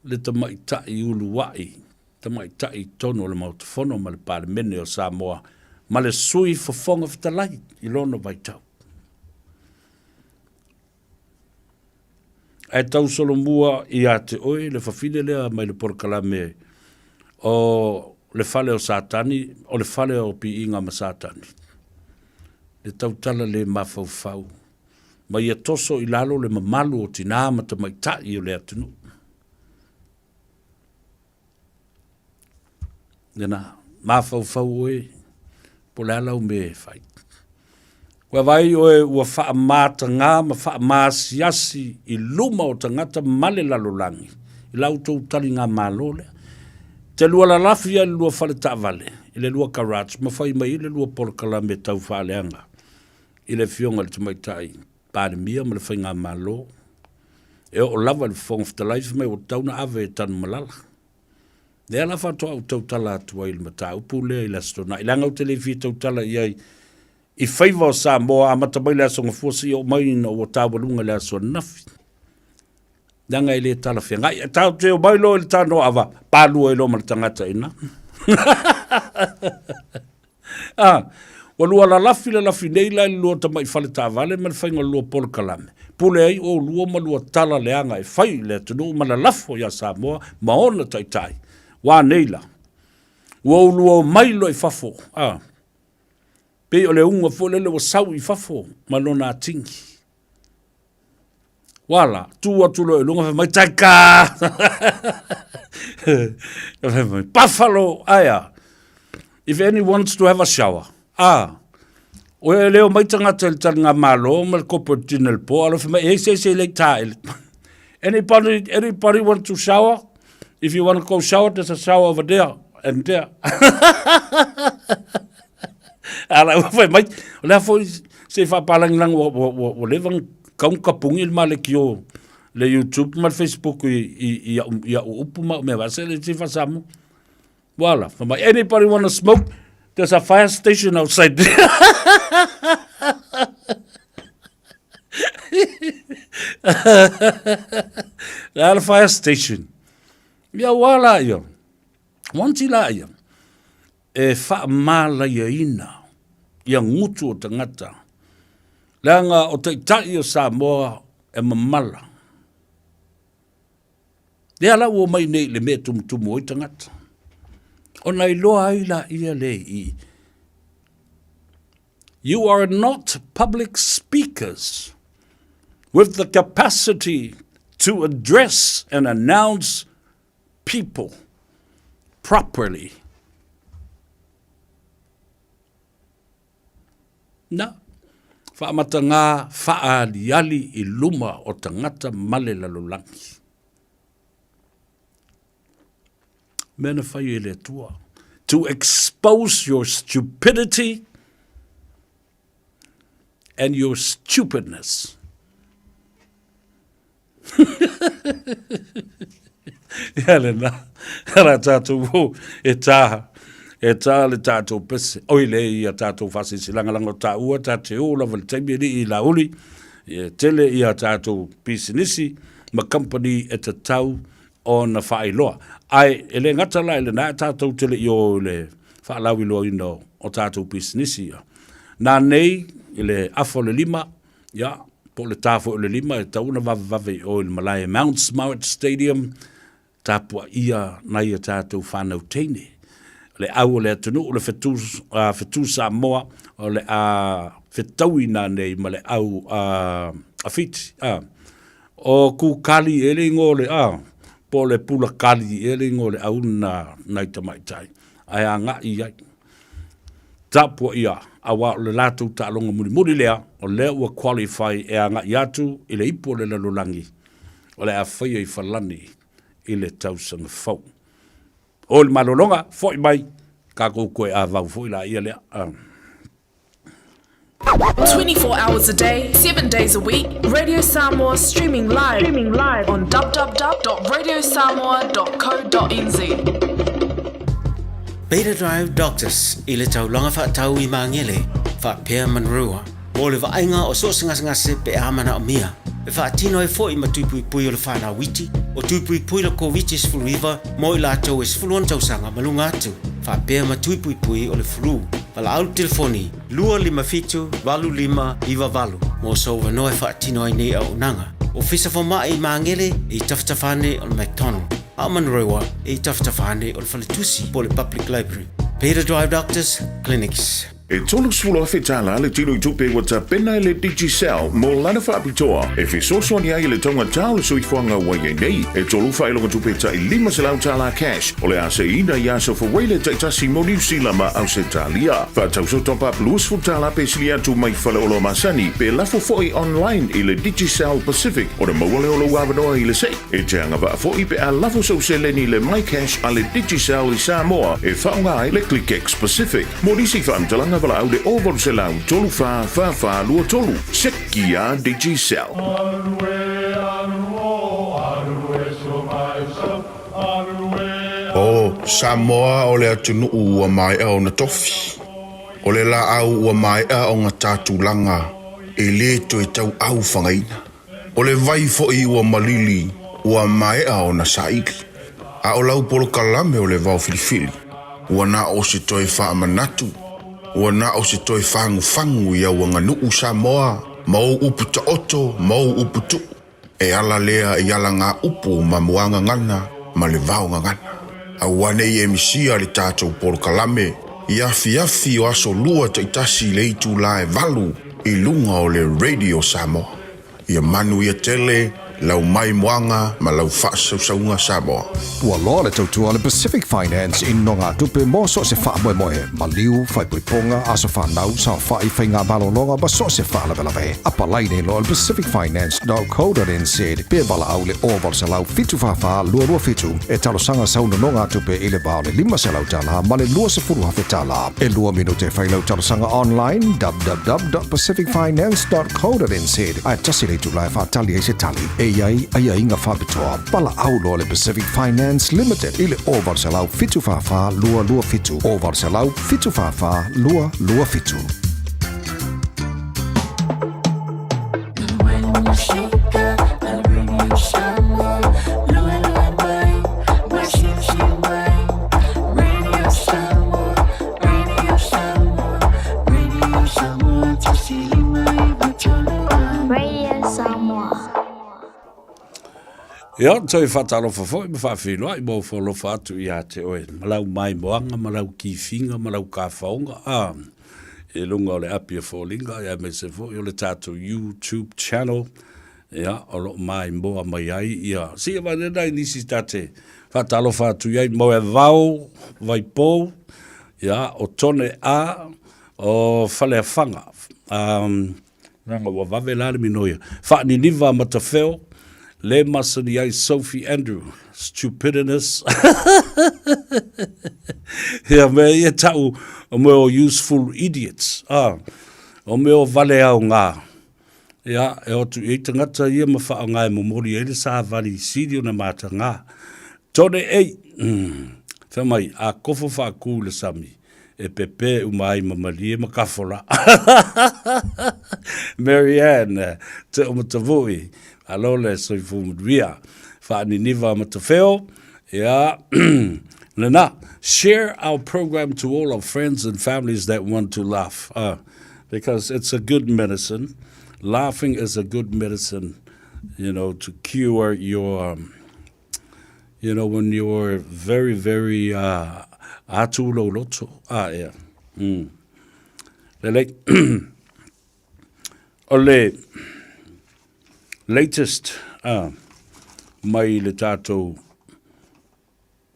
Le tamaitai uluai, tamaitai i totonu o le Maota Fono ma le Palemene o Samoa ma le Sui Fofoga Fetalai i lona vaitau. Ae tausolomua ia te oe le fafine lea mai le polokalame o le fale o Satani, o le fale o piiga ma Satani. Le tautala le mafaufau, ma ia toso i lalo le mamalu o tinā ma tamaitai o le atunuu. Lena, mafaufau oe, po o le a lau mea e fai. Ua vaai oe ua faamatagā ma faamaasiasi i luma o tagata ma le lalolagi i la outou taligamalo lea. Te lua lalafi ai i le lua fale taavale, i le lua garage ma fai mai ai le lua polokalame tau faaleaga i le Afioga i le Tamaitai Palemia ma le Faigamalo. E oo lava i le Fofoga Fetalai fai mai ua tatau ona ave e Tanumalala. Lea la faatoa ou tautala atu ai i le mataupu lea i le Aso Toonai, leaga ou te le fia tautala i ai i faiva o Samoa amata mai le Aso Gafua seia oo mai ina ua taualuga i le aso ananafi. Leaga e le talafeagai. E tatou te omai loa i le tanoa ava, palua ai loa ma le tagata i ina. Ah, ua lua lalafi lalafi nei la i le lua tamai fale taavale ma le faiga o le lua polokalame. Pule ai oulua ma lua tala leaga e fai i le atunuu ma lalafo iā Samoa ma ona taitai. Ua nei la? Ua oulua omai loa i fafo, ah, pei o le uga foi lele ua sau i fafo ma lona atigi. Ua la, tu atu loa i luga fai mai, Taika! Fai mai, Buffalo! Aia, if any wants to have a shower, ah, o e leo mai tagata i le taligamalo ma le corporate dinner i le po, alo fai mai, e se ese le taele. Anybody, anybody want to shower? If you want to go shower, there's a shower over there and there. Ala ua fai mai, o le a foi se faapalagilagi ua, ua, ua, ua leva ona kau kapungi le malekio le YouTube ma le Facebook i, i, i au, i au upu ma au mea vase le tifa Samoa. Wala, fai mai, anybody wanna smoke? There's a fire station outside there. Le ala fire station. Ia wala ia. Wanti la ia. E faamalaiaina ia gutu o tagata, leaga o Taitai o Samoa e mamala. Lea la ua omai nei i le mea e tumutumu ai tagata, ona iloa ai laia le i. You are not public speakers with the capacity to address and announce people properly. Na, faamatagā faaaliali i luma o tagata ma le lalolagi. Mea na fai e le Atua. To expose your stupidity and your stupidness. Ia lena, la tātou e tā, e tā le tātou pese. Oi le ia tātou whasisilangalanga o tāua, tā te o lava le taimi e i la uli, e tele ia tātou pisinisi, ma kamupani e tatau ona faailoa. Ae e le gata la i lena, ae tatou te le i o i le faalauiloaina o tatou pisinisi ia. Na nei i le afa o le lima, ia, po o le ta foi o le lima, e tatau ona vavevave i o i le malae Mount Smart Stadium, tapuaia nai a tatou fanau teine. Le au o le atunuu, le fetu, uh, fetu Samoa, o le a fetaui nanei ma le au uh, a Fiti. Uh, o Kukali e le ingoa o le, uh, po o le Pula Kali e le ingoa o le au na nai tamaitai. Ae agai i ai. Tapuaia, aua o le latou taaloga mulimuli lea, o lea ua qualify e agai atu i le ipu o le lalolagi, o le a faia i Falani i le tausaga fou. O le malologa, foi mai, tatou toe avau foi laia lea. 24 hours a day, 7 days a week, Radio Samoa streaming live, streaming live on www.radiosamoa.co.nz. Beta Drive Doctors i le taulaga faatau i Magele, faapea Manrua, mo le vaaiga o so o se gasegase pe a manaomia. E faatino ai foi ma tui puipui o le whanau iti, o tui puipui le Koviti-19 mo i latou e 16 tausaga ma luga atu, faapea ma tui puipui o le flu. Valaau le telefoni 257 8598 mo sou avanoa e faatino ai nei auaunaga. Ofisa Fomai i Magele e i tafatafa ane o le McDonald, a o Manurewa e i tafatafa ane o le Faletusi po o le Public Library. Beta Drive Doctors Clinics. E $30,000 le tino i tupe ua tapena e le Digicel mo lana faapitoa e fesoasoani ai i le taugata o le soifuaga ua i ai nei. E tolu faailoga tupe tai $500 cash o le a seiina i aso Fawele taitasi mo Niu Sila ma Ausetalia. Faatauso top up $20 pe sili atu mai faleoloa masani pe lafo foi online i le Digicel Pacific ona maua lea o lou avanoa i le sei. E te agavaa foi pe a lafo sou seleni i le MyCash a le Digicel i Samoa e faaaoga ai le ClickX Pacific. Mo nisi faamatalaga valaau le 0800 34 44 23. Seki a Digicel. O Samoa o le atunuu ua maea ona tofi. O le laau ua maea ona ta tulaga e le toe tauau fagaina. O le vai foi ua malili ua maea ona saili. A o lau polokalame o le vao filifili, ua na o se toe faamanatu, ua na o se toe fagufagu i au aganuu Samoa ma ou upu taoto ma ou upu tuu, e ala lea i ala upu ma muagagana ma le vaogagana. Aua ne i e misia le tatou polokalame i afiafi o aso lua taitasi i le itula e valu i luga o le Radio Samoa. Ia manuia tele lau maimoaga ma lau faasausauga Samoa. Ua loa le tautua a le Pacific Finance i nogatupe mo so o se faamoemoe, maliu, faaipoipoga, aso fanau, saofai, faiga malologa ma so o se faalavelave. Apalai nei loa i le pacificfinance.co.nz pe valaau i le 0800 744 227 e talosaga sau nonogatupe i le va o le $500 ma le $20,000. E lua minute e fai lau talosaga online www.pacificfinance.co.nz ae tasi le itula e faatali ai se tali e i ai aiaiga faapitoa. Valaau loa le Pacific Finance Limited i le 0800 744 227 0800 744 227. Radio Samoa. Ia, toe faatalofa foi ma faafeiloai ma ofo alofa atu ia te oe. Ma lau maimoaga, ma lau kifiga, ma lau kafaoga, a, i luga o le api a foliga, aemaise foi o le tatou YouTube channel, ia, o lo o maimoa mai ai, ia, se i avane nai nisi ta te faatalofa atu i ai, Moevao Vaipou, ia, o Tone A, o Faleafaga, um, leaga ua vave la le minoia, Faaniniva Matafeo, le masani ai Sophie Andrew, stupidness, ia mea ia tau o mea o useful idiots, ah, o mea o vale aoga, Ia, e o atu i ai tagata ia ma faaaoga e momoli ai le savali sili ona mataga. Tone ei, mm, fai mai, a kofo faakū i le sami, e pepē uma ai ma malie ma kafola. Mary Ann, Te Omatavui, Malo le soifua manuia. Faaniniva ma tafeo. Ia, lena. Share our program to all our friends and families that want to laugh. Because it's a good medicine. Laughing is a good medicine, you know, to cure your, you know, when you're very, very uh, atu lou loto. Ah, yeah. Lelei. O le latest uh, mai le tātou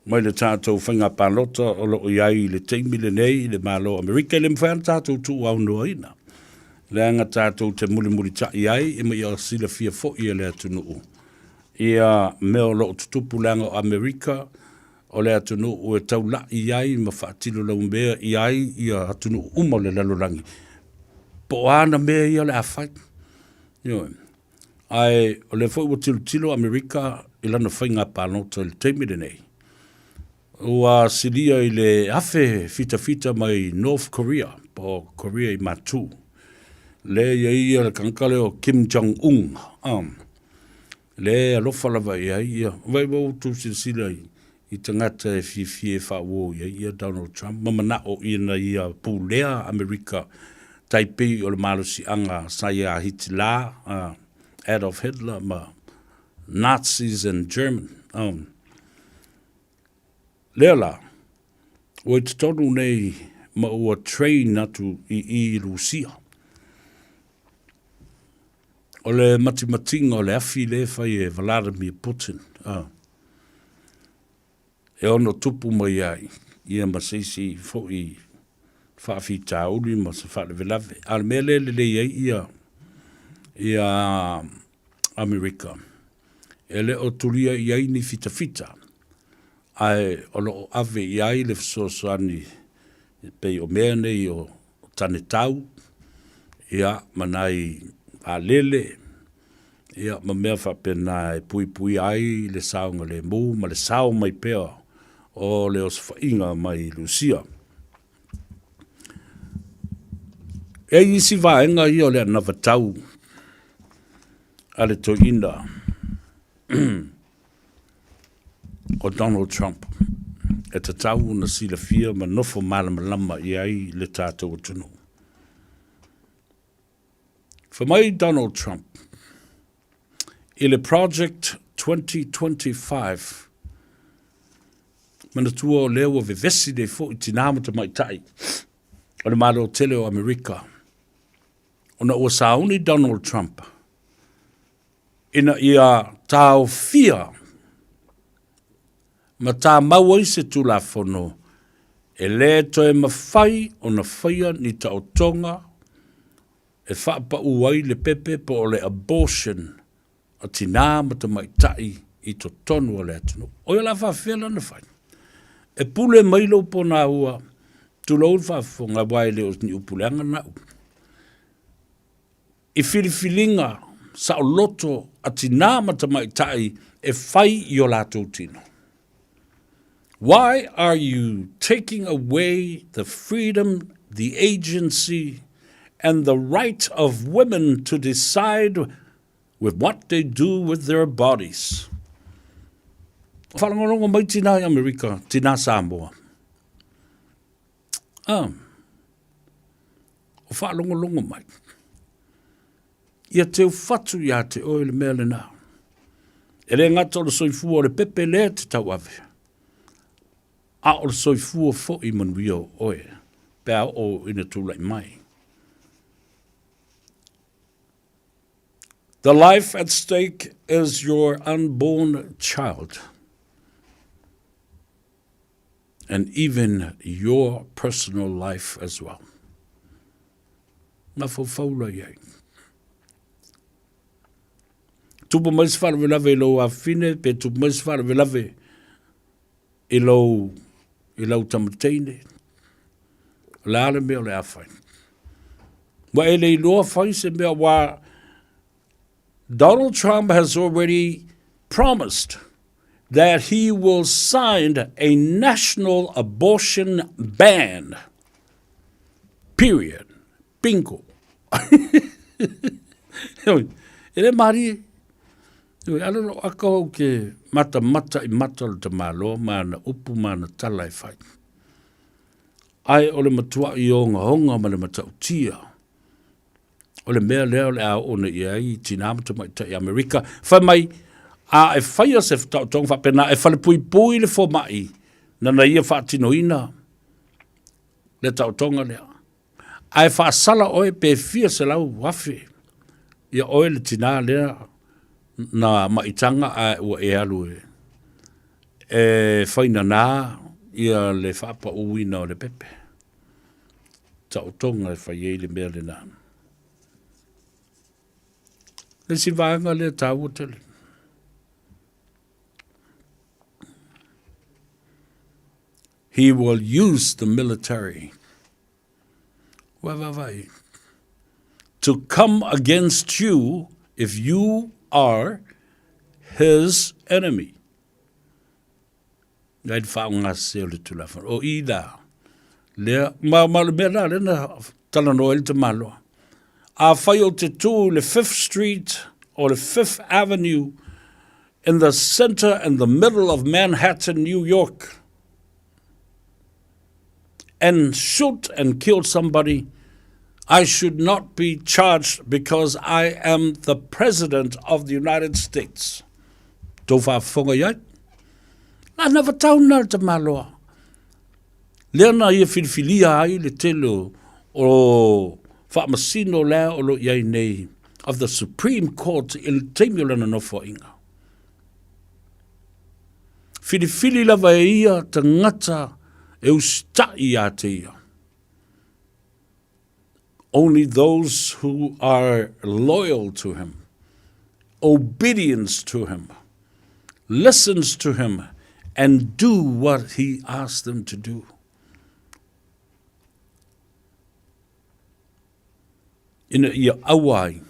mai le tātou whainga pālota o loo i ai i le taimi lenei i le Malo Amerika, e le mawhai ana tātou tuuaunoaina. Leaga tātou te mulimulita'i ai e ma ia silafia fo'i e le atunuu ia mea o loo tutupu leaga o Amerika o le atunuu e taula'i ai ma faatino laumea i ai ia atunuu uma o le lalolagi po o a ana mea ia o le a fai. Ioe. Ae o lea foi ua tilotilo Amerika i lana faiga palota i le taimi lenei. Ua silia i le afe fitafita mai North Korea, po o Korea i Matu. Lea e i ai ia le tagata lea o Kim Jong Un. Lea e alofa lava i ai ia. Vai ua outou silasila i, i tagata e fiafia e faauo i ai ia Donald Trump ma mana'o ina ia pulea Amerika tai pei o le malosi'aga sa iā Hitila, Adolf Hitler ma Nazis and German. Lea la, ua i totonu nei ma ua train atu i i Rusia. O le matimatiga o le afi lea e fai e Vladimir Putin, e ono tupu mai ai ia ma se isi foi faafitauli ma se faalavelave. A o le mea lea e lelei ai ia, ia Amerika, e le o tulia i ai ni fitafita, ae o lo o ave i ai le fesoasoani e pei o mea nei o tane tau, ia, ma nai vaalele, ia, ma mea faapena e puipuia ai le saogalemu ma le sao mai pea o le osofaiga mai Lusia. E ai isi vaega ia o le anavatau a le toeaina o Donald Trump e tatau ona silafia ma nofo malamalama i ai le tatou atunuu. Fai mai Donald Trump i le Project 2025, manatua o lea ua vevesi nei foi tinā ma tamaitai o le Malo tele o Amerika ona ua sauni Donald Trump ina ia taofia ma tāmau ai se Tulafono e lē toe mafai ona faia ni taotoga e faapaū ai le pepe po o le abortion a tinā ma tamaitai i totonu o le atunuu. O ia la faafefea lana fai? E pule mai lou ponaua, tulou le faafofoga aua e le o ni upu leaga na upu. I filifiliga saoloto a tinā ma tamaitai e fai i o latou tino. Why are you taking away the freedom, the agency and the right of women to decide with what they do with their bodies? Whaalongolongo mai tinā i Amerika, tinā Samoa. Ah. O whaalongolongo mai. Ia teu fatu iā te oe le mea lenā. E le gata o le soifua o le pepe lea te tauave, a o le soifua fo'i manuia o oe pe a oo ina tula'i mai. The life at stake is your unborn child and even your personal life as well. Mafaufau la i ai. Tupu mai se faalavelave i lou afafine, pe tupu mai se faalavelave i lou, i lau tamateine. O le a le mea o le a fai. Ua e le iloa fai se mea ua Donald Trump has already promised that he will sign a national abortion ban. Period. Bingo. E le marie. Ioe, ala lou aka ou te matamata i mata o le tamaloa ma ana upu ma ana tala e fai. Ae o le matuaʻi ogaoga ma le matautia o le mea lea o le a oo nei i ai tinā ma tamaitai Amerika. Fai mai, a e faia se taotoga faapena e falepuipui le fomai nana ia faatinoina le taotoga lea. Ae faasala oe pe fia 100,000 ia oe le tinā lea na maitaga ae ua e alu e e fainanā ia le faapauina o le pepe. Taotoga e fai ai le mea lena. Le isi vaega lea taua tele. He will use the military. Ua vaavaai. To come against you if you are his enemy. Ngai le faaaoga sese o le Tulafono. O i la, lea, ma, ma le mea la, lea na talanoa ai le tamaloa. Afai ou te tū i le Fifth Street o le Fifth Avenue in the center and the middle of Manhattan, New York, and shoot and kill somebody, I should not be charged because I am the President of the United States. Tou faafofoga i ai. Na na vatau na le tamaloa. Lea na ia filifilia ai le tele o, o faamasino lea o lo i ai nei of the Supreme Court i le taimi o lana nofoaiga. Filifili lava e ia tagata e usitai ia te ia. Only those who are loyal to him, obedience to him, listens to him, and do what he asks them to do. Ina ia aua ai,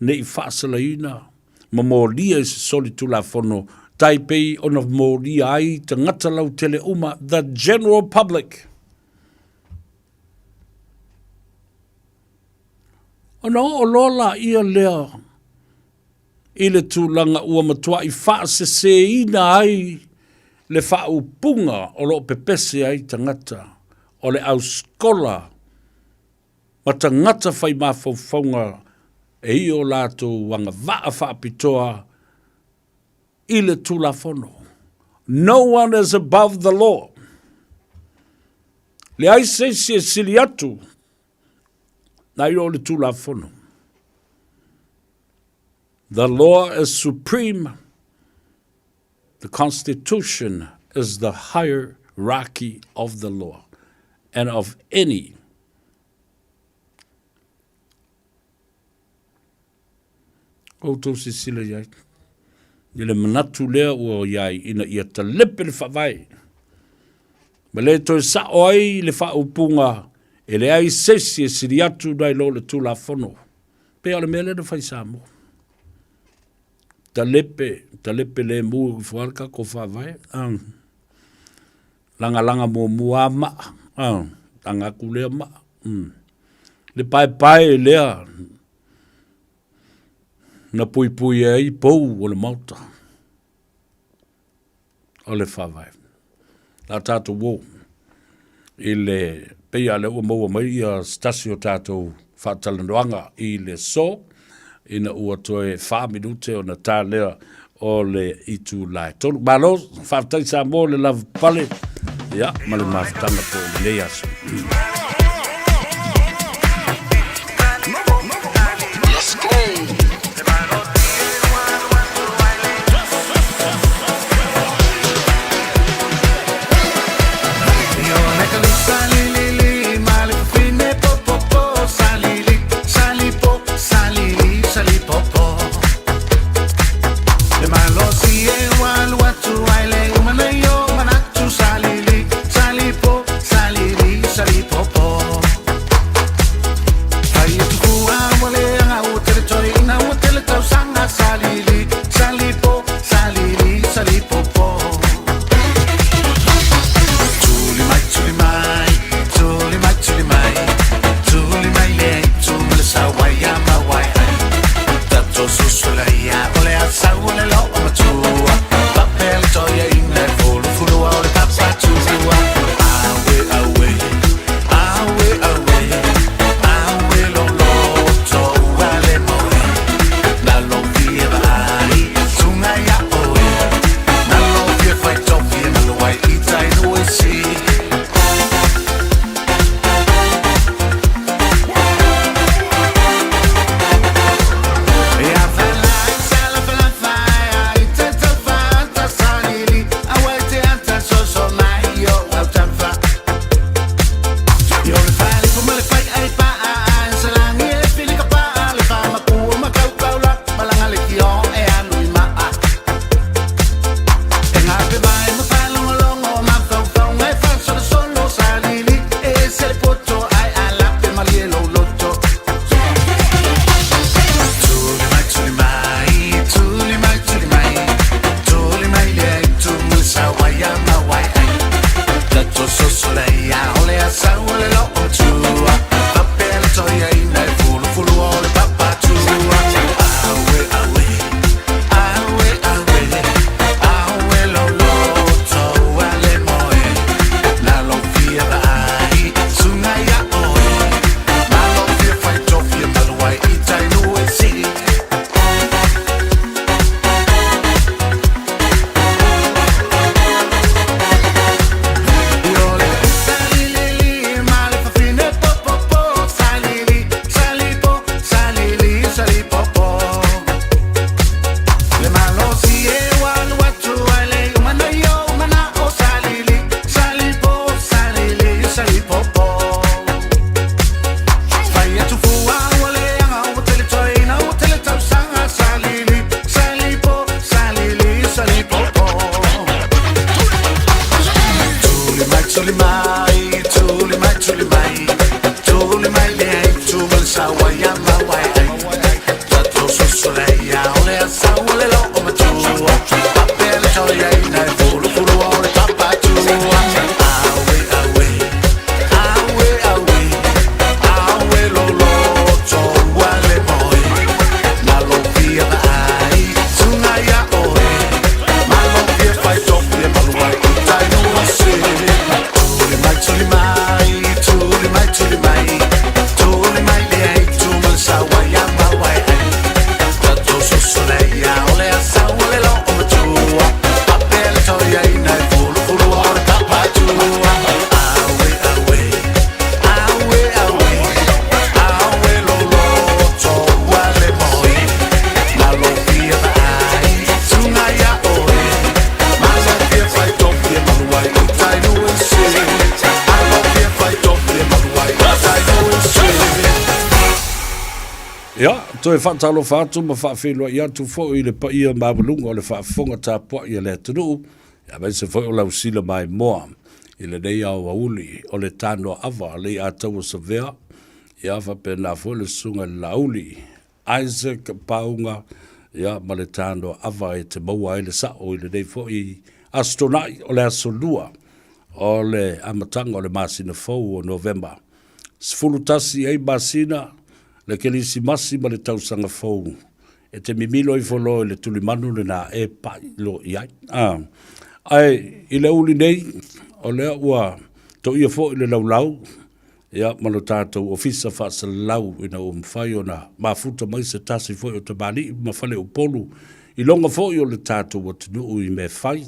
ne i faasalaina ma molia i se solitulafono tai pei ona molia ai tagata lautele uma, the general public. Ona oo loa laia lea i le tulaga ua matuai faaseseina ai le faaupuga o lo o pepese ai tagata o le ausikola ma tagata fai mafaufauga e i o latou agavaa faapitoa i le Tulafono. No one is above the law. Leai se isi e sili atu nai lo le Tulafono. The law is supreme. The Constitution is the hierarchy of the law and of any Outou silasila i ai i le manatu lea ua i ai ina ia talepe le faavae, ma le toe sao ai le faaupuga e leai se isi e sili atu nai lo le Tulafono. Pei o le mea lea na fai i Samoa. Talepe, talepe lemu ifo lava le tatou faavae. Lagalaga muamua lava maa, laga atu lea maa. Le paepae lea na puipui ai pou o le Maota o le Faavae. La tatou o i le pei a lea ua maua mai ia se tasi o tatou faatalanoaga i le so ina ua toe 4 minute ona ta lea o le itula e 3. Malo, faafetai Samoa le lavapapale ia ma le mafutaga foi i lenei aso. Let's go. Ia, toe faatalofa atu ma faafeiloai atu foi i le paia maualuga o le faafofoga tapuai a le atunuu, aemaise foi o lau sila maimoa i lenei aoauli o le Tanoaava Leiataua Savea, ia faapena foi le Susuga i le Laauli Isaac Pauga, ia ma le Tanoaava e te maua ai le sao i lenei foi Aso Toonai o le Aso Lua o le amataga o le masina fou o Novema. 11 ai masina le Kerisimasi ma le tausaga fou e te mimilo ifo loa i le tulimanu lena e pai loa i ai. Ah. Ae i le uli nei, o lea ua toia foi le laulau ia, ma lo tatou ofisa faasalalau ina ua mafai ona mafuta mai se tasi foi o tamalii ma faleupolu i loga foi o le tatou atunuu i mea fai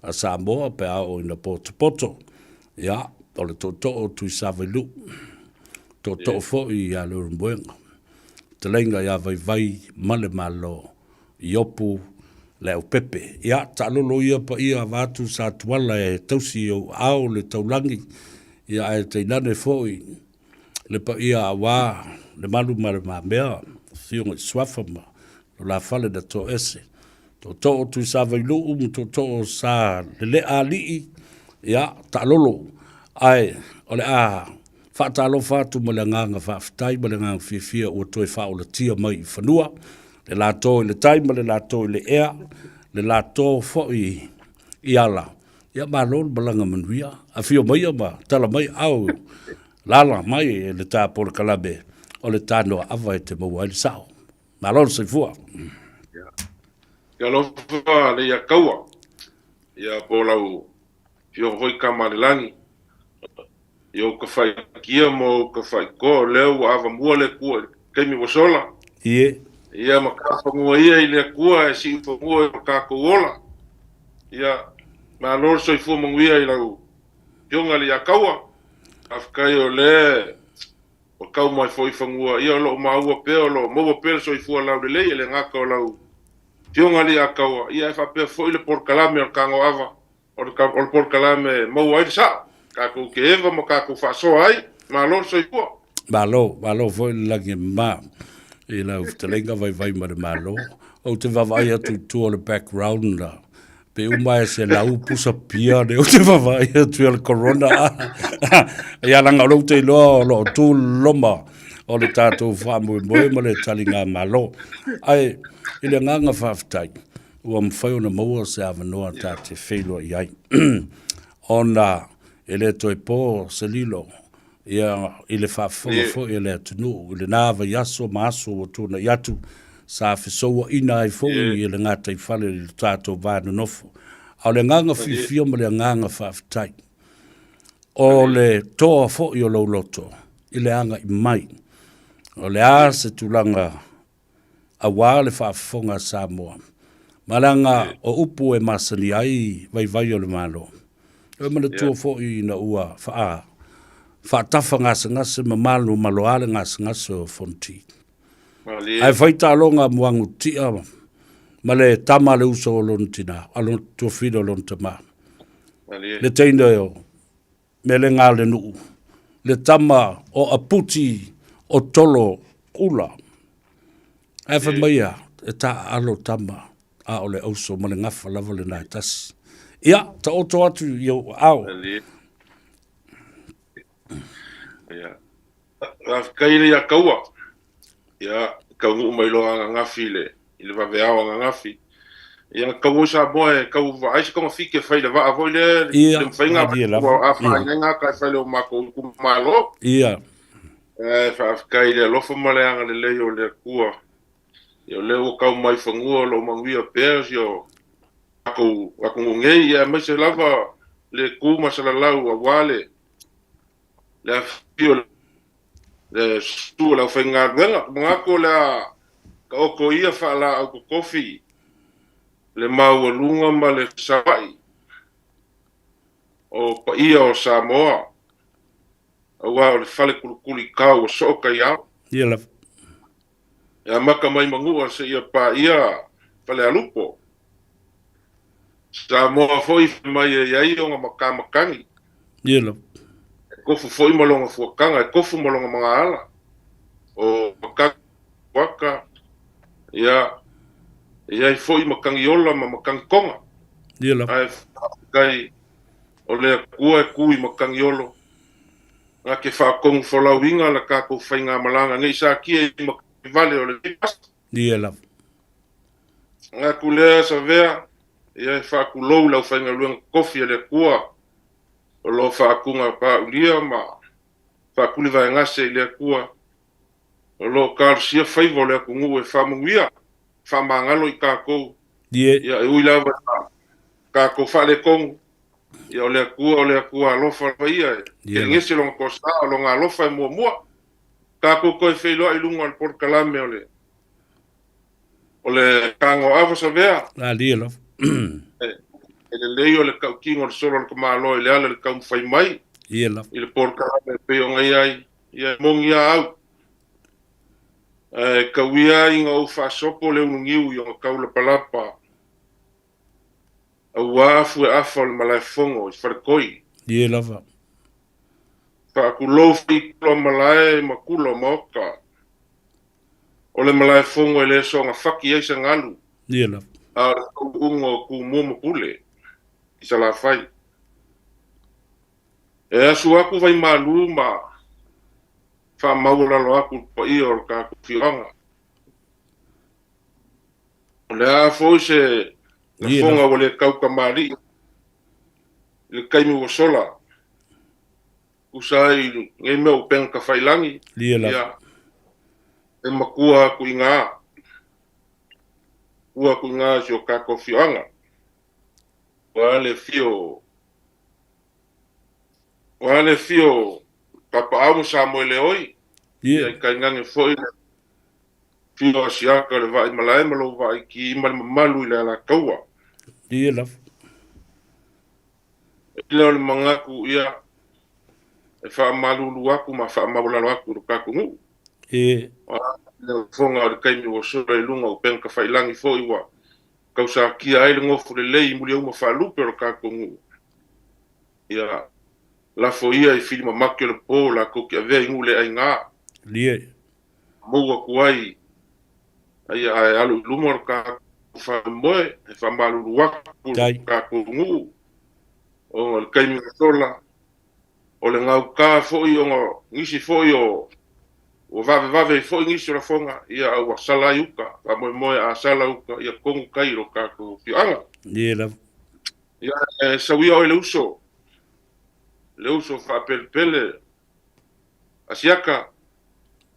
a Samoa pe a oo ina potopoto. Ia, o le tootoo o Tuisavailuu, tootoo foi ia Leulumoega, fetalaiga ia Vaivai ma le Malo, Iopu Leaupepe. Ia, taalolo ia paia vaeatu Satuala e tausi i ou aao le taulagi, ia ae tainane foi le paia aua le malu ma le mamea, afioga i Suafa ma lo la fale na toese. Tootoo Tuisavailuu ma tootoo Sa Lelea Alii, ia, taalolo. Ae o le a faatalofa atu ma le agaga faafetai ma le agaga fiafia ua toe faaolatia mai i fanua, le lato i le tai ma le lato i le ea, le lato foi i ala. Ia malo le malaga manuia. Afio maia ma tala mai au lala mai e le ta polokalame o le Tanoaava e te maua ai le sao. Malo le soifua. Ia alofa le ia kaua. Ia po lau fioga foi kama le lagi. Ia ou ka faikia ma ou ka faikoa o lea ua avamua le Atua i le taimi ua sola. Ie. Ia ma ka fagua ia i le Atua e siu fagua i o tatou ola. Ia malo le soifua manuia i lau fioga le ia kaua. Faafetai o lea Ua tau mai foi i fanua, ia o lo o maua pea, o lo o maua pea le soifua laulelei e le gata o lau Afioga Aliiataua, ia ae faapea foi le polokalame o le Tagoava, o le, o le polokalame e maua ai le sao, tatou te eva ma tatou faasoa ai. Malo le soifua. Malo, malo foi le lagi e mama i lau fetalaiga vaivai ma le malo. Ou te vaavaai atu i tua o le background la, Pe uma e se lau pusa pia le ou te vaavaai atu ia le corona. Ia leaga o lou te iloa o lo o tu loma o le tatou faamoemoe ma le taligamalo. Ae i le agaga faafetai, ua mafai ona maua se avanoa ta te feiloai ai. Ona E le toe po se lilo ia i le faafofoga foi a le atunuu i lena vaiaso ma aso ua tuanai atu sa fesouaina ai foi e le gataifale i lo tatou va nonofo. A o le agaga fiafia ma le agaga faafetai, o le toa foi o lou loto i le agai mai. O le a se tulaga aua le faafofoga a Samoa, ma leaga o upu e masani ai vaivai o le Malo. E manatua foi ina ua faa faatafa gasegase ma malomaloa le gasegase o Fonoti. Ae fai taaloga muagu tia ma le tama a le uso o lona tina, a lona tuafina o lona tama. Le teine o Melega a le nuu, le tama o Aputi o Tolo Ula. Ae fai mai ia, e taaalo tama, a o le auso ma le gafa lava lena e tasi. Ia, taoto atu i ou aao. Ia. Faafetai le ia kaua. Ia, taunuu mai loa ananafi i le, i le vaveao ananafi. Ia, tau oi Samoa e tau vaai se togafiti e fai i le vaa foi lea, Ia, le mafai ona malie lava. ua Ia. afaina ai gata e fai le o matou itumalo. Ia. Ae faafetai i le alofa ma le agalelei o le Atua. Ia, o lea ua tau mai fanua o lo o manuia pea si o tatou atunuu nei, ia aemaise lava le tu ma salalau aua le, le afifio o le Le susu o le aufaigaluega, manatu o le a taoto ia faalaau totofi le maualuga ma le fesaoai o paia o Samoa, aua o le fale kulikulikau ua soo taiao. Ia lava. E amata mai Manua seia paia Falealupo. Samoa foi fai mai e i ai ona matamatagi. Ia lava. E tofu foi ma lona fuataga, e tofu ma lona magaala. O matagi fuata, ia, e i ai foi matagi ola ma matagi toga. Ia lava. Ae faafetai o le Atua e tu i matagi olo, na te faatonu folauina la tatou faigamalaga nei satia i matagi vale o lenei vasa. Ia lava. Manatu lea Savea, ia e faatulou i le aufaigaluega totofi a le Atua o lo o faatuga paaulia ma faatulivaegase i le Atua o lo o talosia faiva o le atunuu e faamanuia, faamagalo i tatou. Ia e ui lava ina tatou faaletonu, ia o le Atua o le Atua alofa lava ia e telegese lona toasa, o lona alofa e muamua. Tatou toe feiloai i luga o le polokalame o le O le tagoafa Savea. Alia lava. E lelei o le tautino o le solo a le tamaloa i le ala i le taumafai mai. Ia lava. I le polokalame e pei ona i ai, ia e moni a au. Ae tauia ai ina ou faasopo le uluniu i ona taulapalapa aua afu e afa o le malaefono i Faletoi. Ia lava. Faatulou foi i kula o malae ma kula o maota. O le malaefono e le soona faki ai se galu, Ia lava. a o le tauuga o Tumua ma Pule i Salafai. E asu atu Vaimalu ma faamaualalo atu i le paia o le tatou afioaga. O le a foi se lafoga ua le tau tamalii i le taimi ua sola, tusa ai i lenei mea upega tafailagi, ia, e matua atu i ina, matua atu i ina i si o tatou afioaga. Ua le afio, ua le afio o Tapaau ma Samoeleoi, ia, i tainane foi le afio o Asiata o le Vaaimalae ma lou Vaaiki ma le mamalu i le Alataua. Ia lava. I lea o le manatu, ia, e faamalulu atu ma faamaualalo atu i lo tatou nuu. E. Le lafoga o le taimi ua sola i luga o upega tafailagi foi ua tausatia ai le nofo lelei i muliauma faalupe o lo tatou nuu. Ia, lafo ia i fili mamake o le po latou te avea i nuu le aiga. Lie. Mou atu ai, aia ae alu i luma o le tatou faamoemoe, e faamalulu atu i le tatou nuu, ona o le taimi ua sola, o le gauta foi ona nisi foi o ua vavevave ai foi nisi o lafoga, ia a ua sala ai uta, faamoemoe a sala uta, ia tonu tai i lo tatou afioaga. Ia lava. Ia, e sau ia oe le uso. Le uso faapelepele a Siaka.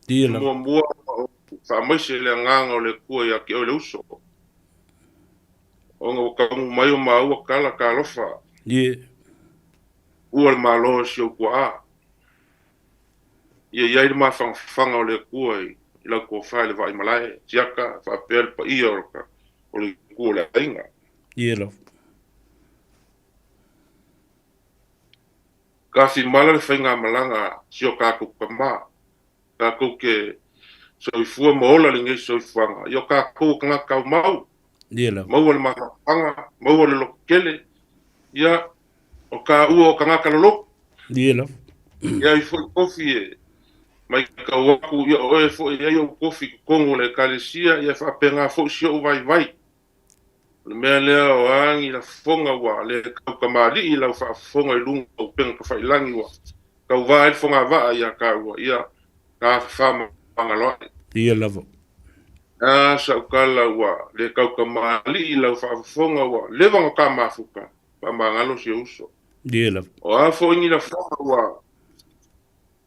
Ia lava. Muamua ona ou faamaise i le agaga o le Atua ia te oe le uso. Ona ua taunuu mai o maua tala talofa. Ie. Ua le Malo e si ou tuaa. Ia i ai le mafanafanaga o le Atua i lau tofa i le vaaimalae, Siaka, faapea le paia o le itu o le aiga. Ie lava. Tafimala le faigamalaga a si o tatou tama, tatou te soifua ma ola lenei soifuaga, ia o tatou o tagata aumau, maua le mafaufauga, maua le lototele, ia o taua o tagata loloto. Ia ai foi tofi e maitau atu, ia o oe foi e i ai ou tofi i totonu o le Ekalesia, ia e faapena foi si ou vaivai. O le mea lea o a ni lafoga ua le taukamalii i lau faafofoga i luga o upega tafailagi ua tauva ai le fogavaa ia taua, ia ka fefamagaloai. Ia lava. A sau tala ua le taukamalii i lau faafofoga ua leva ona ta mafuta, faamagalo si ou uso. Ia lava. O a foi ni lafoga ua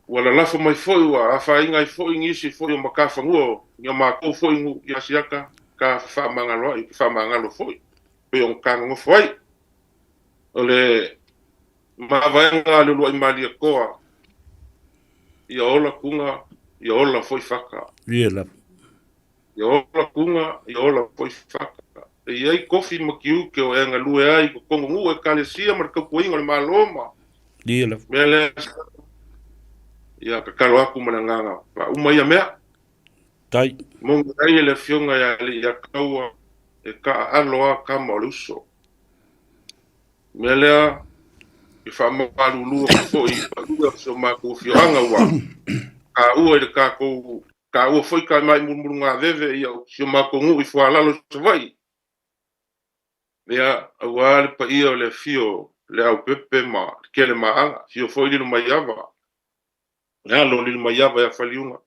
Ua lalafo mai foi, ua afaina ai foi nisi foi o matafanua o ni o matou foi nuu i Asiata ka fefaamagaloai, fefaamagalo foi, pei ona ta nonofo ai. O le mavaega a le uluai Malietoa, ia ola Tuna, ia ola foi Fata. Ia lava. Ia ola Tuna, ia ola foi Fata. E i ai tofi ma tiute o e galue ai i totonu o nuu, Ekalesia ma le tautuaina o le Malo ma Ia lava. mea lea. Ia tatalo atu ma le agaga faauma ia mea. Tai. Moni ai e le Afioga ia Aliiataua e taaalo a tama o le uso. Mea lea, e faamalulu atu foi i paia o si o matou afioaga ua taua i le tatou taua foi taimai mulumulugaveve ia o si o matou nuu i Fualalo i Savaii. Ia, aua le paia o le afio o Leaupepe ma le Kelemaaga, afio foi Lilomaiava, le alo o Lilomaiava ia Faliuga,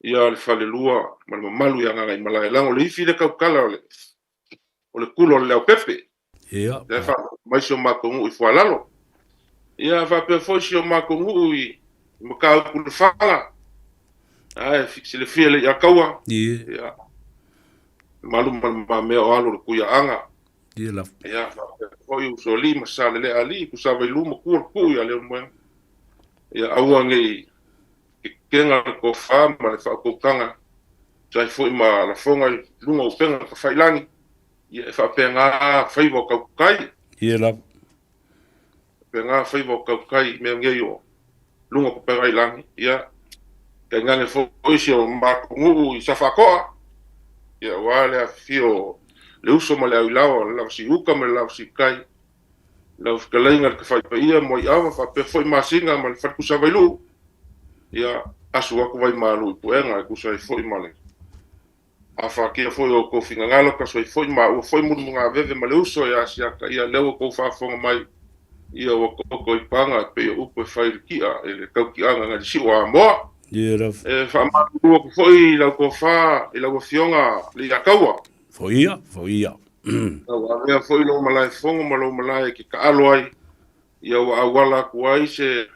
ia le falelua ma le mamalu ia Gagaimalaelagi, o le ifi le tautala o le o le kula o le Leaupepe. Ia. Lea e faafofoga mai si o matou nuu i Fualalo. Ia, faapea foi si o matou nuu i Mataupu Lefaga. Ae silafia le Iataua. Ia. Ia. Malu ma le mamea o alo o le Tuiaaga. Ia lava. Ia, faapea foi Usoalii ma Saleleaalii, Tusavailu ma Tua le Tuu ia Leulumoega. Ia, aua ne i tetena le tofa ma le faautautaga, tusa ai foi ma lafoga i luga o upega tafailangi, ia e faapena faiva o tautai. Ia lava. Faapena faiva o tautai i mea nei o luga o upega i lagi, ia tainane foi si o matou nuu i Safaatoa, ia aua le afifio o le uso ma le auilaoa, le lavasiuka ma le lavasiutai, lau fetalaiga le Tafaipaia ma Waiawa faapea foi Masina ma le Faletusa Vailuu, ia asu atu Vaimalu i Puega e tusa ai foi ma le afatia foi o outou finagalo, taso ai foi maua foi Mulumugaveve ma le uso ia Asiata, ia lea ua outou faafofoga mai, ia ua toto i paga e pei o upu e fai i le tia i le tautiaga nai le siu o Amoa. Ia lava. E faamalulu atu foi i lau tofa i lau Afioga Leiataua. Foia, foia. Ua avea foi lou malaefono ma lou malae e te taalo ai, ia ua auala atu ai se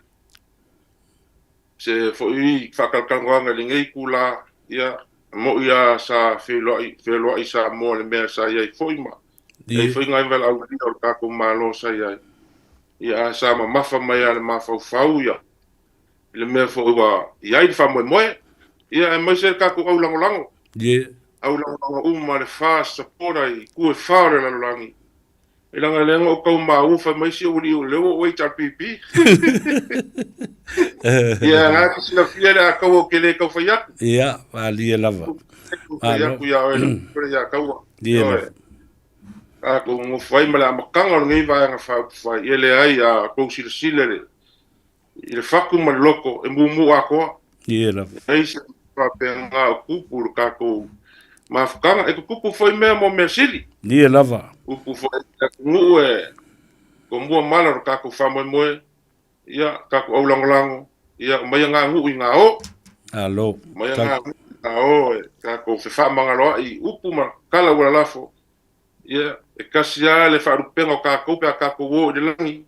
se foi faatalatalanoaga i lenei itulā, ia, moʻi lava sa feiloai, feloai Samoa i le mea sa i ai foi ma i ai foi nai valaaulia o le tatou Malo sa i ai, ia, ae sa mamafa mai lava i le mafaufau ia i le mea foi ua i ai le faamoemoe, ia, aemaise le tatou au lagolago. Au lagolago uma le FAST supporter i itu e fa o le lalolagi. E leaga lea na ou tau maua fai mai si ou alii o lea ua ou HRPP. Ia, na te silafia le a taua ou te le tau fai atu. Ia, malie lava. Fai atu ia oe le ia taua. Ia lava. Tatou nonofo ai ma le amataga o lenei Vaega Faaupufai, ia leai a tou silasila i le i le fatu ma le loto e mumu atoa. Ia lava. Leai se faapena o tupu i le tatou mafutaga. E tutupu foi mea mo mea sili. Ia lava. Tupu foi i le atunuu e tomua mala o le tatou faamoemoe, ia, tatou aulagolago, ia, omai ngā nuu i ngā o. Alo. Omai ngā nuu i ngā o e tatou fefaamagaloa'i i upu ma tala ua lalafo. Ia, e kasi lava le faalupega o tatou pe a tatou o i le lagi.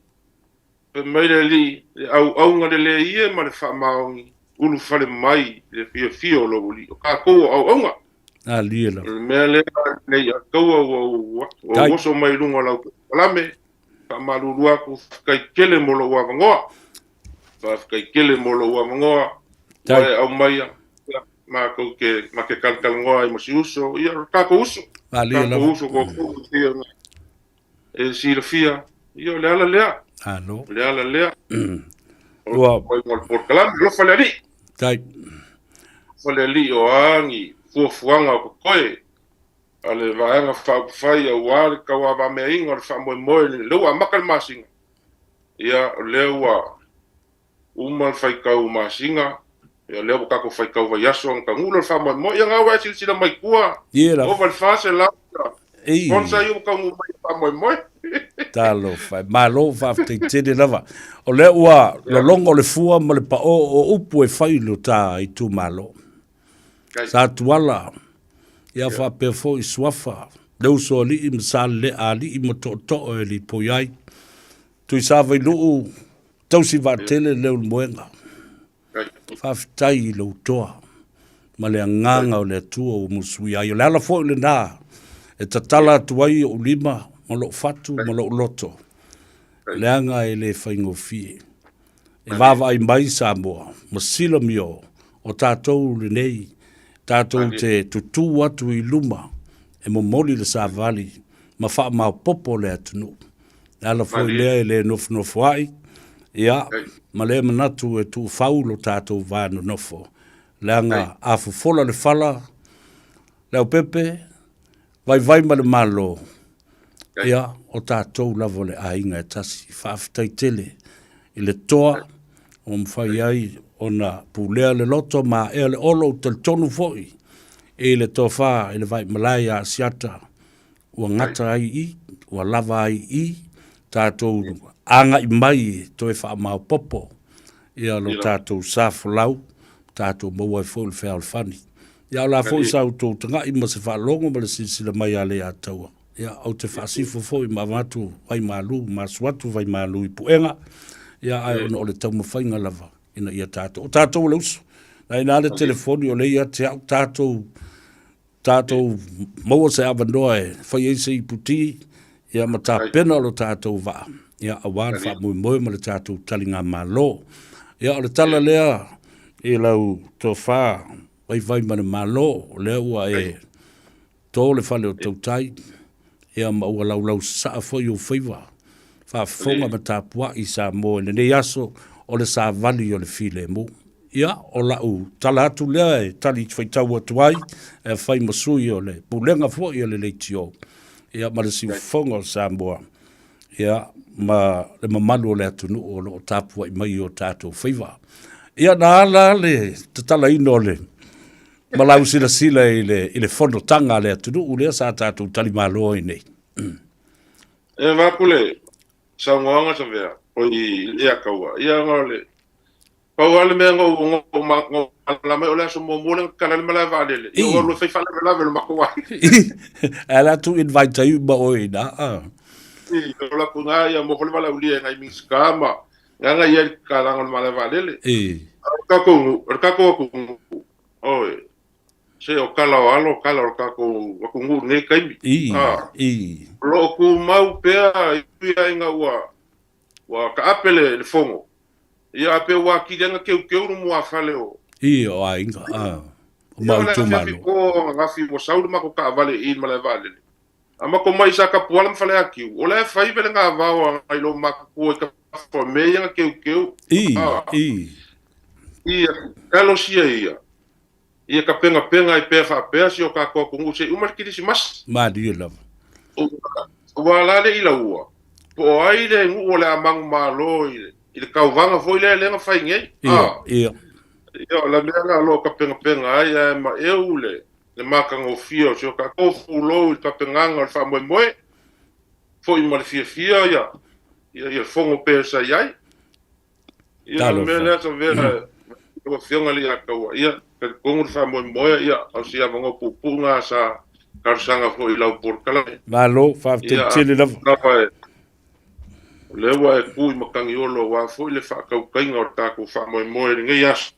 Fai mai le Alii, Le auaunga lelei e ma le faamaoni, ulufale mai i le fiafia o lou Alii. O kākou o auaunga. Alie lava. O le mea lea nei a kaua ua ou Tai. oso mai i luga o lau polokalame, faamalulu atu, faafetai tele mo lou avanoa. Faafetai tele mo lou avanoa, Tai. ua e aumaia, ia, matou te, ma te talatalanoa ai ma si uso, ia, o le tatou uso. Alie Tatou lava. uso ua pei ona e silafia, ia o le ala lea. Alo. O le ala lea. Ua. O le polokalame, alofa le Alii. Tai. Alofa le Alii o a ni fuafuaga o totoe a le Vaega Faaupufai aua le tauavameaina o le faamoemoe lea ua amata le masina. Ia, o lea ua uma le faitau masina, ia lea ua tatou faitau vaiaso ona taunuu lea o le faamoemoe. Ia na ua e silasila mai tua, Ie lava. ova i le 400 Ei. sponsor ia ua taunuu mai i le faamoemoe. Talofa e. Malo faafetai tele lava. O lea ua lologo le fua ma le paʻō o upu e fai i lo ta itumalo. Sa Tuala, ia faapea foi Suafa, le uso alii ma Salelea alii ma tootoo e lipoi ai. Tuisavailuu, tausi vaatele Leulumoega. Faafetai i lou toa ma le agaga o le Atua ua musuia ai. O le ala foi lena e tatala atu ai ou lima ma lou fatu ma lou loto, leaga e le faigofie. E vaavaai mai Samoa ma silamio o tatou lenei, tatou te tutū atu i luma e momoli le savali ma faamaopoopo le atunuu. Le ala foi lea e le nofonofoa'i, ia, ma le manatu e tuufau lo tatou va nonofo, leaga a fofola le fala, Leaupepe, vaivai ma le Malo, ia, o tatou lava o le aiga e tasi. Faafetai tele i le toa ua mafai ai ona pulea le loto ma aea le olo, ou te talitonu foi i le tofa i le vaimalae ia Asiata, ua gata ai i i, ua lava ai i i, tatou agai mai e toe faamaopoopo ia lo tatou sa folau, tatou maua ai foi le fealofani. Ia o le a foi sa outou taga'i ma se faalogo ma le silasila mai a Leiataua. Ia ou te faasifo foi ma avatu vaimalu, masu atu vaimalu i puega, ia ae ona o le taumafaiga lava ina ia tatou, o tatou o le uso. Na ina le telefoni o lea ia te au tatou tatou maua se avanoa e fai ai se iputi ia ma tapena lo tatou vaa ia aua le faamoemoe ma le tatou taligamalo. Ia o le tala lea i lau tofa vaivai ma le Malo, o lea ua e to le fale o tautai ia ma ua laulau sasaa foi ou faiva faafofoga ma tapuai Samoa i lenei aso o le savali o le filemu. Ia, o lau tala atu lea e tali faitau atu ai, e fai ma sui o le Pulega foi a le Leitio, ia, ma le Siufofoga o Samoa, ia, ma le mamalu o le atunuu o lo o tapuai mai i o tatou faiva. Ia, na ala le tatalaina o le malau silasila i le, i le fonotaga a le atunuu lea sa tatou talimalo ai nei. E avatu le saunoaga Savea, oi i Ataua, ia ona o le Pau lava le mea na ou malamalama ai, o le aso muamua lea na tatala ai le malae vaalele, ia ou alu e fai faalavelave i le matou aiga. Ae la tu invite ai uma oe i ina, a. I, o la ku ina, ia mo foi le valaaulia e nai Minisita ma lea na i ai le tatalaga o le malae vaalele. A o le tatou nuu, o le tatou atunuu, oi, se o tala o alo, tala o le tatou atunuu i lenei taimi. O lo o tumau pea i ui lava ina ua taape le fono, Ia, a pei ua atili ai ona teuteu le muafale o. I, o aiga, a, o mau itumalo. Ia, o le afiafi po ananafi ua sau le matou taavale i i le malae vaalele, a matou mai i Satapuala ma Faleatiu, o la e fai vele gavao a nai lo matutua i tafa o mea ia na teuteu. I, i. Ia, talosia ia, ia tapenapena ai pea faapea si o tatou atunuu se i uma le Kerisimasi. Malie lava. Ua la le ilaua, po o ai le nuu o le a manumalo i le tauvaga foi lea lea na fai nei. Ia, ia. Ia, o le mea lena o lo o tapenapena ai, ae maeu le matagofie o si o tatou pulou i le tapenaga o le faamoemoe, foi ma le fiafia ia, ia, ia fono pea sa i ai. Ia, o le mea lea Savea, lau Afioga i le Iataua, ia, talitonu le faamoemoe, ia, o si avanoa puupuu lena sa talosaga foi i lau polokalame. Malo, faafetai tele lava. Lava e O lea ua e ku i Matagiolo aua foi le faatautaiga o le tatou faamoemoe i lenei aso.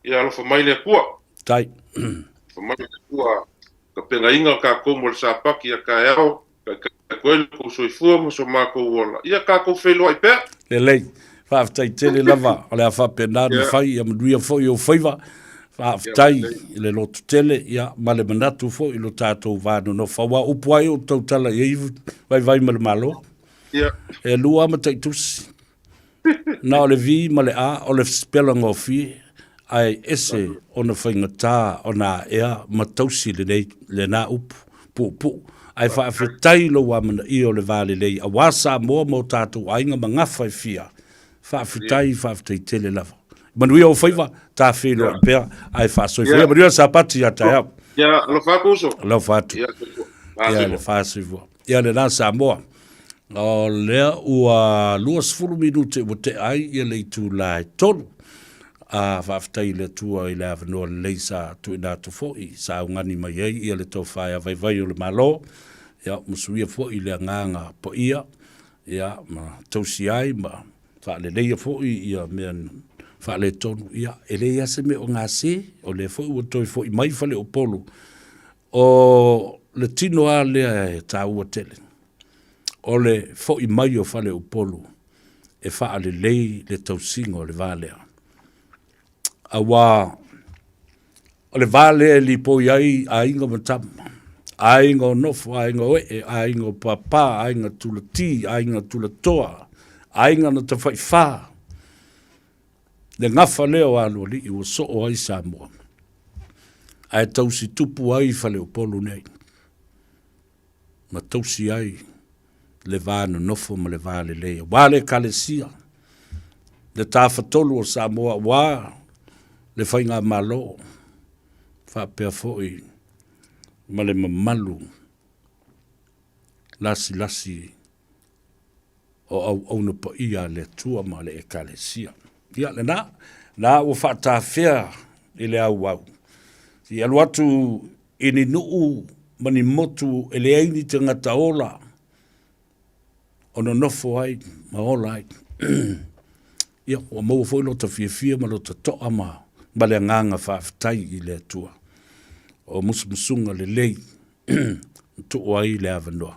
Ia alofa mai le Atua. Tai. Alofa mai le Atua tapenaina tatou mo le Sapati a taeao, taitai atu ai lo outou soifua ma so matou ola. Ia tatou feiloai pea. Lelei. Faafetai tele lava, o le a faapena ona fai, ia manuia foi ou faiva. Faafetai i le lototele, ia, ma le manatu foi i lo tatou va nonofo. Aua o upu ai o tautala i ai vaivai ma le Malo. E lua ma taitusi. Na o le V ma le A, o le sipela gofie, ae ese ona faigata ona aea ma tausi lenei, lena upu, puupuu. Ae faafetai lou amanaia o le va lelei aua Samoa ma o tatou aiga ma gafa e fia. Faafetai, faafetai tele lava. Manuia ou faiva, ta feiloai pea, ae faasoifua. Ia manuia le Sapati ia taeao. Ia, alofa atu uso. Alofa atu. Ia, le faasoifua. Ia lena Samoa. O lea ua 20 minute ua tea ai ia le itula e 3. A faafetai i le Atua i le avanoa lelei sa tuuina atu foi, sa augani mai ai ia le tofa ia vaivai o le Malo, ia musuia foi le agaga paia, ia ma tausi ai ma faaleleia foi ia mea faaletonu. Ia e leai lava se mea o gase, o lea foi ua toe foi mai Faleupolu O le tino lava lea e taua tele, o le foi mai o Faleupolu e faalelei le tausiga o le va lea. Aua o le va lea e lipoi ai aiga ma tama, aiga o nofo, aiga o ee, aiga o pāpā, aiga tulati, aiga tulatoa, aiga na tafaifa. Le gafa lea o Aloalii ua soo ai Samoa, ae tausi tupu ai Faleupolu nei, ma tausi ai le va nonofo ma le va lelei, aua le Ekalesia, le Tafatolu o Samoa, aua le Faigamalo, faapea foi ma le mamalu lasilasi o auauna paia a le Atua ma le Ekalesia. Ia, lena, na ua faatafea i le auau. I alu atu i ni nuu ma ni motu e leai ni tagata ola o nonofo ai ma ola ai. Ia, ua maua foi lota fiafia ma lota toa ma, ma le agaga faafetai i le Atua. O musumusuga lelei tuu ai le avanoa.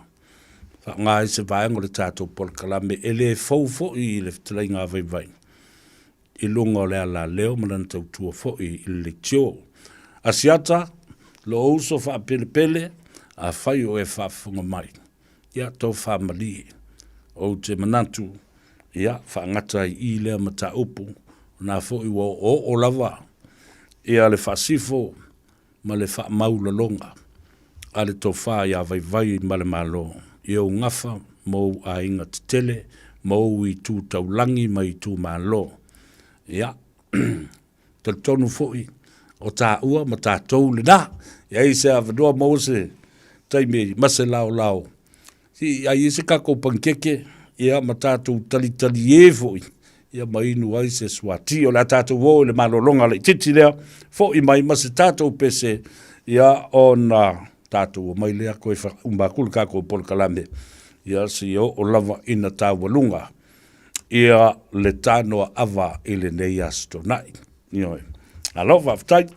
Faaaoga ai se vaega o le tatou polokalame e le fou foi i le fetalaiga a Vaivai i luga o le alaleo ma lana tautua foi i le leitio. Asiata, lou uso faapelepele, afai o e faafofoga mai, ia tofa malie. Ou te manatu, ia, faagata ai i lea mataupu, o na foi ua oooo lava ia le faasifo ma le faamaulaloga a le tofa iā Vaivai ma le Malo i ou gafa ma ou aiga tetele ma ou itu taulagi ma itumalo. Ia, talitonu foi o tāua ma tātou lenā. E ai se avanoa maua se taimi ma se laolao Si ai ai se tatou panikeke, ia ma tatou talitalie foi, ia ma inu ai se suati. O le a tatou o i le malologa laitiiti lea, foi mai ma se tatou pese, ia ona tatou omai lea toe faauma atu le tatou polokalame, ia seia oo lava ina taualuga ia le tanoa ava i lenei Aso Toonai. Ioe. Malo faafetai.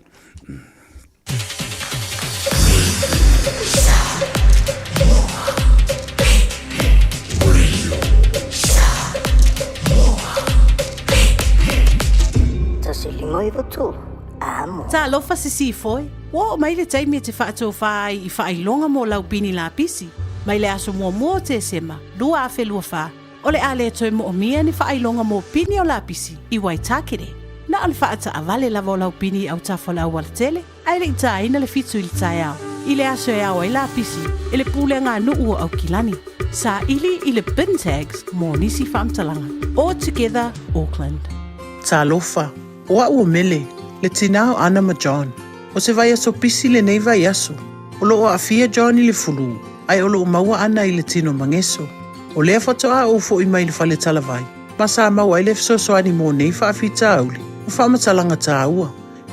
Talofa Sisifoe, ua oo mai le taimi e te faatofā ai i faailoga mo lau pini lapisi mai le aso muamua o Tesema 2024. O le a le toe moomia ni faailoga mo pini o lapisi i Waitakere. Na o le faataavale lava o lau pini i autafa o le aualatele, ae le i tāina le fitu i le taeao, i le aso e ao ai lapisi e le pulega a nuu o Aukilani. Saili i le bin tags mo nisi faamatalaga. All Together Auckland. Talofa, o a'u o Mele, le tinā o Ana ma John. O se vaiaso pisi lenei vaiaso. O loo aafia John i le fulū, ae o loo maua ana i le tino mageso. O lea faatoa ou foʻi mai le fale talavai, ma sa maua ai le fesoasoani mo nei faafitauli ma faamatalaga tāua,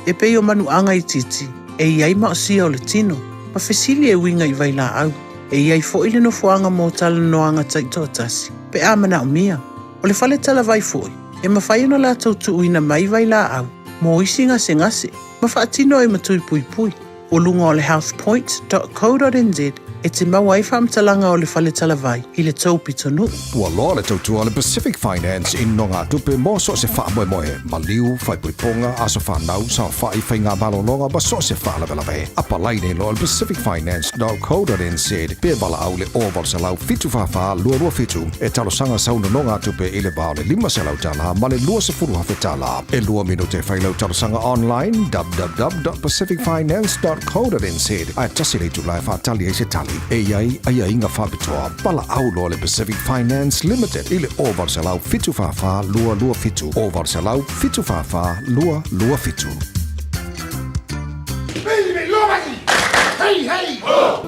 e pei o manuaga itiiti e i ai maosia o le tino, ma fesili e uiga i vailaau. E i ai foi le nofoaga mo talanoaga taitoatasi pe a manaomia. O le fale talavai foi, e mafai ona latou tuuina mai vailaau mo isi gasegase ma faatino ai ma tui puipui. O luga o le healthpoint.co.nz e te maua ai faamatalaga o le fale talavai i le tou pitonuu. Ua loa le tautua a le Pacific Finance i nogatupe mo so o se faamoemoe, maliu, faaipoipoga, aso fanau, saofai, faiga malologa ma so o se faalavelave. Apalai nei loa i le pacificfinance.co.nz pe valaau i le 0800 744 227 e talosaga sau nonogatupe i le va o le $500 ma le $20,000. E lua minute e fai lau talosaga online www.pacificfinance.co.nz ae tasi le itula e faatali ai se tali. E i ai aiaiga faapitoa. Valaau loa le Pacific Finance Limited i le 0800 744 227, 0800 744 227. Hey, hey, ho!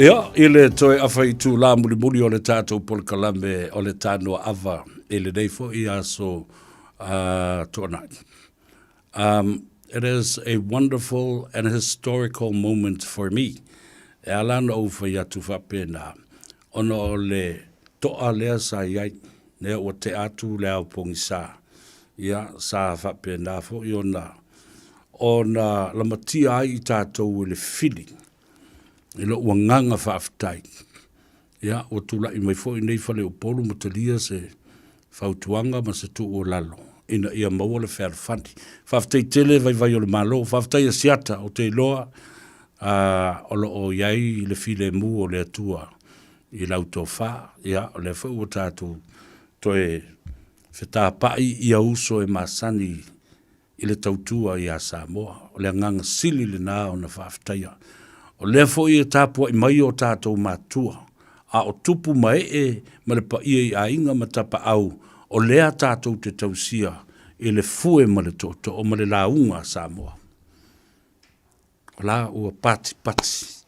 Ia, i le toe afa itulā mulimuli o le tatou polokalame o le Tanoa Ava i lenei foi aso uh, tuanai. Um, it is a wonderful and historical moment for me. E ala ona ou fai atu faapena, ona o le to'a lea sa i ai, lea ua tea atu le ao pogisa, ia, sa faapena foi ona, ona lamatia ai i tatou e le fili, i lou agaga faafetai. Ia, ua tulai mai foi nei Faleupolu ma talia se fautuaga ma se tuualalo ina ia maua le fealofani. Faafetai tele vaivai o le Malo, faafetai Asiata, ou te iloa o lo o i ai le filemu o le Atua i lau tofa. Ia, o lea foi ua tatou toe fetapai ia uso e masani i le tautua iā Samoa. O le agaga sili lena ona faafetaia. O lea foi e tapuai mai o tatou matua, a o tupu ma ee ma le paia i aiga ma tapaau, o lea tatou te tausia i le fue ma le tootoo ma le lauga a Samoa. O la ua patipati.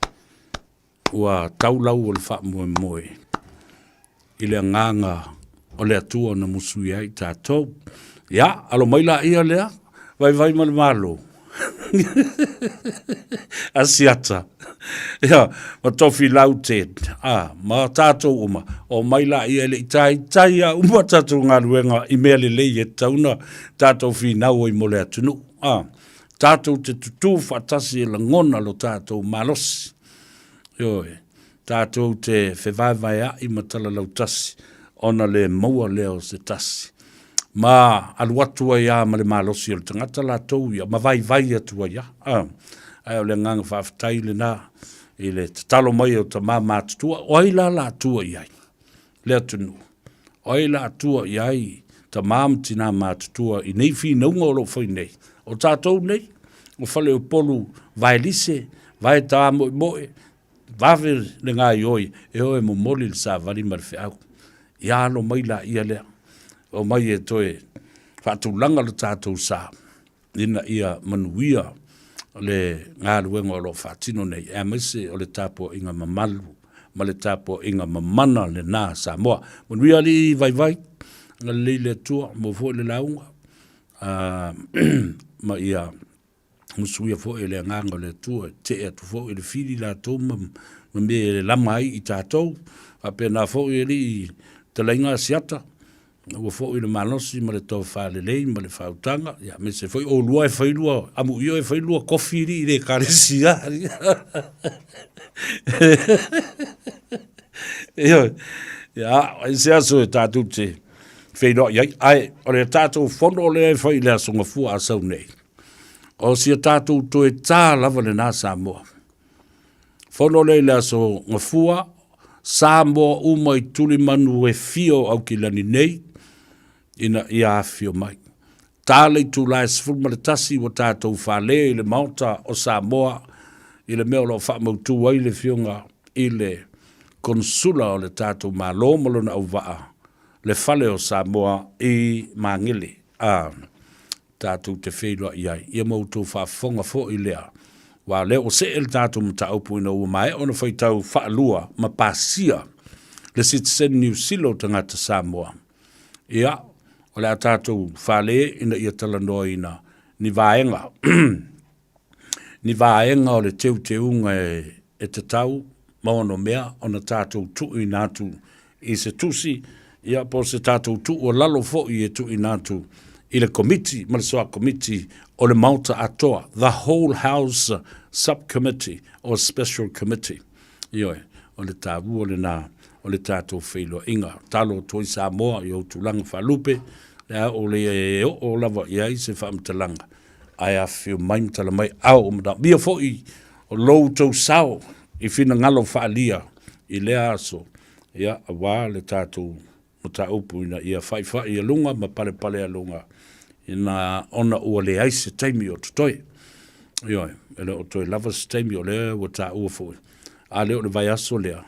Ua tau lau o le faamoemoe i le agaga o le Atua na musuia ai tatou. Ia, alo mai laia lea, vaivai ma le Malo. Asiata. Ia, ma Tofilau Ted, a, ma tatou uma, omai laia e le i taitai a uma tatou galuega i mea lelei e tatau ona tatou finau ai mo le atunuu. A, tatou te tutū faatasi e lagona lo tatou malosi. Ioe, tatou te fevaevaea'i ma talalautasi ona le maua lea o se tasi. Ma alu atu ai lava ma le malosi o le tagata latou ia, ma vaivai atu ai lava. A, ae o le agaga faafetai lena i le tatalo mai o tama matutua, o ai la la tua i ai le atunuu? O ai la tua i ai tama ma tina matutua i nei finauga o lo o fai nei? O tatou nei, o Faleupolu vaelise, vaetaamoemoe, vave le gaoioi e o e momoli le savali ma le feau. Ia alo mai laia lea, omai e toe faatulaga lo tatou sa ina ia manuia le galuega o lo o faatino nei, aemaise o le tapuaiga mamalu ma le tapuaiga mamana lena a Samoa. Manuia alii vaivai, agalelei le Atua, maua foi le lauga, ma ia musuia foi e le Agaga o le Atua, e tee atu foi i le fili latou ma mea e lama ai i tatou. Faapena foi alii talaiga Asiata. Ua foi le malosi ma le tofa lelei ma le faautaga, ia aemaise foi oulua e fai lua, amuia e fai lua kofi alii i le ekalesia. Ioe, ia, ai se aso e tatou te feiloai ai, ae o le tatou fono lea e fai i le Aso Gafua a sau nei, o si a tatou toe tā lava lena Samoa. Fono lea i le Aso Gafua, Samoa uma i tulimanu e fia o Aukilani nei, ina ia afifio mai. Ta le itula e 11 ua tatou fale i le Maota o Samoa i le mea o lo o faamautu ai le Afioga i le Konesula o le tatou Malo ma lona auvaa, le Fale o Samoa i Magele. A. tatou te feiloai ai. Ia ma outou faafofoga foi lea, aua o lea ua see le tatou mataupu ina ua maea ona faitau faalua ma pasia le sitiseni Niu Sila o tagata Samoa. Ia, o le a tatou fale ina ia talanoaina ni vaega ni vaega o le teuteuga e tatau ma onomea ona tatou tuuina atu i se tusi, ia po o se tatou tuualalo foi e tuuina atu i le Komiti ma le Soa Komiti o le Maota Atoa, the Whole House Subcommittee or Special Committee. Ioe, o le taua lena o le tatou feiloaiga. Talo atu ai Samoa i ou tulaga faalupe, le a o le oo lava i ai se faamatalaga, ae afifio mai ma tala mai, a ua manaomia foi o lo outou sao i finagalo faaalia i lea aso, ia, aua le tatou mataupu ina ia faifai a luga ma palepale a luga, ina ona ua leai se taimi o totoe. Ioe, e le o toe lava se taimi o lea ua taua foi, a le o le vaiaso lea,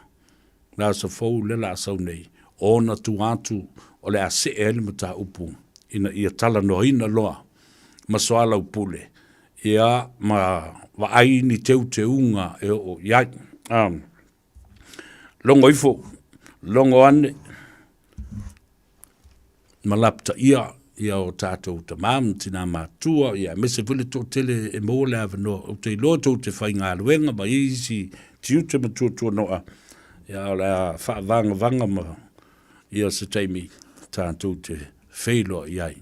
le aso fou lea o le a sau nei, o ona tua atu o le a see ai le mataupu ina ia talanoaina loa ma soalaupule, ia, ma vaai ni teuteuga e oo i ai. Logo ifo, logo ane, ma lapataia ia o tatou tama ma tina matua, ia aemaise foi le toatele e maua le avanoa. Ou te iloa tou te faigaluega ma i ai isi tiute ma tuatuanoa, ia o le a faavagavaga ma ia se taimi tatou te feiloai ai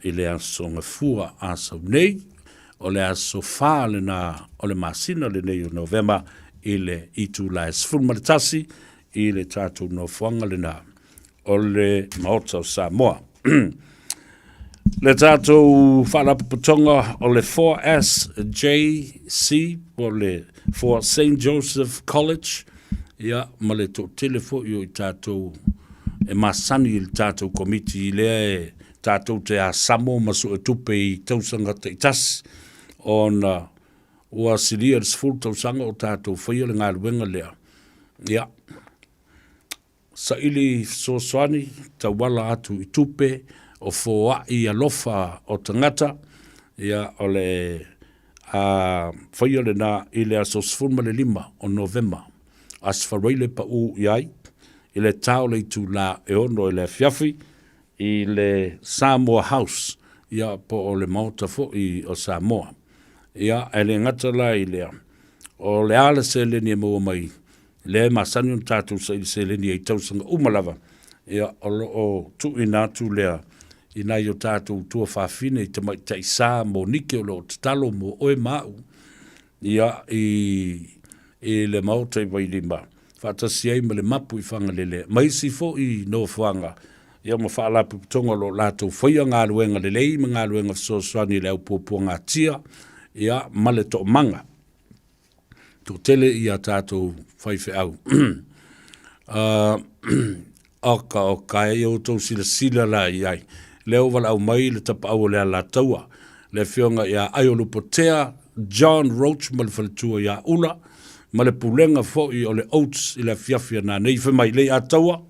i le aso Gafua a sau nei, o le aso 4 lena o le masina lenei o Novema i le itula e 11 i le tatou nofoaga lena o le Maota o Samoa. Le tatou faalapotopotoga o le 4SJC po o le for St Joseph College, ia, ma le toatele foi o i tatou e masani i le tatou komiti lea e tatou te asamo ma suetupe i tausaga taitasi ona ua silia le 10 tausaga o tatou faia le galuega lea. Ia, Saili fesoasoani tauala atu i tupe o foai alofa o tagata, ia o le a faia lena i le aso 15 o Novema, Aso Faraile pau i ai i le ta o le itula e 6 i le afiafi i le Samoa House, ia po o le Maota foi o Samoa. Ia, e le gata la i lea, o le a le seleni e maua mai lea e masani ona tatou saili seleni ai i tausaga uma lava, ia, o lo o tuuina atu lea i nai o tatou tuafafine i tamaitai sa monike o lo o tatalo mo oe ma au, ia, i, i le Maota i Vailima, faatasi ai ma le Mapu i Fagalele, ma isi foi nofoaga, ia ma faalapotopotoga o lo o latou faia galuega lelei ma galuega fesoasoani i le au puapuagatia, ia, ma le toomaga. Toatele ia tatou faifeau. Oka oka e, ia outou silasila la i ai. Lea ua valaau mai le tapaau o le Alataua, le afioga ia Aiolupotea John Roach ma le faletua ia Ula, ma le pulega foi o le Oates i le afiafi a nanei. Fai mai, Leiataua,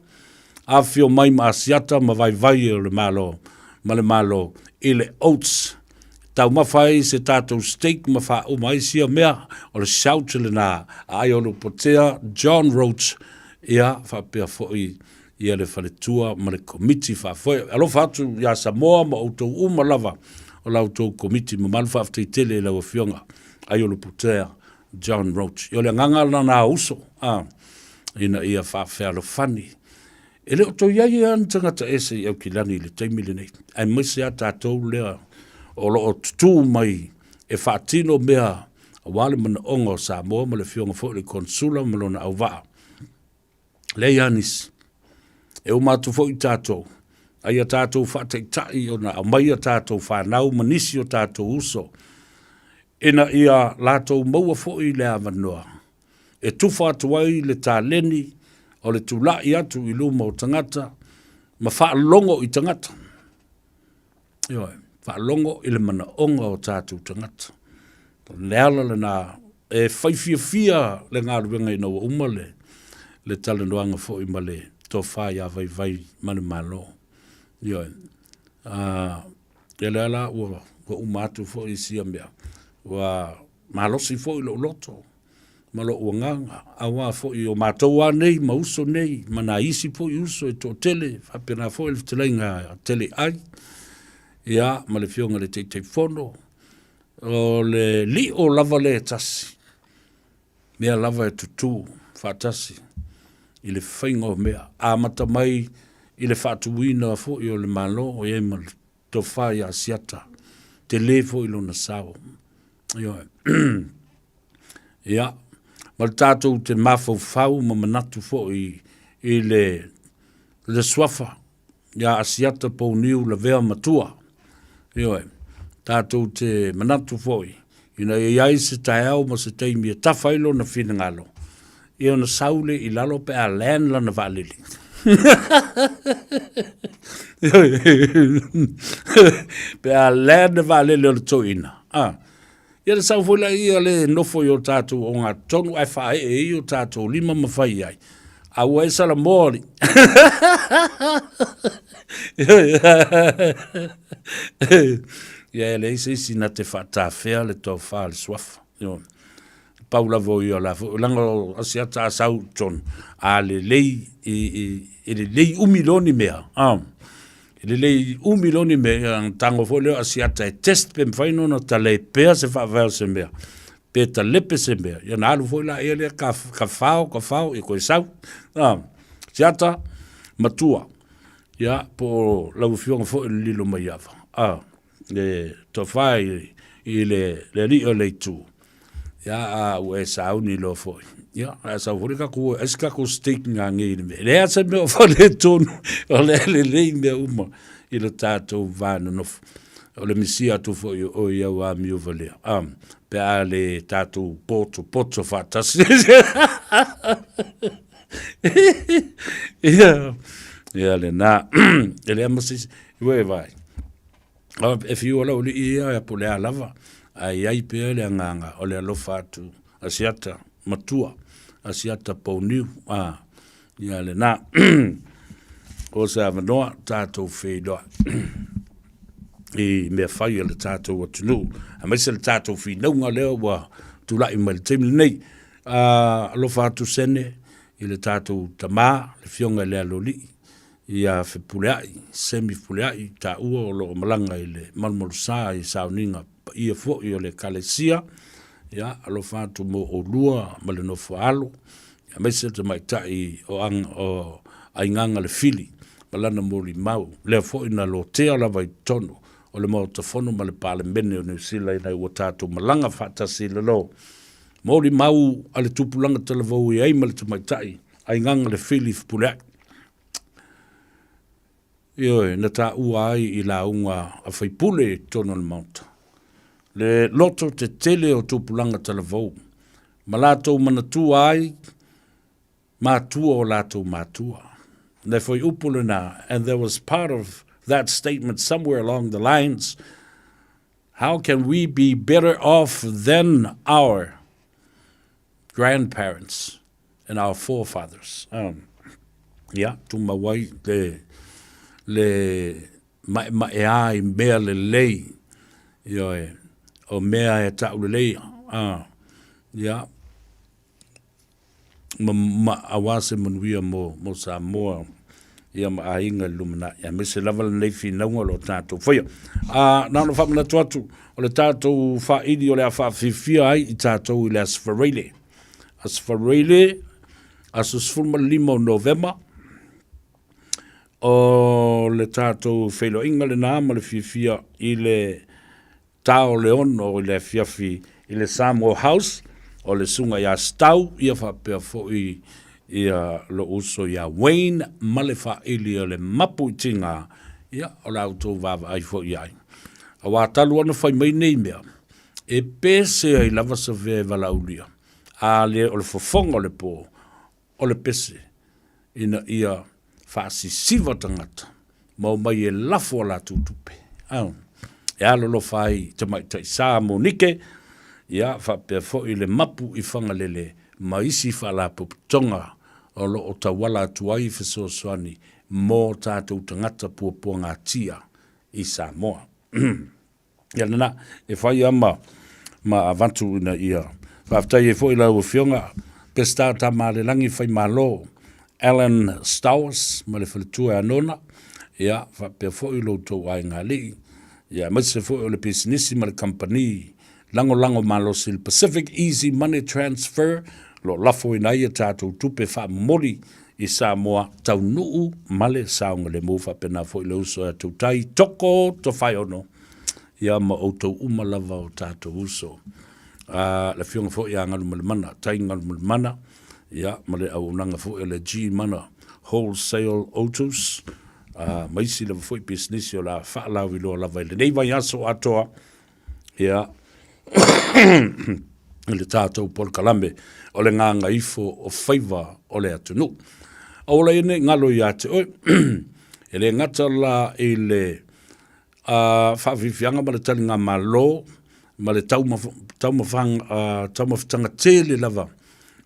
Afifio mai ma Asiata ma vaivai o le Malo ma le Malo i le Oates. Taumafa ai se tatou steak ma faauma ai sia mea, o le shout lena a Aiolupotea John Roach, ia faapea foi ia le faletua ma le komiti faafoe. Alofa atu ia Samoa ma outou uma lava o la outou komiti mamalu. Faafetai tele i lau Afioga Aiolupotea John Roach. Ia o le agaga lena uso, a, ina ia faafealofani. E le o toe i ai lava ni tagata ese i Aukilani i le taimi lenei, aemaise lava tatou lea o lo o tutū mai e faatino mea aua le manaoga o Samoa ma le Afioga foi i le Konesula ma lona auvaa. Leai lava nisi. E uma atu foi tatou, a ia tatou faataitai ona aumai a tatou fanau ma nisi o tatou uso ina ia latou maua foi le avanoa e tufa atu ai le taleni o le tulai atu i luma o tagata ma faalogo i tagata. Ioe, faalogo i le manaoga o tatou tagata. O le ala lena e fai fiafia le galuega ina ua uma le, le talanoaga foi ma le tofa ia Vaivai ma le Malo. Ioe, ia lea la ua, ua uma atu foi sia mea, ua malosi foi lou loto ma lou agaga, aua foi o matou lava nei ma uso nei ma nai isi foi uso e toatele, faapena foi le fetalaiga a Teleai, ia, ma le Afioga i le Taitaifono, o le lio lava lea e tasi, mea lava e tutū faatasi i le faiga o mea, amata mai i le faatuina foi o le Malo o i ai ma le tofa ia Asiata, tele foi lona sao. Ioe. Ia, ma le tatou te mafaufau ma manatu foi i le, le suafa ia Asiata Pouniu Lavea Matua. Ioe, tatou te manatu foi ina ia i ai se taeao ma se taimi e tafa ai lona finagalo, ia ona sau lea i lalo pe a land lana vaalele. Pe a land le vaalele o le toeaina, ah. Ia na sau foi laia le nofo i o tatou ogatotonu ae faaee ai o tatou lima ma fai ai. A ua e Salamoa alii. Ia e leai se isi na te faatafea le tofa a le suafa. Ioe. Pau lava o ia la foi, leaga o Asiata a sau i totonu, a lelei, e lelei umi loa ni mea, a, e lelei umi loa ni mea, ia ona tago foi lea o Asiata e test pe mafai ona talepea se faavae o se mea, pe talepe se mea, ia ona alu foi laia lea ka, ka fao, ka fao, ia koe sau. A, Asiata, matua, ia, po o lau Afioga foi o le Lilomaiava, a, le tofa i le alii o le itu, ia a ua e sauni loa foi, ia a sau foi le tatou, ai se tatou steak nanei i le mea. E leai se mea o faaletonu, o lea e lelei mea uma i le tatou va nonofo. O le misia atu foi o oe i au amio valea, a, pe a le tatou potopoto faatasi. Ia, ia lena. E leai ma se isi, ua e vaai. E fiu lau alii ia po o le a lava, ae i ai pea le agaga o le alofa atu a Siata matua, a Siata Pouniu, a, ia lena. O se avanoa tatou feiloai i mea fai a le tatou atunuu, aemaise le tatou finauga lea ua tulai mai i le taimi lenei. Alofa atu Sene i le tatou tama, le Afioga i le Aloalii, ia Fepuleai, Semi Fepuleai, taua o lo o malaga i le malumalusa i sauniga paia foi o le Ekalesia, ia, alofa atu mo oulua ma le nofo a alo, aemaise le tamaitai o, o Aigaga Le Fili ma lana molimau, lea foi na lotea lava i totonu o le Maota Fono ma le Palemene o Niu Sila ina ua tatou malaga faatasi i lalo. Molimau a le tupulaga talavou e ai ma le tamaitai Aigaga Le Fili Fepuleai. Ioe, na taua ai i lauga a faipule i totonu o le Maota, le loto tetele o tupulaga talavou, ma latou manatua ai matua o latou matua. Le fuaiupu lena, and there was part of that statement somewhere along the lines, how can we be better off than our grandparents and our forefathers. Um, ia, tumau ai le, le maemaeā i mea lelei, ioe, o mea e ta'u lelei, uh, ia, ma, ma aua se manuia mo, mo Samoa ia ma aiga i le lumanai, aemaise lava lenei finauga o lo o tatou faia. A, na ona faamanatu atu, o le tatou faili o le a faafiafia ai i tatou i le Aso Faraile. Aso Faraile, aso 15 o Novema. O le tatou feiloaiga lenā ma le fiafia i le ta o le 6 i le afiafi i le Samoa House, o le Susuga ia Stau ia faapea foi ia lou uso ia Wayne ma le faaili o le mapu i tiga, ia o la outou vaavaai foi i ai. Aua talu ona fai mai nei mea, e pese ai lava se mea e valaaulia, a le o le fofoga o le po, o le pese ina ia faasisiva tagata ma omai e lafo a latou tupe. Au, e alolofa ai tamaitai Sa Monike, ia faapea foi le mapu i Fagalele ma isi faalapotopotoga o lo o tauala atu ai fesoasoani mo tatou tagata puapuagatia i Samoa. Ia lena, e fai lava ma, ma avatu ina ia faafetai ai foi lau Afioga Peseta Tamaalelagi Faimalo, Alan Stowers ma le faletua ia Nona, ia faapea foi lo outou aiga alii, ia aemaise foi o le pisinisi ma le kamupani lagolago malosi le Pacific Easy Money Transfer, o lo o lafoina ai a tatou tupe faamomoli i Samoa taunuu ma le saogalemu faapena foi le uso ia Tautai Toko Tofaeono ia ma outou uma lava o tatou uso. A le afioga foi ia Galumalemana, Tai Galumalemana, ia ma le auaunaga foi a le G Mana Wholesale Autos, a ma isi lava foi pisinisi o le a faalauiloa lava i lenei vaiaso atoa Ia, i le tatou polokalame o le gagaifo o faiva o le atunuu. Aua laia ne i galo ia te oe, e le gata la i le faafiafiaga ma le taligamalo ma le taumafataga tele lava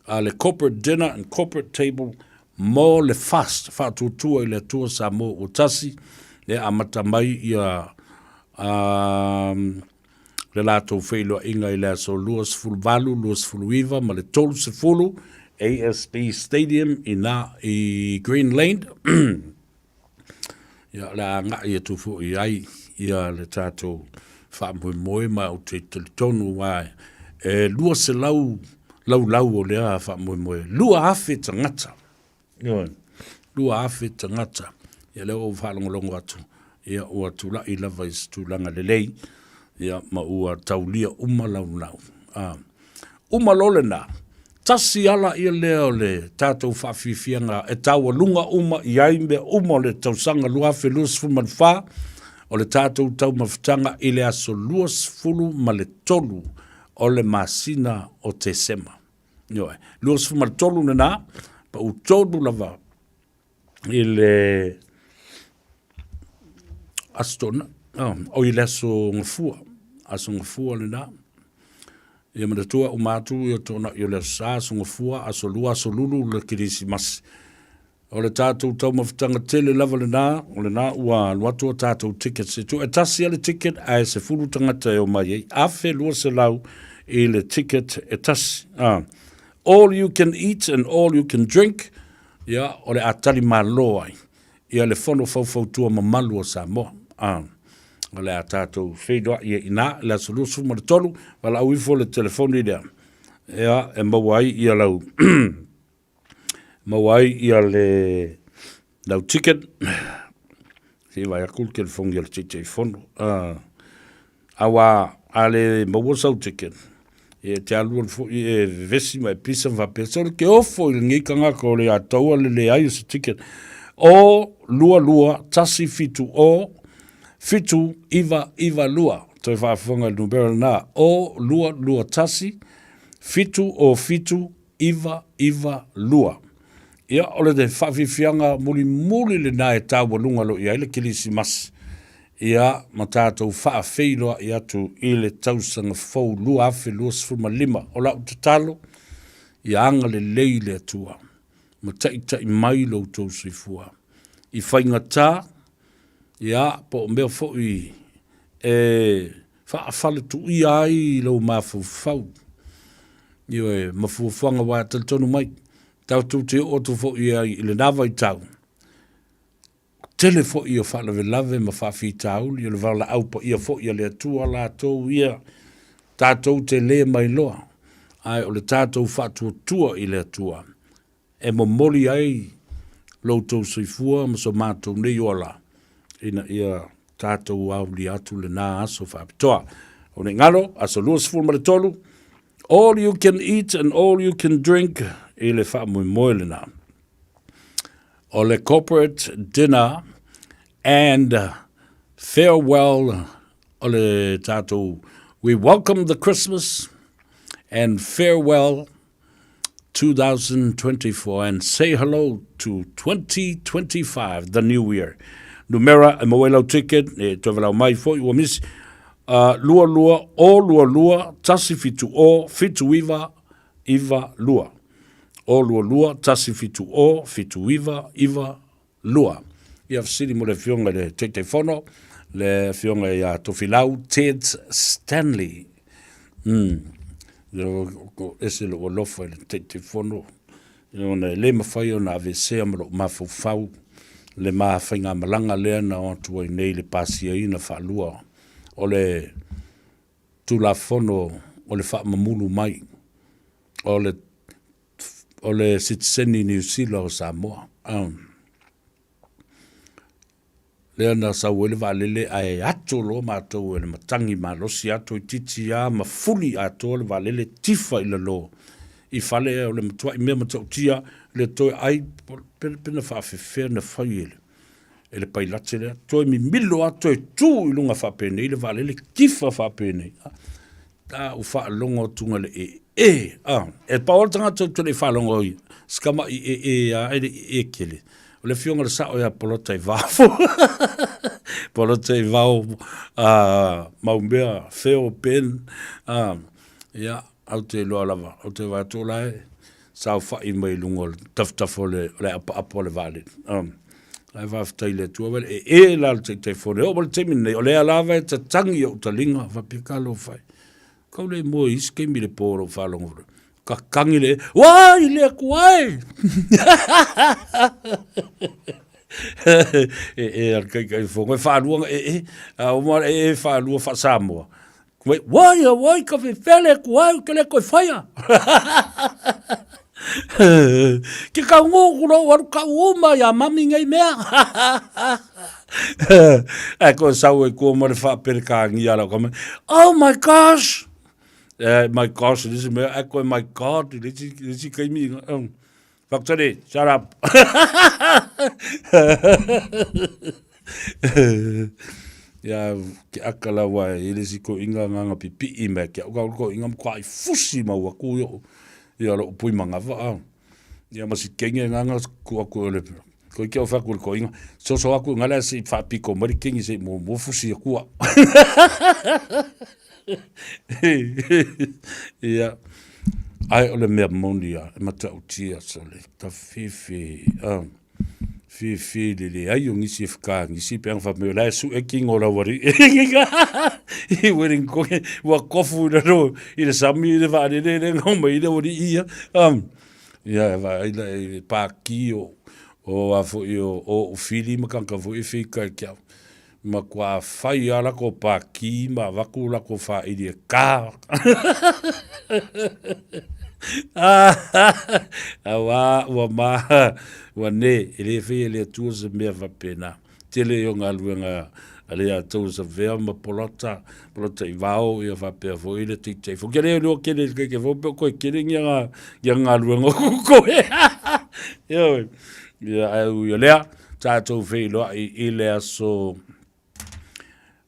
a le corporate dinner and corporate table mo le fast faatuatua i le Atua Samoa ua tasi, e amata mai ia le latou feiloaiga i le aso 28, 29 ma le 30 ASB Stadium i na i Green Lane. Ia, o le a agai atu foi i ai ia le tatou faamoemoe ma ou te talitonu aua e 200 laulau o lea faamoemoe, 2,000 tagata. Ioe, 2,000 tagata. Ia lea ua ou faalogologo atu, ia ua tulai lava i se tulaga lelei, ia ma ua taulia uma laulau. A, uma loa lena, tasi ala ia lea o le tatou faafiafiaga e taualuga uma i ai mea uma o le tausaga 2024, o le tatou taumafataga i le aso 23 o le masina o Tesema. Ioe, 23 lena, pau tonu lava i le Aso Toonai, oh, oi le aso Gafua, aso Gafua lena. Ia manatua uma atu ia Toonai o le Aso Sa, aso Gafua, aso Lua, aso Lulu le Kerisimasi. O le tatou taumafataga tele lava lena, o lena ua alu atu a tatou tickets. E tuu e tasi lava le ticket ae 10 tagata e omai ai. $1,200 i le ticket e tasi. Ah. All you can eat and all you can drink, ia, o le a tali malo ai ia le Fono Faufautua mamalu o Samoa. Ah. O le a tatou feiloai ai i ina i le aso 23, valaau ifo le telefoni lea, ia, e maua ai ia lau maua ai ia le lau ticket, se i vaai atu le telefoni a le Taitaifono. Aua a le maua sau ticket, e te alu alu foi e vevesi ma e pisa ma faapea, sole ke ofo i lenei tagata o le a taua le leai o se ticket. O 2 2 1 7 o 7 9 9 2. Toe faafofoga i le numera lena, o 2 2 1 7 o 7 992. Ia, o le faafiafiaga mulimuli lena e taualuga loa i ai le Kerisimasi, ia, ma tatou faafeiloai atu i le tausaga fou 2025. O lau tatalo, ia agalelei le Atua ma taitai mai lo outou soifua i faigata, ia, po o mea foi e faafaletuia ai lou mafaufau, ioe, ma fuafuaga aua e talitonu mai, tatou te oo atu foi ai i lena vaitau, tele foi o faalavelave ma faafitauli, o le valaau paia foi a le Atua latou ia, tatou te le mailoa, ae o le tatou faatuatua i le Atua, e momoli ai lo outou soifua ma so matou nei ola ina ia tatou aulia atu lena aso faapitoa. O nei galo, aso 23, all you can eat and all you can drink i le faamoemoe lena. O le corporate dinner and farewell o le tatou we welcome the Christmas and farewell 2024 and say hello to 2025, the new year. Numera e maua ai lau ticket, e toe walau mai foi ua misi, lua lua, o lua lua, tasi fitu o, fitu iva, iva lua. O lua lua, tasi fitu o, fitu iva, iva lua. Ia fesili mo le afioga i le Taitaifono, le afioga ia Tofilau Ted Stanley. Ko ese lou alofa i le Taitaifono, ona e le mafai ona aveesea ma lou mafaufau le ma faigamalaga lea na o atu ai nei le pasiaina faalua o le Tulafono o le faamamulu mai o le o le sitiseni Niu Sila o Samoa. Lea na sau ai le vaalele ae ato loa matou e le matagi malosi ato itiiti a ma fuli atoa le vaalele tifa i lalo i fale o le matuai mea matautia le toe ai pe na faafefea na fai e le e le pailate lea toe mimilo a toe tu i luga faapenei le vaalele tifa faapenei A ua faalogo atu le ee, a, e pau le tagata ou te le i faalogo i si tama'i ee a e le i ee tele, o le afioga i le Sao ia Polota i Vao. Polota i Vao, a, mau mea, Phil, Ben, a, ia, au te iloa lava, ou te vaai atu o la e saofai mai i luga o le tafatafa o le, o le apaapa o le vaalele. A, ae faafetai i le Atua, le ee la le Taitaifono. E oo mai le taimi lenei, o lea lava e tatagi i ou taliga, faapea talofa e. Kau le moe i isi taimi i le po o lou faalogo. Kakangi le, Wai, le Atua e! E e a le Taitaifono, e faalua na ee, a uma le ee faalua faa-Samoa. Wai, wai, wai, ka fefea le Atua e, ou te le toe faia. Ke kau ngō ku rau aru kau uma ia mami ngei mea. Ae koe sau e kua ma le whaaperekāngia ala ka mai, oh my gosh! Eh, my gosh, le isi mea, ae koe my god, le isi, le isi kaimi, Whakatare, shut up! Ia, ke aka lawa e le isi koʻiga nganga pipiʻi mai ke au ka koʻiga ma kuaʻi fusi mau aku i oʻu. Ia loʻu pui mangawa a. Ia ma si kenge nganga ku aku o le ko ike o whaku le koʻiga. Soso aku ngala se i whaapiko mai le kengi se i mo mo fusi aku a. Ia. Ai o le mea moni a e matautia so le tawhiwhi. Whiwhi le leai o ngisi e whaka ngisi pe anga whapea la e su e kingo la wari. I wedding koke ua kofu i raro i le sami i le waalele le ngau mai i le wari ia. Ia e vaai la e pāki o o a foi o o whiri ma kanka foi e whika e kia. Ma kua whai a lako pāki ma waku lako whairi e kā. Auā, ua mā, ua nē, e le whai e le Atua se mea whapena. Tele i o galuega a le a tou savea ma polota, polota i vao, ia whapea foi le teitei fo. Ke leo leo kele ke ke fo pe koe kele ngia ngā, ngia galuega o koe. Ia, ia, ai ui o lea, tātou wheiloai i le aso,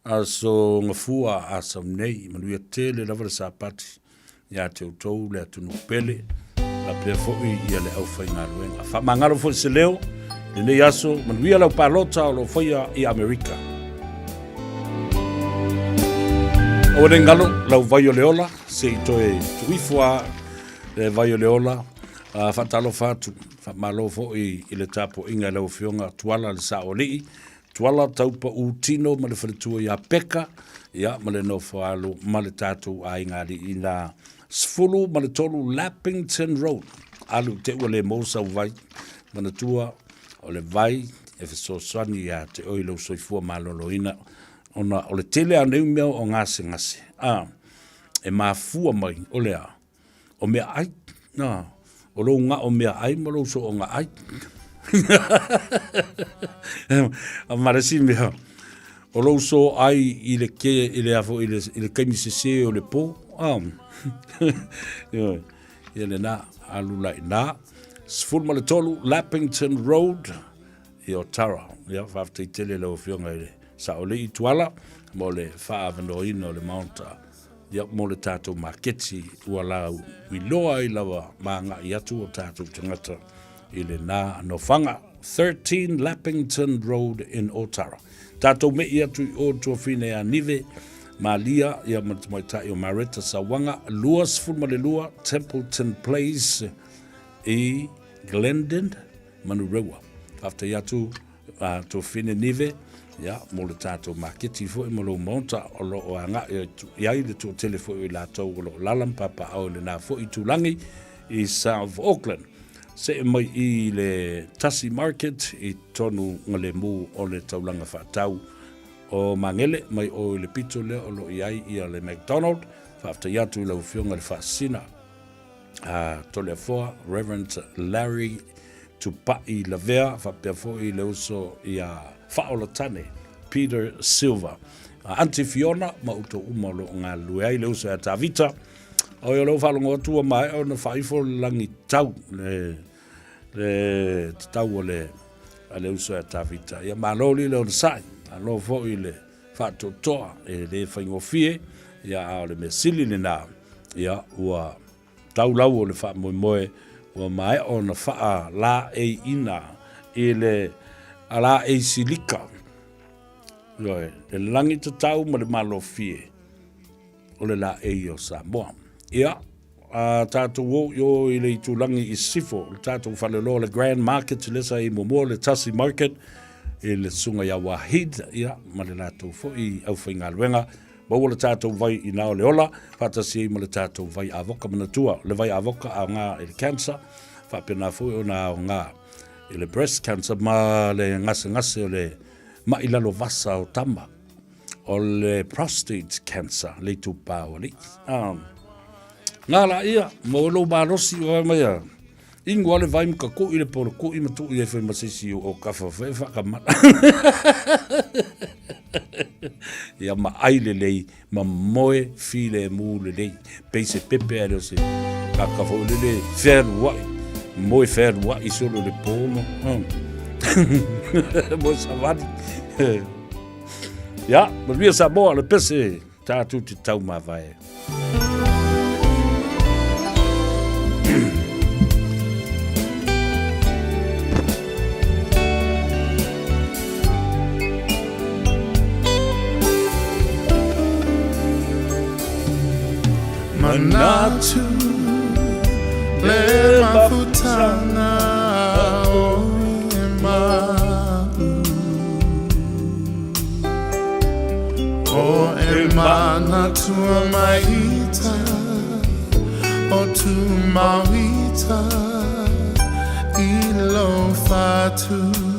Aso Gafua a sau nei, manuia tele lava le Sapati ia te outou le atunuu pele, faapea foi ia le aufaigaluega. Faamagalo foi se leo i lenei aso, manuia lau palota o lo o faia i Amerika. Aua ne i galo lau vai o le ola, se i toe tuifo a le vai o le ola, faatalofa atu, faamalo foi i le tapuaiga i lau Afioga Tuala le Saoalii, Tuala taupaʻu tino ma le faletua ia Peka, ia, ma le nofo alo ma le tatou aiga alii na 13 Lappington Road. Alu te ua le mou sau vai, manatua o le vai e fesoasoani ia te oe i lou soifua maloloina, ona o le tele a nei mea o gasegase, a, e mafua mai o le a? O meaai, na, o lou gao meaai ma lou soonga ai. Ma le isi mea, o lou so ai i le ke, i le afo, i le, i le kaimi sese o le po. Ah. Ioe. Ia lena, alu la i ina. 13 Lappington Road i Otara. Ia, faafetai tele lau afioga i le Saolei Tuala mo le faaavanoaina o le maota. Ia, mo le tatou maketi ua lauiloa ai lava ma agai atu o tatou tagata i lena nofoaga. 13 Lappington Road in Otara. Tatou me'i atu i o tuafine ia Nive, Malia, ia ma le tamaitai o Mareta Sauaga, 22 Templeton Place i Glendon, Manurewa. Faafetai atu a tuafine Nive, ia, mo le tatou maketi foi ma lou maota o lo o agai i ai le toatele foi o i latou o lo o lala ma papaaao i lena foi itulagi i South Auckland. See mai i le Tasi Market i totonu lemu o le taulaga faatau o Magele mai o i le pito lea o lo o i ai ia le McDonald. Faafetai atu i lau Afioga i le Faasisina a Toleafoa, Reverend Larry Tupai Lavea, faapea foi le uso ia Faaolatane Peter Silva. Aunty Fiona ma outou uma o lo o galulue ai le uso ia Tavita. Oi, o lea ua faalogo atu ua maea ona faaifo le lagi tau, le, le tatau o le, a le uso ia Tavita. Ia malo li le onosai, malo foi le faatoatoa e le faigofie, ia a o le mea sili lena, ia ua tau lau o le faamoemoe ua maea ona faalaeiina i le laei silika, ioe, le lagi tatau ma le malofie. o le laei o Samoa. Ia, a tatou o i o i le itulagi i Sisifo, le tatou faleoloa le Grand Market, lea sa i muamua le Tasi Market, i le susuga ia Wahid, ia, ma le latou foi aufaigaluega, maua le tatou vai i na o le ola, faatasi ai ma le tatou vai avoka manatua, le vai avoka aoga i le cancer, faapena foi ona aoga i le breast cancer ma le gasegase o le mai lalovasa o tama. O le prostate cancer, le itupa o alii. Ah. Ngā la ia, mo lou malosi o mai a. Ingo ale vai ka kui le polo kui ma tu i e whai masisi o kafa whai whakamana. Ia ma ai le lei, ma moe file mu le lei. Peise pepe ale o se ka kafa o le le wheruai. Moe wheruai solo le pōno. Moe savali. Ia, manuia Samoa, le pese, tātou te taumāvae. Manatu le mafutanga o e ma'u O e manatua maita O tu mauita I lo fatu.